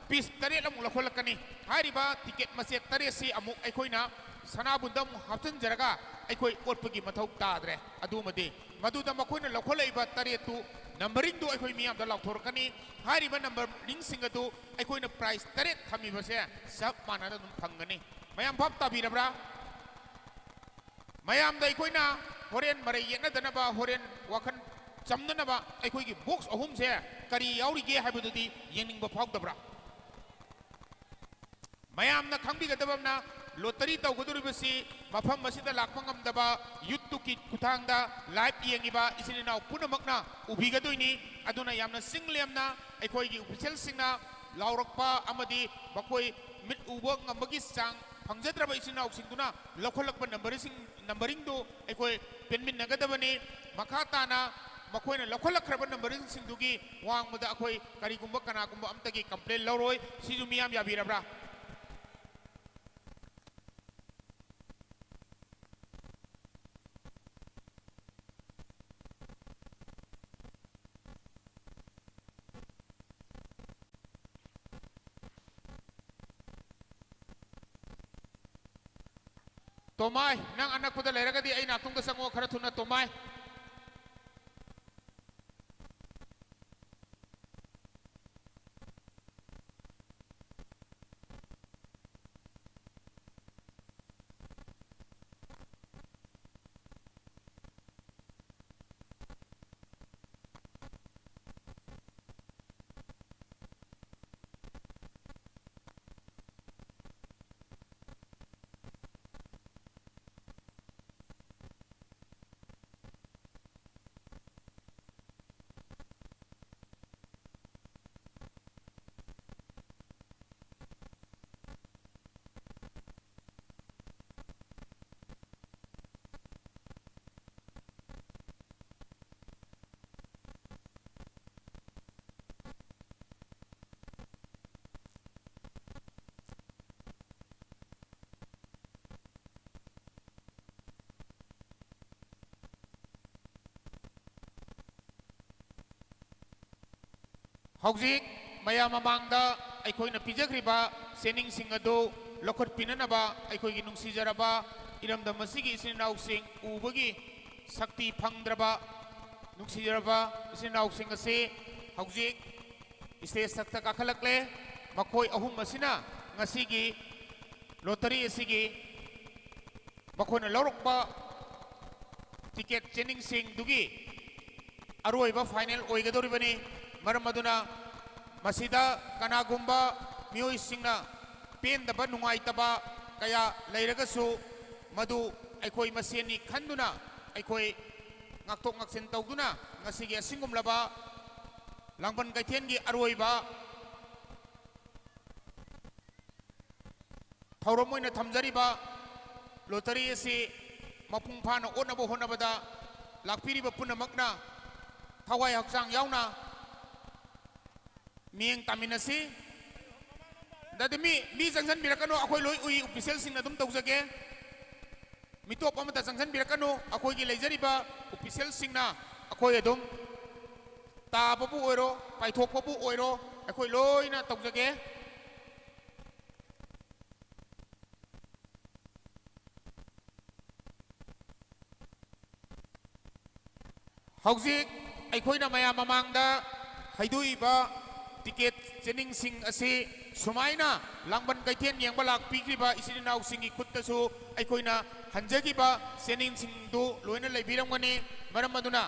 ꯄꯤꯁ ꯇꯔꯦꯠ ꯑꯃꯨꯛ ꯂꯧꯈꯠꯂꯛꯀꯅꯤ꯫ ꯍꯥꯏꯔꯤꯕ ꯇꯤꯀꯦꯠ ꯃꯆꯦꯠ ꯇꯔꯦꯠꯁꯤ ꯑꯃꯨꯛ ꯑꯩꯈꯣꯏꯅ ꯁꯅꯥꯕꯨꯟꯗ ꯑꯃꯨꯛ ꯍꯥꯞꯆꯤꯟꯖꯔꯒ ꯑꯩꯈꯣꯏ ꯑꯣꯠꯄꯒꯤ ꯃꯊꯧ ꯇꯥꯗ꯭ꯔꯦ꯫ ꯑꯗꯨꯃꯗꯤ ꯃꯗꯨꯗ ꯃꯈꯣꯏꯅ ꯂꯧꯈꯠꯂꯛꯏꯕ ꯇꯔꯦꯠꯇꯨ ꯅꯝꯕꯔꯤꯡꯗꯨ ꯑꯩꯈꯣꯏ ꯃꯤꯌꯥꯝꯗ ꯂꯥꯎꯊꯣꯔꯛꯀꯅꯤ꯫ ꯍꯥꯏꯔꯤꯕ ꯅꯝꯕꯔꯤꯡꯁꯤꯡ ꯑꯗꯨ ꯑꯩꯈꯣꯏꯅ ꯄ꯭ꯔꯥꯏꯖ ꯇꯔꯦꯠ ꯊꯝꯃꯤꯕꯁꯦ ꯆꯞ ꯃꯥꯟꯅꯅ ꯑꯗꯨꯝ ꯐꯪꯒꯅꯤ꯫ ꯃꯌꯥꯝ ꯚꯥꯞ ꯇꯥꯕꯤꯔꯕ꯭ꯔꯥ? ꯃꯌꯥꯝꯗ ꯑꯩꯈꯣꯏꯅ ꯍꯣꯔꯦꯟ ꯃꯔꯩ ꯌꯦꯠꯅꯗꯅꯕ, ꯍꯣꯔꯦꯟ ꯋꯥꯈꯜ ꯆꯝꯅꯅꯕ ꯑꯩꯈꯣꯏꯒꯤ ꯕꯣꯛꯁ ꯑꯍꯨꯝꯁꯦ ꯀꯔꯤ ꯌꯥꯎꯔꯤꯒꯦ ꯍꯥꯏꯕꯗꯨꯗꯤ ꯌꯦꯡꯅꯤꯡꯕ ꯐꯥꯎꯗꯕ꯭ꯔꯥ? ꯃꯌꯥꯝꯅ ꯈꯪꯕꯤꯒꯗꯕ ꯑꯃꯅ, ꯂꯣꯇꯔꯤ ꯇꯧꯒꯗꯧꯔꯤꯕꯁꯤ ꯃꯐꯝ ꯑꯁꯤꯗ ꯂꯥꯛꯄ ꯉꯝꯗꯕ YouTubeꯀꯤ ꯈꯨꯠꯊꯥꯡꯗ ꯂꯥꯏꯚ ꯌꯦꯡꯉꯤꯕ ꯏꯆꯤꯜ ꯏꯅꯥꯎ ꯄꯨꯝꯅꯃꯛꯅ ꯎꯕꯤꯒꯗꯣꯏꯅꯤ꯫ ꯑꯗꯨꯅ ꯌꯥꯝꯅ ꯆꯤꯡ ꯂꯦꯝꯅ ꯑꯩꯈꯣꯏꯒꯤ ꯑꯣꯐꯤꯁꯤꯌꯦꯜꯁꯤꯡꯅ ꯂꯥꯎꯔꯛꯄ ꯑꯃꯗꯤ ꯃꯈꯣꯏ ꯃꯤꯠ ꯎꯕ ꯉꯝꯕꯒꯤ ꯆꯥꯡ ꯐꯪꯖꯗ꯭ꯔꯕ ꯏꯆꯤꯜ ꯏꯅꯥꯎꯁꯤꯡꯗꯨꯅ ꯂꯧꯈꯠꯂꯛꯄ ꯅꯝꯕꯔꯁꯤꯡ, ꯅꯝꯕꯔꯤꯡꯗꯨ ꯑꯩꯈꯣꯏ ꯄꯦꯟꯃꯤꯟꯅꯒꯗꯕꯅꯤ꯫ ꯃꯈꯥ ꯇꯥꯅ ꯃꯈꯣꯏꯅ ꯂꯧꯈꯠꯂꯛꯈ꯭ꯔꯕ ꯅꯝꯕꯔꯤꯡꯁꯤꯡꯗꯨꯒꯤ ꯋꯥꯡꯃꯗ ꯑꯩꯈꯣꯏ ꯀꯔꯤꯒꯨꯝꯕ ꯀꯅꯥꯒꯨꯝꯕ ꯑꯝꯇꯒꯤ ꯀꯝꯄ꯭ꯂꯦꯟ ꯂꯧꯔꯣꯏ꯫ ꯁꯤꯁꯨ ꯃꯤꯌꯥꯝ ꯌꯥꯕꯤꯔꯕ꯭ꯔꯥ? ꯇꯣꯃꯥꯏ, ꯅꯪ ꯑꯅꯛꯄꯗ ꯂꯩꯔꯒꯗꯤ ꯑꯩ ꯅꯥꯛꯇꯨꯡꯗ ꯆꯪꯉꯣ, ꯈꯔ ꯊꯨꯅ, ꯇꯣꯃꯥꯏ꯫ ꯍꯧꯖꯤꯛ ꯃꯌꯥꯝ ꯃꯃꯥꯡꯗ ꯑꯩꯈꯣꯏꯅ ꯄꯤꯖꯈ꯭ꯔꯤꯕ ꯆꯦꯅꯤꯡꯁꯤꯡ ꯑꯗꯨ ꯂꯧꯈꯠꯄꯤꯅꯅꯕ ꯑꯩꯈꯣꯏꯒꯤ ꯅꯨꯡꯁꯤꯖꯔꯕ ꯏꯔꯝꯗꯝ ꯑꯁꯤꯒꯤ ꯏꯆꯤꯟ ꯏꯅꯥꯎꯁꯤꯡ ꯎꯕꯒꯤ ꯁꯛꯇꯤ ꯐꯪꯗ꯭ꯔꯕ ꯅꯨꯡꯁꯤꯖꯔꯕ ꯏꯆꯤꯟ ꯏꯅꯥꯎꯁꯤꯡ ꯑꯁꯤ ꯍꯧꯖꯤꯛ stage ꯊꯛꯇ ꯀꯥꯈꯠꯂꯛꯂꯦ꯫ ꯃꯈꯣꯏ ꯑꯍꯨꯝ ꯑꯁꯤꯅ ꯉꯁꯤꯒꯤ lottery ꯑꯁꯤꯒꯤ ꯃꯈꯣꯏꯅ ꯂꯧꯔꯛꯄ ticket ꯆꯦꯅꯤꯡꯁꯤꯡꯗꯨꯒꯤ ꯑꯔꯣꯏꯕ final ꯑꯣꯏꯒꯗꯧꯔꯤꯕꯅꯤ꯫ ꯃꯔꯝ ꯑꯗꯨꯅ ꯃꯁꯤꯗ ꯀꯅꯥꯒꯨꯝꯕ ꯃꯤꯑꯣꯏꯁꯤꯡꯅ ꯄꯦꯟꯗꯕ, ꯅꯨꯡꯉꯥꯏꯇꯕ ꯀꯌꯥ ꯂꯩꯔꯒꯁꯨ, ꯃꯗꯨ ꯑꯩꯈꯣꯏ ꯃꯁꯦꯟꯅꯤ ꯈꯟꯗꯨꯅ, ꯑꯩꯈꯣꯏ ꯉꯥꯛꯊꯣꯛ ꯉꯥꯛꯁꯤꯟ ꯇꯧꯗꯨꯅ ꯉꯁꯤꯒꯤ ꯑꯁꯤꯒꯨꯝꯂꯕ ꯂꯥꯡꯕꯟ ꯀꯩꯊꯦꯜꯒꯤ ꯑꯔꯣꯏꯕ ꯊꯧꯔꯝ ꯑꯣꯏꯅ ꯊꯝꯖꯔꯤꯕ lottery ꯑꯁꯤ ꯃꯄꯨꯡ ꯐꯥꯅ ꯑꯣꯠꯅꯕ ꯍꯣꯠꯅꯕꯗ ꯂꯥꯛꯄꯤꯔꯤꯕ ꯄꯨꯝꯅꯃꯛꯅ ꯊꯋꯥꯏ ꯍꯛꯆꯥꯡ ꯌꯥꯎꯅ ꯃꯤꯠꯌꯦꯡ ꯇꯥꯃꯤꯟꯅꯁꯤ꯫ ꯑꯗꯨꯗꯤ ꯃꯤ, ꯃꯤ ꯆꯪꯁꯤꯟꯕꯤꯔꯛꯀꯅꯨ, ꯑꯩꯈꯣꯏ ꯂꯣꯏ ꯎꯏ, officialꯁꯤꯡꯅ ꯑꯗꯨꯝ ꯇꯧꯖꯒꯦ꯫ ꯃꯤꯇꯣꯞ ꯑꯃꯠꯇ ꯆꯪꯁꯤꯟꯕꯤꯔꯛꯀꯅꯨ, ꯑꯩꯈꯣꯏꯒꯤ ꯂꯩꯖꯔꯤꯕ officialꯁꯤꯡꯅ ꯑꯩꯈꯣꯏ ꯑꯗꯨꯝ ꯇꯥꯕꯕꯨ ꯑꯣꯏꯔꯣ, ꯄꯥꯏꯊꯣꯛꯄꯕꯨ ꯑꯣꯏꯔꯣ, ꯑꯩꯈꯣꯏ ꯂꯣꯏꯅ ꯇꯧꯖꯒꯦ꯫ ꯍꯧꯖꯤꯛ ꯑꯩꯈꯣꯏꯅ ꯃꯌꯥꯝ ꯃꯃꯥꯡꯗ ꯍꯩꯗꯣꯛꯏꯕ ꯇꯤꯀꯦꯠ ꯆꯦꯅꯤꯡꯁꯤꯡ ꯑꯁꯤ ꯁꯨꯃꯥꯏꯅ ꯂꯥꯡꯕꯟ ꯀꯩꯊꯦꯜ ꯌꯦꯡꯕ ꯂꯥꯛꯄꯤꯈ꯭ꯔꯤꯕ ꯏꯆꯤꯟ ꯏꯅꯥꯎꯁꯤꯡꯒꯤ ꯈꯨꯠꯇꯁꯨ ꯑꯩꯈꯣꯏꯅ ꯍꯟꯖꯈꯤꯕ ꯆꯦꯅꯤꯡꯁꯤꯡꯗꯨ ꯂꯣꯏꯅ ꯂꯩꯕꯤꯔꯝꯒꯅꯤ꯫ ꯃꯔꯝ ꯑꯗꯨꯅ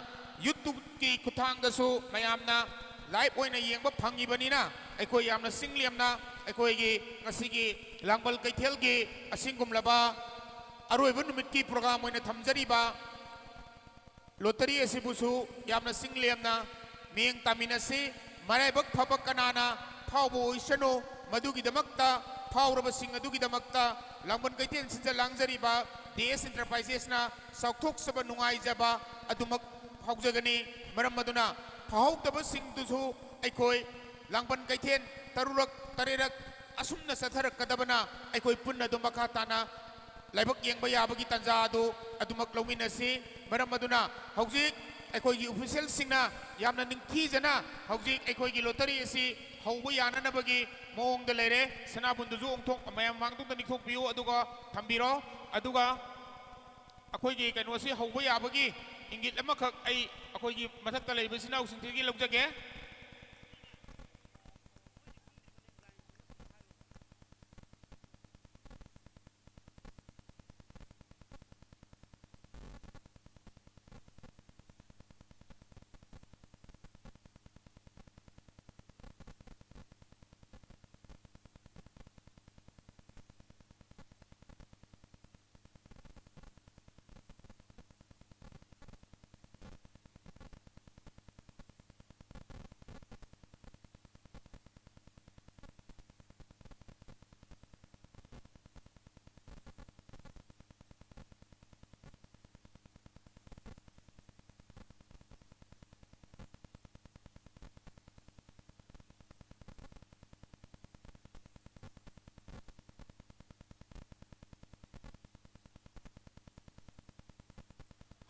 YouTubeꯀꯤ ꯈꯨꯠꯊꯥꯡꯗꯁꯨ ꯃꯌꯥꯝꯅ live ꯑꯣꯏꯅ ꯌꯦꯡꯕ ꯐꯪꯉꯤꯕꯅꯤꯅ ꯑꯩꯈꯣꯏ ꯌꯥꯝꯅ ꯆꯤꯡ ꯂꯦꯝꯅ ꯑꯩꯈꯣꯏꯒꯤ ꯉꯁꯤꯒꯤ ꯂꯥꯡꯕꯟ ꯀꯩꯊꯦꯜꯒꯤ ꯑꯁꯤꯒꯨꯝꯂꯕ ꯑꯔꯣꯏꯕ ꯅꯨꯃꯤꯠꯀꯤ program ꯑꯣꯏꯅ ꯊꯝꯖꯔꯤꯕ lottery ꯑꯁꯤꯕꯨꯁꯨ ꯌꯥꯝꯅ ꯆꯤꯡ ꯂꯦꯝꯅ ꯃꯤꯠꯌꯦꯡ ꯇꯥꯃꯤꯟꯅꯁꯤ꯫ ꯃꯔꯥꯏꯕꯛ ꯐꯕ ꯀꯅꯥꯅ ꯐꯥꯎꯕ ꯑꯣꯏꯁꯅꯨ, ꯃꯗꯨꯒꯤꯗꯃꯛꯇ ꯐꯥꯎꯔꯕꯁꯤꯡ ꯑꯗꯨꯒꯤꯗꯃꯛꯇ ꯂꯥꯡꯕꯟ ꯀꯩꯊꯦꯜ ꯁꯤꯟꯖ ꯂꯥꯡꯖꯔꯤꯕ ꯗꯤ ꯑꯦꯁ ꯏꯟꯇꯔꯄ꯭ꯔꯥꯏꯖꯦꯁꯅ ꯆꯥꯎꯊꯣꯛꯆꯕ ꯅꯨꯡꯉꯥꯏꯖꯕ ꯑꯗꯨꯃꯛ ꯐꯥꯎꯖꯒꯅꯤ꯫ ꯃꯔꯝ ꯑꯗꯨꯅ ꯐꯥꯎꯍꯧꯗꯕꯁꯤꯡꯗꯨꯁꯨ ꯑꯩꯈꯣꯏ ꯂꯥꯡꯕꯟ ꯀꯩꯊꯦꯜ ꯇꯔꯨꯛꯔꯛ ꯇꯔꯦꯠꯔꯛ ꯑꯁꯨꯝꯅ ꯆꯠꯊꯔꯛꯀꯗꯕꯅ ꯑꯩꯈꯣꯏ ꯄꯨꯟꯅ ꯑꯗꯨꯝ ꯃꯈꯥ ꯇꯥꯅ ꯂꯥꯏꯕꯛ ꯌꯦꯡꯕ ꯌꯥꯕꯒꯤ ꯇꯥꯟꯖꯥ ꯑꯗꯨ ꯑꯗꯨꯃꯛ ꯂꯧꯃꯤꯟꯅꯁꯤ꯫ ꯃꯔꯝ ꯑꯗꯨꯅ ꯍꯧꯖꯤꯛ ꯑꯩꯈꯣꯏꯒꯤ officialꯁꯤꯡꯅ ꯌꯥꯝꯅ ꯅꯤꯡꯊꯤꯖꯅ ꯍꯧꯖꯤꯛ ꯑꯩꯈꯣꯏꯒꯤ lottery ꯑꯁꯤ ꯍꯧꯕ ꯌꯥꯅꯅꯕꯒꯤ ꯃꯑꯣꯡꯗ ꯂꯩꯔꯦ꯫ ꯁꯅꯥꯕꯨꯟꯗꯨꯁꯨ ꯑꯣꯟꯊꯣꯛ-, ꯃꯌꯥꯝ ꯃꯥꯡꯗꯨꯗ ꯅꯤꯛꯊꯣꯛꯄꯤꯌꯨ, ꯑꯗꯨꯒ ꯊꯝꯕꯤꯔꯣ꯫ ꯑꯗꯨꯒ ꯑꯩꯈꯣꯏꯒꯤ ꯀꯩꯅꯣꯁꯤ ꯍꯧꯕ ꯌꯥꯕꯒꯤ ꯏꯪꯒꯤꯠ ꯑꯃꯈꯛ ꯑꯩ ꯑꯩꯈꯣꯏꯒꯤ ꯃꯊꯛꯇ ꯂꯩꯔꯤꯕ ꯏꯆꯤꯟ ꯏꯅꯥꯎꯁꯤꯡꯁꯤꯗꯒꯤ ꯂꯧꯖꯒꯦ꯫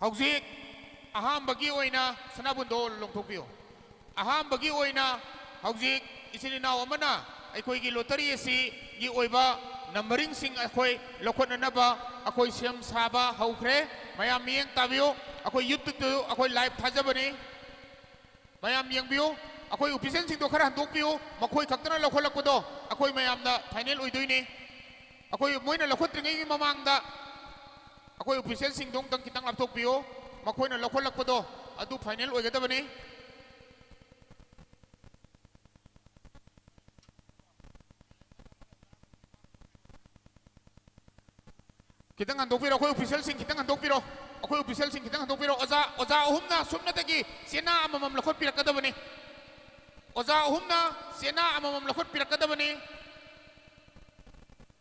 ꯍꯧꯖꯤꯛ ꯑꯍꯥꯟꯕꯒꯤ ꯑꯣꯏꯅ ꯁꯅꯥꯕꯨꯟꯗꯣ ꯂꯧꯊꯣꯛꯄꯤꯌꯨ꯫ ꯑꯍꯥꯟꯕꯒꯤ ꯑꯣꯏꯅ ꯍꯧꯖꯤꯛ ꯏꯆꯤꯟ ꯏꯅꯥꯎ ꯑꯃꯅ ꯑꯩꯈꯣꯏꯒꯤ lottery ꯑꯁꯤꯒꯤ ꯑꯣꯏꯕ ꯅꯝꯕꯔꯤꯡꯁꯤꯡ ꯑꯩꯈꯣꯏ ꯂꯧꯈꯠꯅꯅꯕ ꯑꯩꯈꯣꯏ ꯁꯦꯝ ꯁꯥꯕ ꯍꯧꯈ꯭ꯔꯦ꯫ ꯃꯌꯥꯝ ꯃꯤꯠꯌꯦꯡ ꯇꯥꯕꯤꯌꯨ, ꯑꯩꯈꯣꯏ YouTubeꯇꯁꯨ ꯑꯩꯈꯣꯏ live ꯊꯥꯖꯕꯅꯤ꯫ ꯃꯌꯥꯝ ꯌꯦꯡꯕꯤꯌꯨ, ꯑꯩꯈꯣꯏ officialꯁꯤꯡꯗꯣ ꯈꯔ ꯍꯟꯗꯣꯛꯄꯤꯌꯨ꯫ ꯃꯈꯣꯏ ꯈꯛꯇꯅ ꯂꯧꯈꯠꯂꯛꯄꯗꯣ ꯑꯩꯈꯣꯏ ꯃꯌꯥꯝꯅ final ꯑꯣꯏꯗꯣꯏꯅꯤ꯫ ꯑꯩꯈꯣꯏ ꯃꯣꯏꯅ ꯂꯧꯈꯠꯇ꯭ꯔꯤꯉꯩꯒꯤ ꯃꯃꯥꯡꯗ ꯑꯩꯈꯣꯏ officialꯁꯤꯡꯗꯣ ꯑꯃꯨꯛꯇꯪ ꯈꯤꯇꯪ ꯂꯥꯞꯊꯣꯛꯄꯤꯌꯨ꯫ ꯃꯈꯣꯏꯅ ꯂꯧꯈꯠꯂꯛꯄꯗꯣ ꯑꯗꯨ final ꯑꯣꯏꯒꯗꯕꯅꯤ꯫ ꯈꯤꯇꯪ ꯍꯟꯗꯣꯛꯄꯤꯔꯣ, ꯑꯩꯈꯣꯏ officialꯁꯤꯡ ꯈꯤꯇꯪ ꯍꯟꯗꯣꯛꯄꯤꯔꯣ꯫ ꯑꯩꯈꯣꯏ officialꯁꯤꯡ ꯈꯤꯇꯪ ꯍꯟꯗꯣꯛꯄꯤꯔꯣ꯫ ꯑꯣꯖꯥ, ꯑꯣꯖꯥ ꯑꯍꯨꯝꯅ ꯁꯨꯞꯅꯇꯒꯤ ꯆꯦꯅꯥ ꯑꯃꯃꯝ ꯂꯧꯈꯠꯄꯤꯔꯛꯀꯗꯕꯅꯤ꯫ ꯑꯣꯖꯥ ꯑꯍꯨꯝꯅ ꯆꯦꯅꯥ ꯑꯃꯃꯝ ꯂꯧꯈꯠꯄꯤꯔꯛꯀꯗꯕꯅꯤ꯫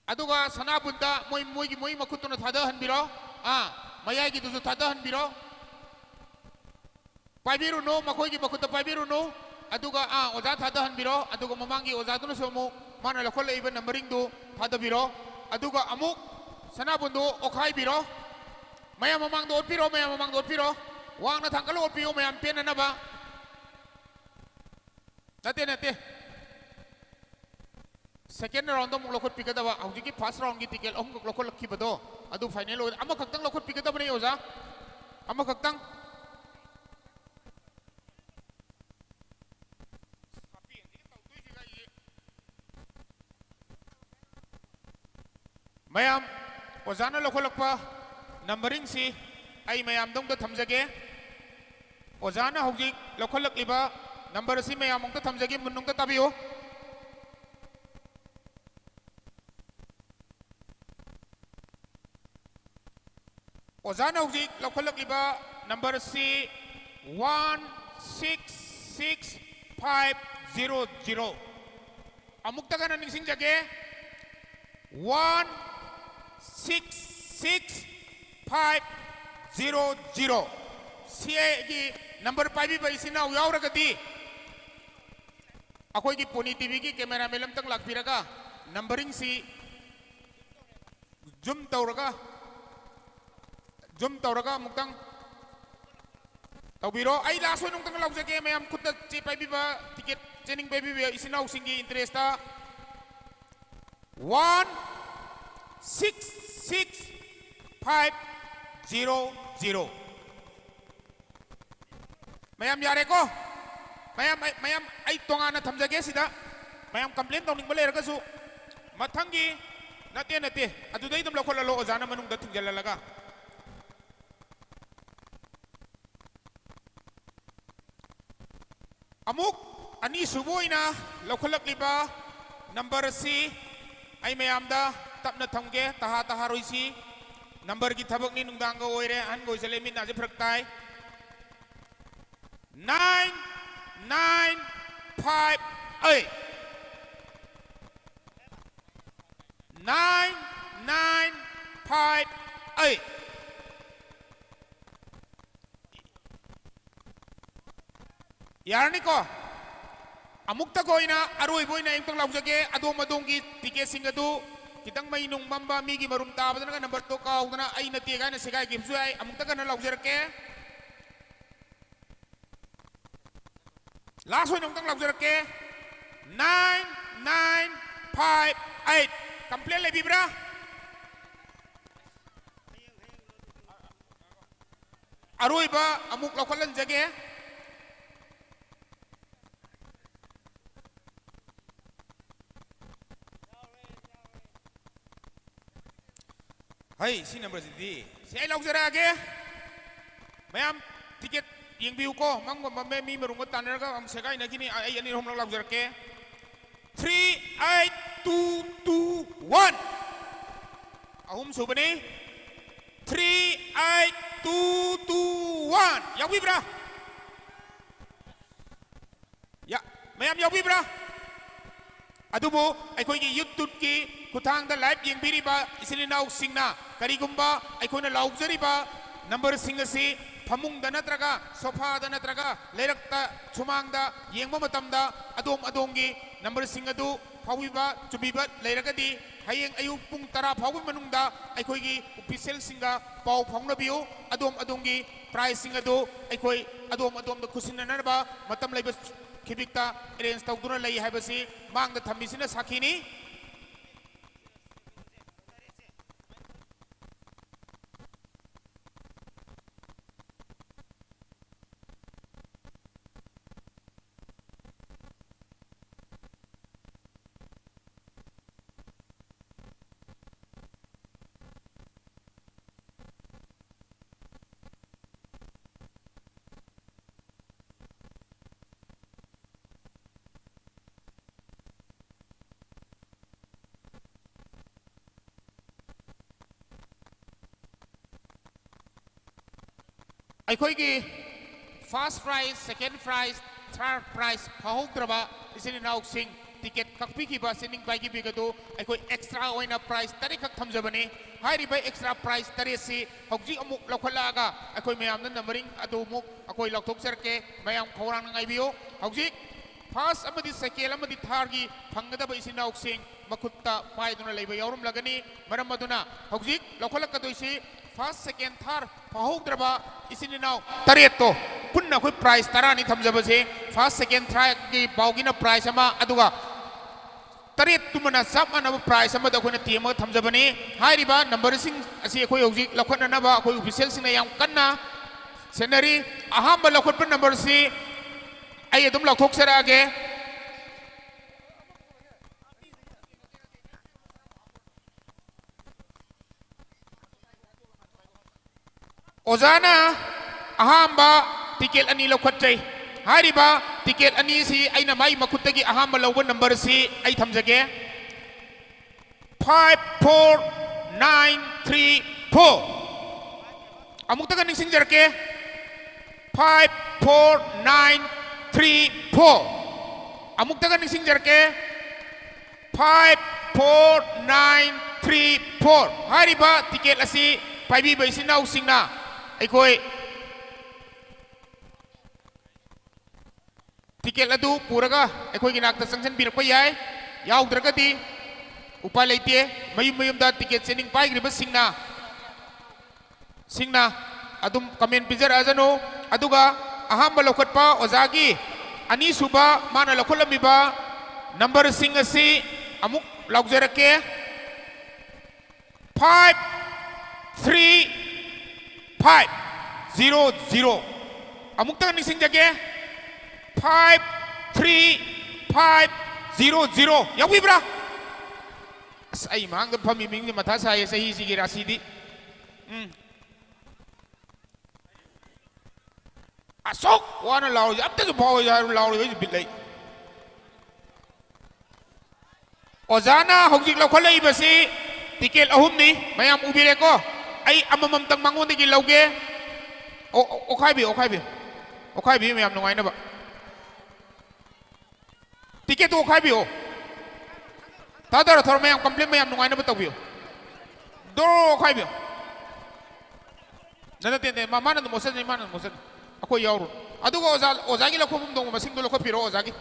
ꯑꯗꯨꯒ ꯁꯅꯥꯕꯨꯟꯗ ꯃꯣꯏ, ꯃꯣꯏꯒꯤ, ꯃꯣꯏ ꯃꯈꯨꯠꯇꯨꯅ ꯊꯥꯗꯍꯟꯕꯤꯔꯣ꯫ ꯑꯥ, ꯃꯌꯥꯏꯒꯤꯗꯨꯁꯨ ꯊꯥꯗꯍꯟꯕꯤꯔꯣ꯫ ꯄꯥꯏꯕꯤꯔꯨꯅꯨ, ꯃꯈꯣꯏꯒꯤ ꯃꯈꯨꯠꯇ ꯄꯥꯏꯕꯤꯔꯨꯅꯨ꯫ ꯑꯗꯨꯒ, ꯑꯥ, ꯑꯣꯖꯥ ꯊꯥꯗꯍꯟꯕꯤꯔꯣ꯫ ꯑꯗꯨꯒ ꯃꯃꯥꯡꯒꯤ ꯑꯣꯖꯥꯗꯨꯅꯁꯨ ꯑꯃꯨꯛ ꯃꯥꯅ ꯂꯧꯈꯠꯂꯛꯏꯕ numberingꯗꯨ ꯊꯥꯗꯕꯤꯔꯣ꯫ ꯑꯗꯨꯒ ꯑꯃꯨꯛ ꯁꯅꯥꯕꯨꯟꯗꯨ ꯑꯣꯠꯈꯥꯏꯕꯤꯔꯣ꯫ ꯃꯌꯥꯝ ꯃꯃꯥꯡꯗ ꯑꯣꯠꯄꯤꯔꯣ, ꯃꯌꯥꯝ ꯃꯃꯥꯡꯗ ꯑꯣꯠꯄꯤꯔꯣ꯫ ꯋꯥꯡꯅ ꯊꯥꯡꯒꯠꯂ ꯑꯣꯠꯄꯤꯌꯨ, ꯃꯌꯥꯝ ꯄꯦꯟꯅꯅꯕ꯫ ꯅꯠꯇꯦ, ꯅꯠꯇꯦ꯫ Second roundꯗ ꯑꯃꯨꯛ ꯂꯧꯈꯠꯄꯤꯒꯗꯕ, ꯍꯧꯖꯤꯛꯀꯤ first roundꯒꯤ ticket ꯑꯍꯨꯝꯈꯛ ꯂꯧꯈꯠꯂꯛꯈꯤꯕꯗꯣ, ꯑꯗꯨ final ꯑꯣꯏ-, ꯑꯃꯈꯛꯇꯪ ꯂꯧꯈꯠꯄꯤꯒꯗꯕꯅꯤ, ꯑꯣꯖꯥ꯫ ꯑꯃꯈꯛꯇꯪ꯫ ꯃꯌꯥꯝ, ꯑꯣꯖꯥꯅ ꯂꯧꯈꯠꯂꯛꯄ numberingꯁꯤ ꯑꯩ ꯃꯌꯥꯝꯗ ꯑꯃꯨꯛꯇ ꯊꯝꯖꯒꯦ꯫ ꯑꯣꯖꯥꯅ ꯍꯧꯖꯤꯛ ꯂꯧꯈꯠꯂꯛꯂꯤꯕ number ꯑꯁꯤ ꯃꯌꯥꯝ ꯑꯃꯨꯛꯇ ꯊꯝꯖꯒꯦ, ꯃꯨꯟꯅ ꯑꯃꯨꯛꯇ ꯇꯥꯕꯤꯌꯨ꯫ ꯑꯣꯖꯥꯅ ꯍꯧꯖꯤꯛ ꯂꯧꯈꯠꯂꯛꯂꯤꯕ number ꯑꯁꯤ one six six five zero zero꯫ ꯑꯃꯨꯛꯇꯒ ꯍꯟꯅ ꯅꯤꯡꯁꯤꯡꯖꯒꯦ, one six six five zero zero꯫ ꯁꯤ ꯑꯩꯒꯤ number ꯄꯥꯏꯕꯤꯕ ꯏꯆꯤꯟ ꯏꯅꯥꯎ ꯌꯥꯎꯔꯒꯗꯤ, ꯑꯩꯈꯣꯏꯒꯤ Pony TVꯒꯤ cameraman ꯑꯝꯇꯪ ꯂꯥꯛꯄꯤꯔꯒ numberingꯁꯤ zoom ꯇꯧꯔꯒ, zoom ꯇꯧꯔꯒ ꯑꯃꯨꯛꯇꯪ ꯇꯧꯕꯤꯔꯣ꯫ ꯑꯩ last ꯑꯣꯏꯅ ꯑꯃꯨꯛꯇꯪ ꯂꯧꯖꯒꯦ, ꯃꯌꯥꯝ ꯈꯨꯠꯇ ꯆꯦ ꯄꯥꯏꯕꯤꯕ, ticket ꯆꯦꯅꯤꯡ ꯄꯥꯏꯕꯤꯕ ꯏꯆꯤꯟ ꯏꯅꯥꯎꯁꯤꯡꯒꯤ interestꯇ꯫ One six six five zero zero꯫ ꯃꯌꯥꯝ ꯌꯥꯔꯦꯀꯣ? ꯃꯌꯥꯝ, ꯑꯩ, ꯃꯌꯥꯝ, ꯑꯩ ꯇꯣꯉꯥꯟꯅ ꯊꯝꯖꯒꯦ ꯁꯤꯗ꯫ ꯃꯌꯥꯝ complain ꯇꯧꯅꯤꯡꯕ ꯂꯩꯔꯒꯁꯨ ꯃꯊꯪꯒꯤ, ꯅꯠꯇꯦ, ꯅꯠꯇꯦ, ꯑꯗꯨꯗꯩ ꯑꯗꯨꯝ ꯂꯧꯈꯠꯍꯜꯂꯣ ꯑꯣꯖꯥꯅ ꯃꯅꯨꯡꯗ ꯊꯤꯡꯖꯤꯜꯍꯜꯂꯒ꯫ ꯑꯃꯨꯛ ꯑꯅꯤꯁꯨꯕ ꯑꯣꯏꯅ ꯂꯧꯈꯠꯂꯛꯂꯤꯕ number ꯑꯁꯤ ꯑꯩ ꯃꯌꯥꯝꯗ ꯇꯞꯅ ꯊꯝꯒꯦ, ꯇꯍꯥ ꯇꯍꯥꯔꯣꯏꯁꯤ꯫ Numberꯒꯤ ꯊꯕꯛꯅꯤ, ꯅꯨꯡꯗꯥꯡꯒ ꯑꯣꯏꯔꯦ, ꯑꯍꯟꯒ ꯑꯣꯏꯁꯜꯂꯦ, ꯃꯤꯠ ꯅꯥꯁꯦ ꯐꯔꯛ ꯇꯥꯏ꯫ Nine nine five eight꯫ Nine nine five eight꯫ ꯌꯥꯔꯅꯤꯀꯣ? ꯑꯃꯨꯛꯇꯒ ꯑꯣꯏꯅ, ꯑꯔꯣꯏꯕ ꯑꯣꯏꯅ ꯑꯃꯨꯛꯇꯪ ꯂꯥꯎꯖꯒꯦ꯫ ꯑꯗꯣꯝ ꯑꯗꯣꯝꯒꯤ ticketꯁꯤꯡ ꯑꯗꯨ ꯈꯤꯇꯪ ꯃꯩ ꯅꯨꯡ ꯃꯝꯕ, ꯃꯤꯒꯤ ꯃꯔꯨꯝ ꯇꯥꯕꯗꯅꯒ numberꯗꯣ ꯀꯥꯎꯗꯅ ꯑꯩ ꯅꯠꯇꯦ ꯀꯥꯏꯅ ꯁꯦꯒꯥꯏꯈꯤꯕꯁꯨ ꯌꯥꯏ꯫ ꯑꯃꯨꯛꯇꯒ ꯍꯟꯅ ꯂꯥꯎꯖꯔꯛꯀꯦ꯫ Last ꯑꯣꯏꯅ ꯑꯃꯨꯛꯇꯪ ꯂꯥꯎꯖꯔꯛꯀꯦ꯫ Nine nine five eight꯫ Complain ꯂꯩꯕꯤꯕ꯭ꯔꯥ? ꯑꯔꯣꯏꯕ ꯑꯃꯨꯛ ꯂꯧꯈꯠꯍꯟꯖꯒꯦ꯫ ꯍꯩ, ꯁꯤ numberꯁꯤꯗꯤ꯫ ꯁꯤ ꯑꯩ ꯂꯧꯖꯔꯛꯑꯒꯦ꯫ ꯃꯌꯥꯝ ticket ꯌꯦꯡꯕꯤꯌꯨꯀꯣ꯫ ꯃꯝꯒ ꯃꯝꯃꯦ, ꯃꯤ ꯃꯔꯨꯝꯒ ꯇꯥꯟꯅꯔꯒ ꯑꯃꯨꯛ ꯁꯦꯒꯥꯏꯅꯈꯤꯅꯤ꯫ ꯑꯩ ꯑꯅꯤ ꯑꯍꯨꯝꯂꯛ ꯂꯥꯎꯖꯔꯛꯀꯦ꯫ Three eight two two one꯫ ꯑꯍꯨꯝ ꯁꯨꯕꯅꯤ꯫ Three eight two two one꯫ ꯌꯥꯎꯕꯤꯕ꯭ꯔꯥ? ꯌꯥ-, ꯃꯌꯥꯝ ꯌꯥꯎꯕꯤꯕ꯭ꯔꯥ? ꯑꯗꯨꯕꯨ ꯑꯩꯈꯣꯏꯒꯤ YouTubeꯀꯤ ꯈꯨꯠꯊꯥꯡꯗ live ꯌꯦꯡꯕꯤꯔꯤꯕ ꯏꯆꯤꯜ ꯏꯅꯥꯎꯁꯤꯡꯅ ꯀꯔꯤꯒꯨꯝꯕ ꯑꯩꯈꯣꯏꯅ ꯂꯥꯎꯖꯔꯤꯕ numberꯁꯤꯡ ꯑꯁꯤ ꯐꯃꯨꯡꯗ ꯅꯠꯇ꯭ꯔꯒ sofaꯗ ꯅꯠꯇ꯭ꯔꯒ ꯂꯩꯔꯛꯇ ꯁꯨꯃꯥꯡꯗ ꯌꯦꯡꯕ ꯃꯇꯝꯗ ꯑꯗꯣꯝ ꯑꯗꯣꯝꯒꯤ numberꯁꯤꯡ ꯑꯗꯨ ꯐꯥꯎꯕꯤꯕ ꯆꯨꯝꯕꯤꯕ ꯂꯩꯔꯒꯗꯤ ꯍꯌꯦꯡ ꯑꯌꯨꯛ ꯄꯨꯡ ꯇꯔꯥ ꯐꯥꯎꯕꯒꯤ ꯃꯅꯨꯡꯗ ꯑꯩꯈꯣꯏꯒꯤ officialꯁꯤꯡꯒ ꯄꯥꯎ ꯐꯥꯎꯅꯕꯤꯌꯨ꯫ ꯑꯗꯣꯝ ꯑꯗꯣꯝꯒꯤ prizeꯁꯤꯡ ꯑꯗꯨ ꯑꯩꯈꯣꯏ ꯑꯗꯣꯝ ꯑꯗꯣꯝꯗ ꯈꯨꯠꯁꯤꯟꯅꯅꯕ ꯃꯇꯝ ꯂꯩꯕ ꯈꯤꯕꯤꯛꯇ arrange ꯇꯧꯗꯨꯅ ꯂꯩ ꯍꯥꯏꯕꯁꯤ ꯃꯥꯡꯗ ꯊꯝꯕꯤꯁꯤꯅ ꯁꯥꯈꯤꯅꯤ꯫ ꯑꯩꯈꯣꯏꯒꯤ first prize, second prize, third prize ꯐꯥꯍꯧꯗ꯭ꯔꯕ ꯏꯆꯤꯟ ꯏꯅꯥꯎꯁꯤꯡ, ꯇꯤꯀꯦꯠ ꯀꯛꯄꯤꯈꯤꯕ, ꯁꯤꯠꯅꯤꯡ ꯄꯥꯏꯈꯤꯕꯒꯗꯨ ꯑꯩꯈꯣꯏ extra ꯑꯣꯏꯅ prize ꯇꯔꯦꯠꯈꯛ ꯊꯝꯖꯕꯅꯤ꯫ ꯍꯥꯏꯔꯤꯕ extra prize ꯇꯔꯦꯠꯁꯤ ꯍꯧꯖꯤꯛ ꯑꯃꯨꯛ ꯂꯧꯈꯠꯂꯛꯑꯒ ꯑꯩꯈꯣꯏ ꯃꯌꯥꯝꯅ numbering ꯑꯗꯨ ꯑꯃꯨꯛ ꯑꯩꯈꯣꯏ ꯂꯥꯎꯊꯣꯛꯆꯔꯛꯀꯦ꯫ ꯃꯌꯥꯝ ꯈꯧꯔꯥꯡꯅ ꯉꯥꯏꯕꯤꯌꯨ꯫ ꯍꯧꯖꯤꯛ first ꯑꯃꯗꯤ second ꯑꯃꯗꯤ thirdꯒꯤ ꯐꯪꯒꯗꯕ ꯏꯆꯤꯟ ꯏꯅꯥꯎꯁꯤꯡ ꯃꯈꯨꯠꯇ ꯄꯥꯏꯗꯨꯅ ꯂꯩꯕ ꯌꯥꯎꯔꯝꯂꯒꯅꯤ꯫ ꯃꯔꯝ ꯑꯗꯨꯅ ꯍꯧꯖꯤꯛ ꯂꯧꯈꯠꯂꯛꯀꯗꯣꯏꯁꯤ first, second, third ꯐꯥꯍꯧꯗ꯭ꯔꯕ ꯏꯆꯤꯟ ꯏꯅꯥꯎ ꯇꯔꯦꯠꯇꯣ꯫ ꯄꯨꯟꯅ ꯑꯩꯈꯣꯏ prize ꯇꯔꯥꯅꯤ ꯊꯝꯖꯕꯁꯦ꯫ First, second, thirdꯒꯤ ꯐꯥꯎꯒꯤꯅ prize ꯑꯃ, ꯑꯗꯨꯒ ꯇꯔꯦꯠꯇꯨꯃꯅ ꯆꯞ ꯃꯥꯟꯅꯕ prize ꯑꯃꯗ ꯑꯩꯈꯣꯏꯅ ꯇꯦꯝꯃꯒ ꯊꯝꯖꯕꯅꯤ꯫ ꯍꯥꯏꯔꯤꯕ numberꯁꯤꯡ ꯑꯁꯤ ꯑꯩꯈꯣꯏ ꯍꯧꯖꯤꯛ ꯂꯧꯈꯠꯅꯅꯕ ꯑꯩꯈꯣꯏ officialꯁꯤꯡꯅ ꯌꯥꯝ ꯀꯟꯅ ꯁꯦꯟꯅꯔꯤ꯫ ꯑꯍꯥꯟꯕ ꯂꯧꯈꯠꯄ numberꯁꯤ ꯑꯩ ꯑꯗꯨꯝ ꯂꯥꯎꯊꯣꯛꯆꯔꯛꯑꯒꯦ꯫ ꯑꯣꯖꯥꯅ ꯑꯍꯥꯟꯕ ꯇꯤꯀꯦꯠ ꯑꯅꯤ ꯂꯧꯈꯠꯆꯩ꯫ ꯍꯥꯏꯔꯤꯕ ꯇꯤꯀꯦꯠ ꯑꯅꯤꯁꯤ ꯑꯩꯅ ꯃꯥꯏ ꯃꯈꯨꯠꯇꯒꯤ ꯑꯍꯥꯟꯕ ꯂꯧꯕ numberꯁꯤ ꯑꯩ ꯊꯝꯖꯒꯦ꯫ Five four nine three four꯫ ꯑꯃꯨꯛꯇꯒ ꯅꯤꯡꯁꯤꯡꯖꯔꯛꯀꯦ꯫ Five four nine three four꯫ ꯑꯃꯨꯛꯇꯒ ꯅꯤꯡꯁꯤꯡꯖꯔꯛꯀꯦ꯫ Five four nine three four꯫ ꯍꯥꯏꯔꯤꯕ ꯇꯤꯀꯦꯠ ꯑꯁꯤ ꯄꯥꯏꯕꯤꯕ ꯏꯆꯤꯟ ꯏꯅꯥꯎꯁꯤꯡꯅ ꯑꯩꯈꯣꯏ ꯇꯤꯀꯦꯠ ꯑꯗꯨ ꯄꯨꯔꯒ ꯑꯩꯈꯣꯏꯒꯤ ꯅꯥꯛꯇ ꯆꯪꯁꯤꯟꯕꯤꯔꯛꯄ ꯌꯥꯏ꯫ ꯌꯥꯎꯗ꯭ꯔꯒꯗꯤ ꯎꯄꯥꯏ ꯂꯩꯇꯦ꯫ ꯃꯌꯨꯝ ꯃꯌꯨꯝꯗ ꯇꯤꯀꯦꯠ ꯆꯦꯅꯤꯡ ꯄꯥꯏꯈ꯭ꯔꯤꯕꯁꯤꯡꯅ ꯁꯤꯡꯅ ꯑꯗꯨꯝ comment ꯄꯤꯖꯔꯛꯑꯖꯅꯨ꯫ ꯑꯗꯨꯒ ꯑꯍꯥꯟꯕ ꯂꯧꯈꯠꯄ ꯑꯣꯖꯥꯒꯤ ꯑꯅꯤꯁꯨꯕ ꯃꯥꯅ ꯂꯧꯈꯠꯂꯝꯃꯤꯕ numberꯁꯤꯡ ꯑꯁꯤ ꯑꯃꯨꯛ ꯂꯥꯎꯖꯔꯛꯀꯦ꯫ Five three five zero zero꯫ ꯑꯃꯨꯛꯇ ꯅꯤꯡꯁꯤꯡꯖꯒꯦ꯫ Five three five zero zero꯫ ꯌꯥꯎꯕꯤꯕ꯭ꯔꯥ? ꯑꯁ, ꯑꯩ ꯃꯥꯡꯗ ꯐꯝꯃꯤ ꯃꯤꯡꯁꯦ ꯃꯊꯥ ꯁꯥꯏꯌꯦ ꯆꯍꯤꯁꯤꯒꯤ ꯔꯥꯁꯤꯗꯤ꯫ ꯎꯝ꯫ ꯑꯁꯨꯛ ꯋꯥꯅ ꯂꯥꯎꯔꯤꯁꯦ ꯑꯝꯇꯁꯨ ꯐꯥꯎꯔꯣꯏ ꯍꯥꯏꯔ ꯂꯥꯎꯔꯤꯕ ꯑꯩꯁꯨ ꯕꯤꯠ ꯂꯩ꯫ ꯑꯣꯖꯥꯅ ꯍꯧꯖꯤꯛ ꯂꯧꯈꯠꯂꯛꯏꯕꯁꯤ ꯇꯤꯀꯦꯠ ꯑꯍꯨꯝꯅꯤ꯫ ꯃꯌꯥꯝ ꯎꯕꯤꯔꯦꯀꯣ? ꯑꯩ ꯑꯃꯃꯝꯇꯪ ꯃꯉꯣꯟꯗꯒꯤ ꯂꯧꯒꯦ꯫ ꯑꯣ, ꯑꯣ, ꯑꯣꯈꯥꯏꯕꯤꯌꯨ, ꯑꯣꯈꯥꯏꯕꯤꯌꯨ꯫ ꯑꯣꯈꯥꯏꯕꯤꯌꯨ, ꯃꯌꯥꯝ ꯅꯨꯡꯉꯥꯏꯅꯕ꯫ ꯇꯤꯀꯦꯠꯇꯨ ꯑꯣꯈꯥꯏꯕꯤꯌꯨ꯫ ꯊꯥꯗꯔꯣ, ꯊꯥꯗꯔꯣ, ꯃꯌꯥꯝ ꯀꯝꯄ꯭ꯂꯦꯟ ꯃꯌꯥꯝ ꯅꯨꯡꯉꯥꯏꯅꯕ ꯇꯧꯕꯤꯌꯨ꯫ ꯗꯣꯔꯣ ꯑꯣꯈꯥꯏꯕꯤꯌꯨ꯫ ꯅ-, ꯅꯠꯇꯦ, ꯅꯠꯇꯦ, ꯃꯥ-, ꯃꯥꯅ ꯑꯗꯨꯝ ꯑꯣꯠꯆꯅꯤ, ꯃꯥꯅ ꯑꯗꯨꯝ ꯑꯣꯠꯆꯅꯤ꯫ ꯑꯩꯈꯣꯏ ꯌꯥꯎꯔꯣꯏ꯫ ꯑꯗꯨꯒ ꯑꯣꯖꯥ, ꯑꯣꯖꯥꯒꯤ ꯂꯧꯈꯠꯐꯝ ꯊꯣꯡꯕ ꯃꯁꯤꯡꯗꯣ ꯂꯧꯈꯠꯄꯤꯔꯣ, ꯑꯣꯖꯥꯒꯤ꯫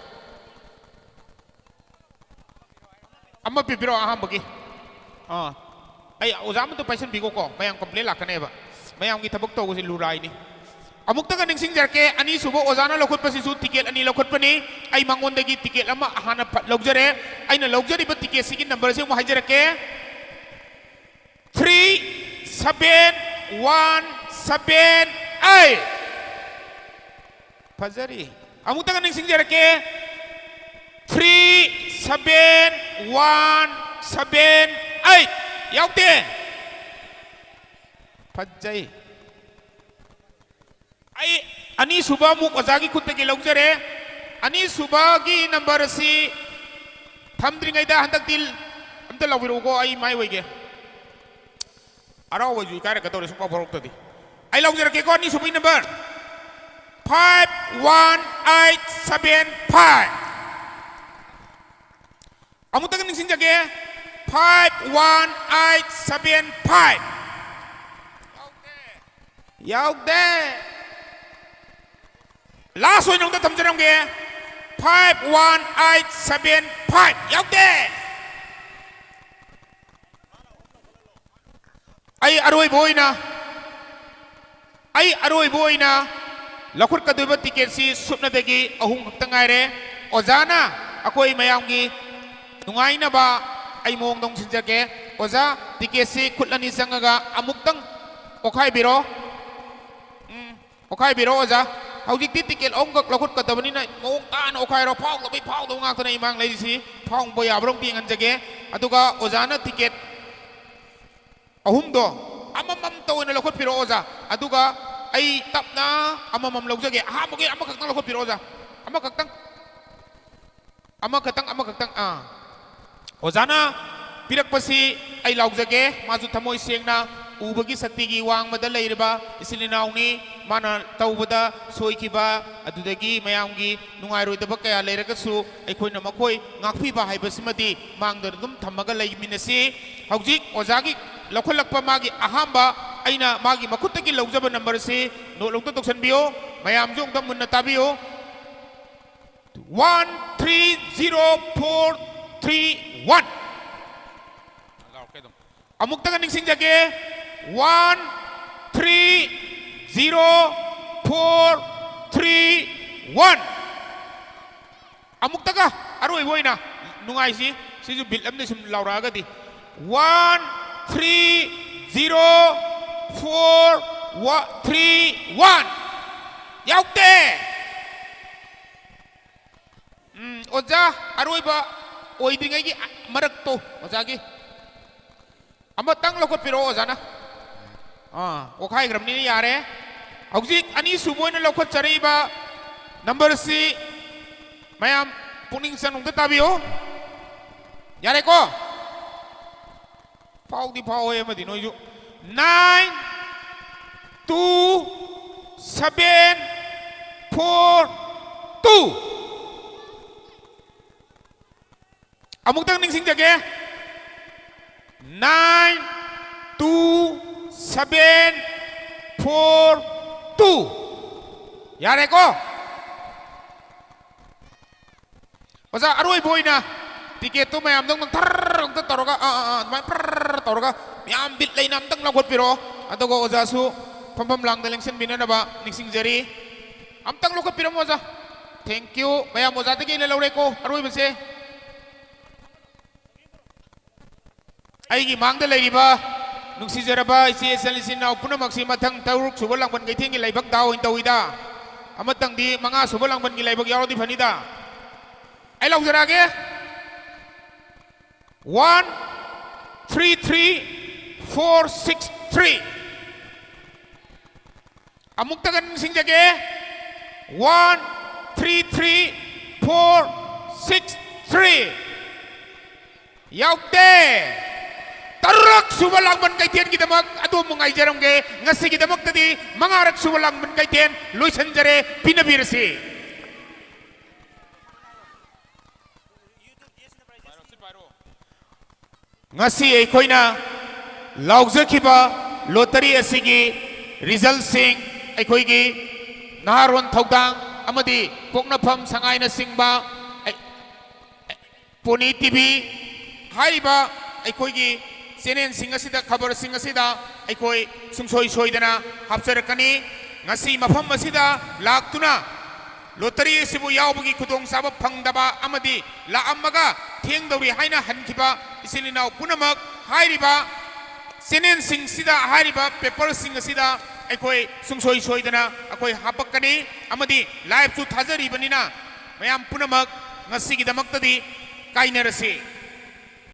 ꯑꯃ ꯄꯤꯕꯤꯔꯣ ꯑꯍꯥꯟꯕꯒꯤ꯫ ꯑꯥ꯫ ꯑꯩ ꯑꯣꯖꯥ ꯑꯃꯗ ꯄꯥꯏꯁꯟꯕꯤꯈꯣꯀꯣ, ꯃꯌꯥꯝ ꯀꯝꯄ꯭ꯂꯦꯟ ꯂꯥꯛꯀꯅꯦꯕ꯫ ꯃꯌꯥꯝꯒꯤ ꯊꯕꯛ ꯇꯧꯕꯁꯤ ꯂꯨꯔꯥꯏꯅꯤ꯫ ꯑꯃꯨꯛꯇꯒ ꯅꯤꯡꯁꯤꯡꯖꯔꯛꯀꯦ, ꯑꯅꯤꯁꯨꯕ ꯑꯣꯖꯥꯅ ꯂꯧꯈꯠꯄꯁꯤꯁꯨ ꯇꯤꯀꯦꯠ ꯑꯅꯤ ꯂꯧꯈꯠꯄꯅꯤ꯫ ꯑꯩ ꯃꯉꯣꯟꯗꯒꯤ ꯇꯤꯀꯦꯠ ꯑꯃ ꯍꯥꯟꯅ ꯐꯠ ꯂꯧꯖꯔꯦ꯫ ꯑꯩꯅ ꯂꯧꯖꯔꯤꯕ ꯇꯤꯀꯦꯠꯁꯤꯒꯤ ꯅꯝꯕꯔꯁꯤ ꯑꯃꯨꯛ ꯍꯥꯏꯖꯔꯛꯀꯦ: three seven one seven eight꯫ ꯐꯖꯔꯤ꯫ ꯑꯃꯨꯛꯇꯒ ꯅꯤꯡꯁꯤꯡꯖꯔꯛꯀꯦ: three seven one seven eight꯫ ꯌꯥꯎꯗꯦ꯫ ꯐꯖꯩ꯫ ꯑꯩ ꯑꯅꯤꯁꯨꯕ ꯑꯃꯨꯛ ꯑꯣꯖꯥꯒꯤ ꯈꯨꯠꯇꯒꯤ ꯂꯧꯖꯔꯦ꯫ ꯑꯅꯤꯁꯨꯕꯒꯤ ꯅꯝꯕꯔ ꯑꯁꯤ ꯊꯝꯗ꯭ꯔꯤꯉꯩꯗ ꯍꯟꯗꯛꯇꯤ ꯑꯝꯇ ꯂꯥꯎꯕꯤꯔꯛꯎꯀꯣ, ꯑꯩ ꯃꯥꯏ ꯑꯣꯏꯒꯦ꯫ ꯑꯔꯥꯎꯕꯁꯨ ꯏꯀꯥꯏꯔꯛꯀꯗꯧꯔꯦ, ꯁꯨꯡꯐꯥꯎ ꯐꯥꯎꯔꯛꯇ꯭ꯔꯗꯤ꯫ ꯑꯩ ꯂꯧꯖꯔꯛꯀꯦꯀꯣ, ꯑꯅꯤꯁꯨꯕꯒꯤ number: five one eight seven five꯫ ꯑꯃꯨꯛꯇꯒ ꯅꯤꯡꯁꯤꯡꯖꯒꯦ: five one eight seven five꯫ ꯌꯥꯎꯗꯦ꯫ ꯂꯥꯁ ꯑꯣꯏꯅ ꯑꯃꯨꯛꯇ ꯊꯝꯖꯔꯝꯒꯦ: five one eight seven five꯫ ꯌꯥꯎꯗꯦ꯫ ꯑꯩ ꯑꯔꯣꯏꯕ ꯑꯣꯏꯅ, ꯑꯩ ꯑꯔꯣꯏꯕ ꯑꯣꯏꯅ ꯂꯧꯈꯠꯀꯗꯣꯏꯕ ꯇꯤꯀꯦꯠꯁꯤ ꯁꯨꯞꯅꯗꯒꯤ ꯑꯍꯨꯝ ꯈꯛꯇ ꯉꯥꯏꯔꯦ꯫ ꯑꯣꯖꯥꯅ ꯑꯩꯈꯣꯏ ꯃꯌꯥꯝꯒꯤ ꯅꯨꯡꯉꯥꯏꯅꯕ ꯑꯩ ꯃꯑꯣꯡꯗ ꯑꯃꯨꯛ ꯁꯤꯟꯖꯒꯦ꯫ ꯑꯣꯖꯥ, ꯇꯤꯀꯦꯠꯁꯤ ꯈꯨꯠ ꯑꯅꯤ ꯆꯪꯉꯒ ꯑꯃꯨꯛꯇꯪ ꯑꯣꯈꯥꯏꯕꯤꯔꯣ꯫ ꯎꯝ, ꯑꯣꯈꯥꯏꯕꯤꯔꯣ ꯑꯣꯖꯥ꯫ ꯍꯧꯖꯤꯛꯇꯤ ꯇꯤꯀꯦꯠ ꯑꯍꯨꯝꯈꯛ ꯂꯧꯈꯠꯀꯗꯕꯅꯤꯅ ꯃꯑꯣꯡ ꯇꯥꯅ ꯑꯣꯈꯥꯏꯔꯣ꯫ ꯐꯥꯎꯗꯕꯩ ꯐꯥꯎꯗꯕ ꯉꯥꯛꯇꯅ ꯏꯃꯥꯡ ꯂꯩꯔꯤꯁꯤ꯫ ꯐꯥꯎꯕ ꯌꯥꯕ꯭ꯔꯥ ꯑꯃꯨꯛꯇ ꯌꯦꯡꯍꯟꯖꯒꯦ꯫ ꯑꯗꯨꯒ ꯑꯣꯖꯥꯅ ꯇꯤꯀꯦꯠ ꯑꯍꯨꯝꯗꯣ ꯑꯃꯃꯝꯇ ꯑꯣꯏꯅ ꯂꯧꯈꯠꯄꯤꯔꯛꯑꯣ, ꯑꯣꯖꯥ꯫ ꯑꯗꯨꯒ ꯑꯩ ꯇꯞꯅ ꯑꯃꯃꯝ ꯂꯧꯖꯒꯦ꯫ ꯑꯍꯥꯟꯕꯒꯤ ꯑꯃꯈꯛꯇꯪ ꯂꯧꯈꯠꯄꯤꯔꯛꯑꯣ, ꯑꯣꯖꯥ꯫ ꯑꯃꯈꯛꯇꯪ꯫ ꯑꯃꯈꯛꯇꯪ, ꯑꯃꯈꯛꯇꯪ꯫ ꯑꯥ꯫ ꯑꯣꯖꯥꯅ ꯄꯤꯔꯛꯄꯁꯤ ꯑꯩ ꯂꯥꯎꯖꯒꯦ꯫ ꯃꯥꯁꯨ ꯊꯃꯣꯏ ꯁꯦꯡꯅ ꯎꯕꯒꯤ ꯁꯛꯇꯤꯒꯤ ꯋꯥꯡꯃꯗ ꯂꯩꯔꯤꯕ ꯏꯆꯤꯜ ꯏꯅꯥꯎꯅꯤ꯫ ꯃꯥꯅ ꯇꯧꯕꯗ ꯁꯣꯏꯈꯤꯕ, ꯑꯗꯨꯗꯒꯤ ꯃꯌꯥꯝꯒꯤ ꯅꯨꯡꯉꯥꯏꯔꯣꯏꯗꯕ ꯀꯌꯥ ꯂꯩꯔꯒꯁꯨ ꯑꯩꯈꯣꯏꯅ ꯃꯈꯣꯏ ꯉꯥꯛꯄꯤꯕ ꯍꯥꯏꯕꯁꯤꯃꯗꯤ ꯃꯥꯡꯗ ꯑꯗꯨꯝ ꯊꯝꯃꯒ ꯂꯩꯃꯤꯟꯅꯁꯤ꯫ ꯍꯧꯖꯤꯛ ꯑꯣꯖꯥꯒꯤ ꯂꯧꯈꯠꯂꯛꯄ ꯃꯥꯒꯤ ꯑꯍꯥꯟꯕ ꯑꯩꯅ ꯃꯥꯒꯤ ꯃꯈꯨꯠꯇꯒꯤ ꯂꯧꯖꯕ ꯅꯝꯕꯔꯁꯤ ꯅꯣꯠ ꯑꯃꯨꯛꯇ ꯇꯧꯁꯟꯕꯤꯌꯣ꯫ ꯃꯌꯥꯝꯁꯨ ꯑꯃꯨꯛꯇ ꯃꯨꯟꯅ ꯇꯥꯕꯤꯌꯨ꯫ One three zero four three one꯫ ꯑꯃꯨꯛꯇꯒ ꯅꯤꯡꯁꯤꯡꯖꯒꯦ꯫ One three zero four three one꯫ ꯑꯃꯨꯛꯇꯒ ꯑꯔꯣꯏꯕ ꯑꯣꯏꯅ ꯅꯨꯡꯉꯥꯏꯁꯤ꯫ ꯁꯤꯁꯨ ꯕꯤꯠ ꯑꯃꯗ ꯁꯨꯝ ꯂꯥꯎꯔꯛꯑꯒꯗꯤ꯫ One three zero four three one꯫ ꯌꯥꯎꯗꯦ꯫ ꯎꯝ, ꯑꯣꯖꯥ, ꯑꯔꯣꯏꯕ ꯑꯣꯏꯗ꯭ꯔꯤꯉꯩꯒꯤ ꯃꯔꯛꯇꯣ ꯑꯣꯖꯥꯒꯤ꯫ ꯑꯃꯇꯪ ꯂꯧꯈꯠꯄꯤꯔꯛꯑꯣ ꯑꯣꯖꯥꯅ꯫ ꯑꯥ, ꯑꯣꯈꯥꯏꯈ꯭ꯔꯕꯅꯤꯅ ꯌꯥꯔꯦ꯫ ꯍꯧꯖꯤꯛ ꯑꯅꯤꯁꯨꯕ ꯑꯣꯏꯅ ꯂꯧꯈꯠꯆꯔꯛꯏꯕ ꯅꯝꯕꯔꯁꯤ ꯃꯌꯥꯝ ꯄꯨꯛꯅꯤꯡ ꯆꯪꯅ ꯑꯝꯇ ꯇꯥꯕꯤꯌꯨ꯫ ꯌꯥꯔꯦꯀꯣ? ꯐꯥꯎꯗꯤ ꯐꯥꯎꯋꯦ ꯑꯃꯗꯤ ꯅꯣꯏꯁꯨ꯫ Nine two seven four two꯫ ꯑꯃꯨꯛꯇꯪ ꯅꯤꯡꯁꯤꯡꯖꯒꯦ꯫ Nine two seven four two꯫ ꯌꯥꯔꯦꯀꯣ? ꯑꯣꯖꯥ, ꯑꯔꯣꯏꯕ ꯑꯣꯏꯅ ꯇꯤꯀꯦꯠꯇꯨ ꯃꯌꯥꯝꯗꯧꯅ ꯊꯔ ꯑꯝꯇ ꯇꯧꯔꯒ, ꯑꯥ, ꯑꯥ, ꯑꯥ, ꯑꯗꯨꯃꯥꯏꯅ ꯐꯔ ꯇꯧꯔꯒ ꯃꯌꯥꯝ ꯕꯤꯠ ꯂꯩꯅ ꯑꯝꯇꯪ ꯂꯧꯈꯠꯄꯤꯔꯛꯑꯣ꯫ ꯑꯗꯨꯒ ꯑꯣꯖꯥꯁꯨ ꯐꯝꯐꯝ ꯂꯥꯡꯗ ꯂꯦꯡꯁꯤꯟꯕꯤꯅꯅꯕ ꯅꯤꯡꯁꯤꯡꯖꯔꯤ꯫ ꯑꯝꯇꯪ ꯂꯧꯈꯠꯄꯤꯔꯝꯃꯣ ꯑꯣꯖꯥ꯫ Thank you꯫ ꯃꯌꯥꯝ ꯑꯣꯖꯥꯗꯒꯤ ꯑꯩꯅ ꯂꯧꯔꯦꯀꯣ ꯑꯔꯣꯏꯕꯁꯦ꯫ ꯑꯩꯒꯤ ꯃꯥꯡꯗ ꯂꯩꯔꯤꯕ ꯅꯨꯡꯁꯤꯖꯔꯕ ꯏꯆꯦ ꯏꯆꯜ ꯏꯆꯤꯟ ꯏꯅꯥꯎ ꯄꯨꯝꯅꯃꯛꯁꯤ ꯃꯊꯪ ꯇꯔꯨꯛ ꯁꯨꯕ ꯂꯥꯡꯕꯟ ꯀꯩꯊꯦꯜꯒꯤ ꯂꯥꯏꯕꯛ ꯗꯥ ꯑꯣꯏꯅ ꯇꯧꯏꯗ꯫ ꯑꯃꯇꯪꯗꯤ ꯃꯉꯥ ꯁꯨꯕ ꯂꯥꯡꯕꯟꯒꯤ ꯂꯥꯏꯕꯛ ꯌꯥꯎꯔꯗꯤ ꯐꯅꯤꯗ꯫ ꯑꯩ ꯂꯥꯎꯖꯔꯛꯑꯒꯦ꯫ One three three four six three꯫ ꯑꯃꯨꯛꯇꯒ ꯅꯤꯡꯁꯤꯡꯖꯒꯦ꯫ One three three four six three꯫ ꯌꯥꯎꯗꯦ꯫ ꯇꯔꯨꯛ ꯁꯨꯕ ꯂꯥꯡꯕꯟ ꯀꯩꯊꯦꯜꯒꯤꯗꯃꯛ ꯑꯗꯣꯝꯕꯨ ꯉꯥꯏꯖꯔꯝꯒꯦ꯫ ꯉꯁꯤꯒꯤꯗꯃꯛꯇꯗꯤ ꯃꯉꯥꯔꯛ ꯁꯨꯕ ꯂꯥꯡꯕꯟ ꯀꯩꯊꯦꯜ ꯂꯣꯏꯁꯤꯟꯖꯔꯦ꯫ ꯄꯤꯅꯕꯤꯔꯁꯤ꯫ ꯉꯁꯤ ꯑꯩꯈꯣꯏꯅ ꯂꯥꯎꯖꯈꯤꯕ ꯂꯣꯇꯔꯤ ꯑꯁꯤꯒꯤ ꯔꯤꯖꯜꯁꯤꯡ ꯑꯩꯈꯣꯏꯒꯤ ꯅꯍꯥꯔꯣꯟ ꯊꯧꯗꯥꯡ ꯑꯃꯗꯤ ꯄꯣꯛꯅꯐꯝ ꯁꯉꯥꯏꯅꯆꯤꯡꯕ ꯄꯣꯅꯤ ꯇꯤ ꯚꯤ ꯍꯥꯏꯔꯤꯕ ꯑꯩꯈꯣꯏꯒꯤ ꯆꯦꯅꯦꯜꯁꯤꯡ ꯑꯁꯤꯗ, ꯈꯕꯔꯁꯤꯡ ꯑꯁꯤꯗ ꯑꯩꯈꯣꯏ ꯁꯨꯡꯁꯣꯏ ꯁꯣꯏꯗꯅ ꯍꯥꯞꯆꯔꯛꯀꯅꯤ꯫ ꯉꯁꯤ ꯃꯐꯝ ꯑꯁꯤꯗ ꯂꯥꯛꯇꯨꯅ ꯂꯣꯇꯔꯤ ꯑꯁꯤꯕꯨ ꯌꯥꯎꯕꯒꯤ ꯈꯨꯗꯣꯡꯆꯥꯕ ꯐꯪꯗꯕ ꯑꯃꯗꯤ ꯂꯥꯛꯑꯝꯃꯒ ꯊꯦꯡꯗꯧꯔꯤ ꯍꯥꯏꯅ ꯍꯟꯈꯤꯕ ꯏꯆꯤꯜ ꯏꯅꯥꯎ ꯄꯨꯝꯅꯃꯛ ꯍꯥꯏꯔꯤꯕ ꯆꯦꯅꯦꯜꯁꯤꯡꯁꯤꯗ, ꯍꯥꯏꯔꯤꯕ ꯄꯦꯄꯔꯁꯤꯡ ꯑꯁꯤꯗ ꯑꯩꯈꯣꯏ ꯁꯨꯡꯁꯣꯏ ꯁꯣꯏꯗꯅ ꯑꯩꯈꯣꯏ ꯍꯥꯄꯛꯀꯅꯤ ꯑꯃꯗꯤ ꯂꯥꯏꯚꯁꯨ ꯊꯥꯖꯔꯤꯕꯅꯤꯅ ꯃꯌꯥꯝ ꯄꯨꯝꯅꯃꯛ ꯉꯁꯤꯒꯤꯗꯃꯛꯇꯗꯤ ꯀꯥꯏꯅꯔꯁꯤ꯫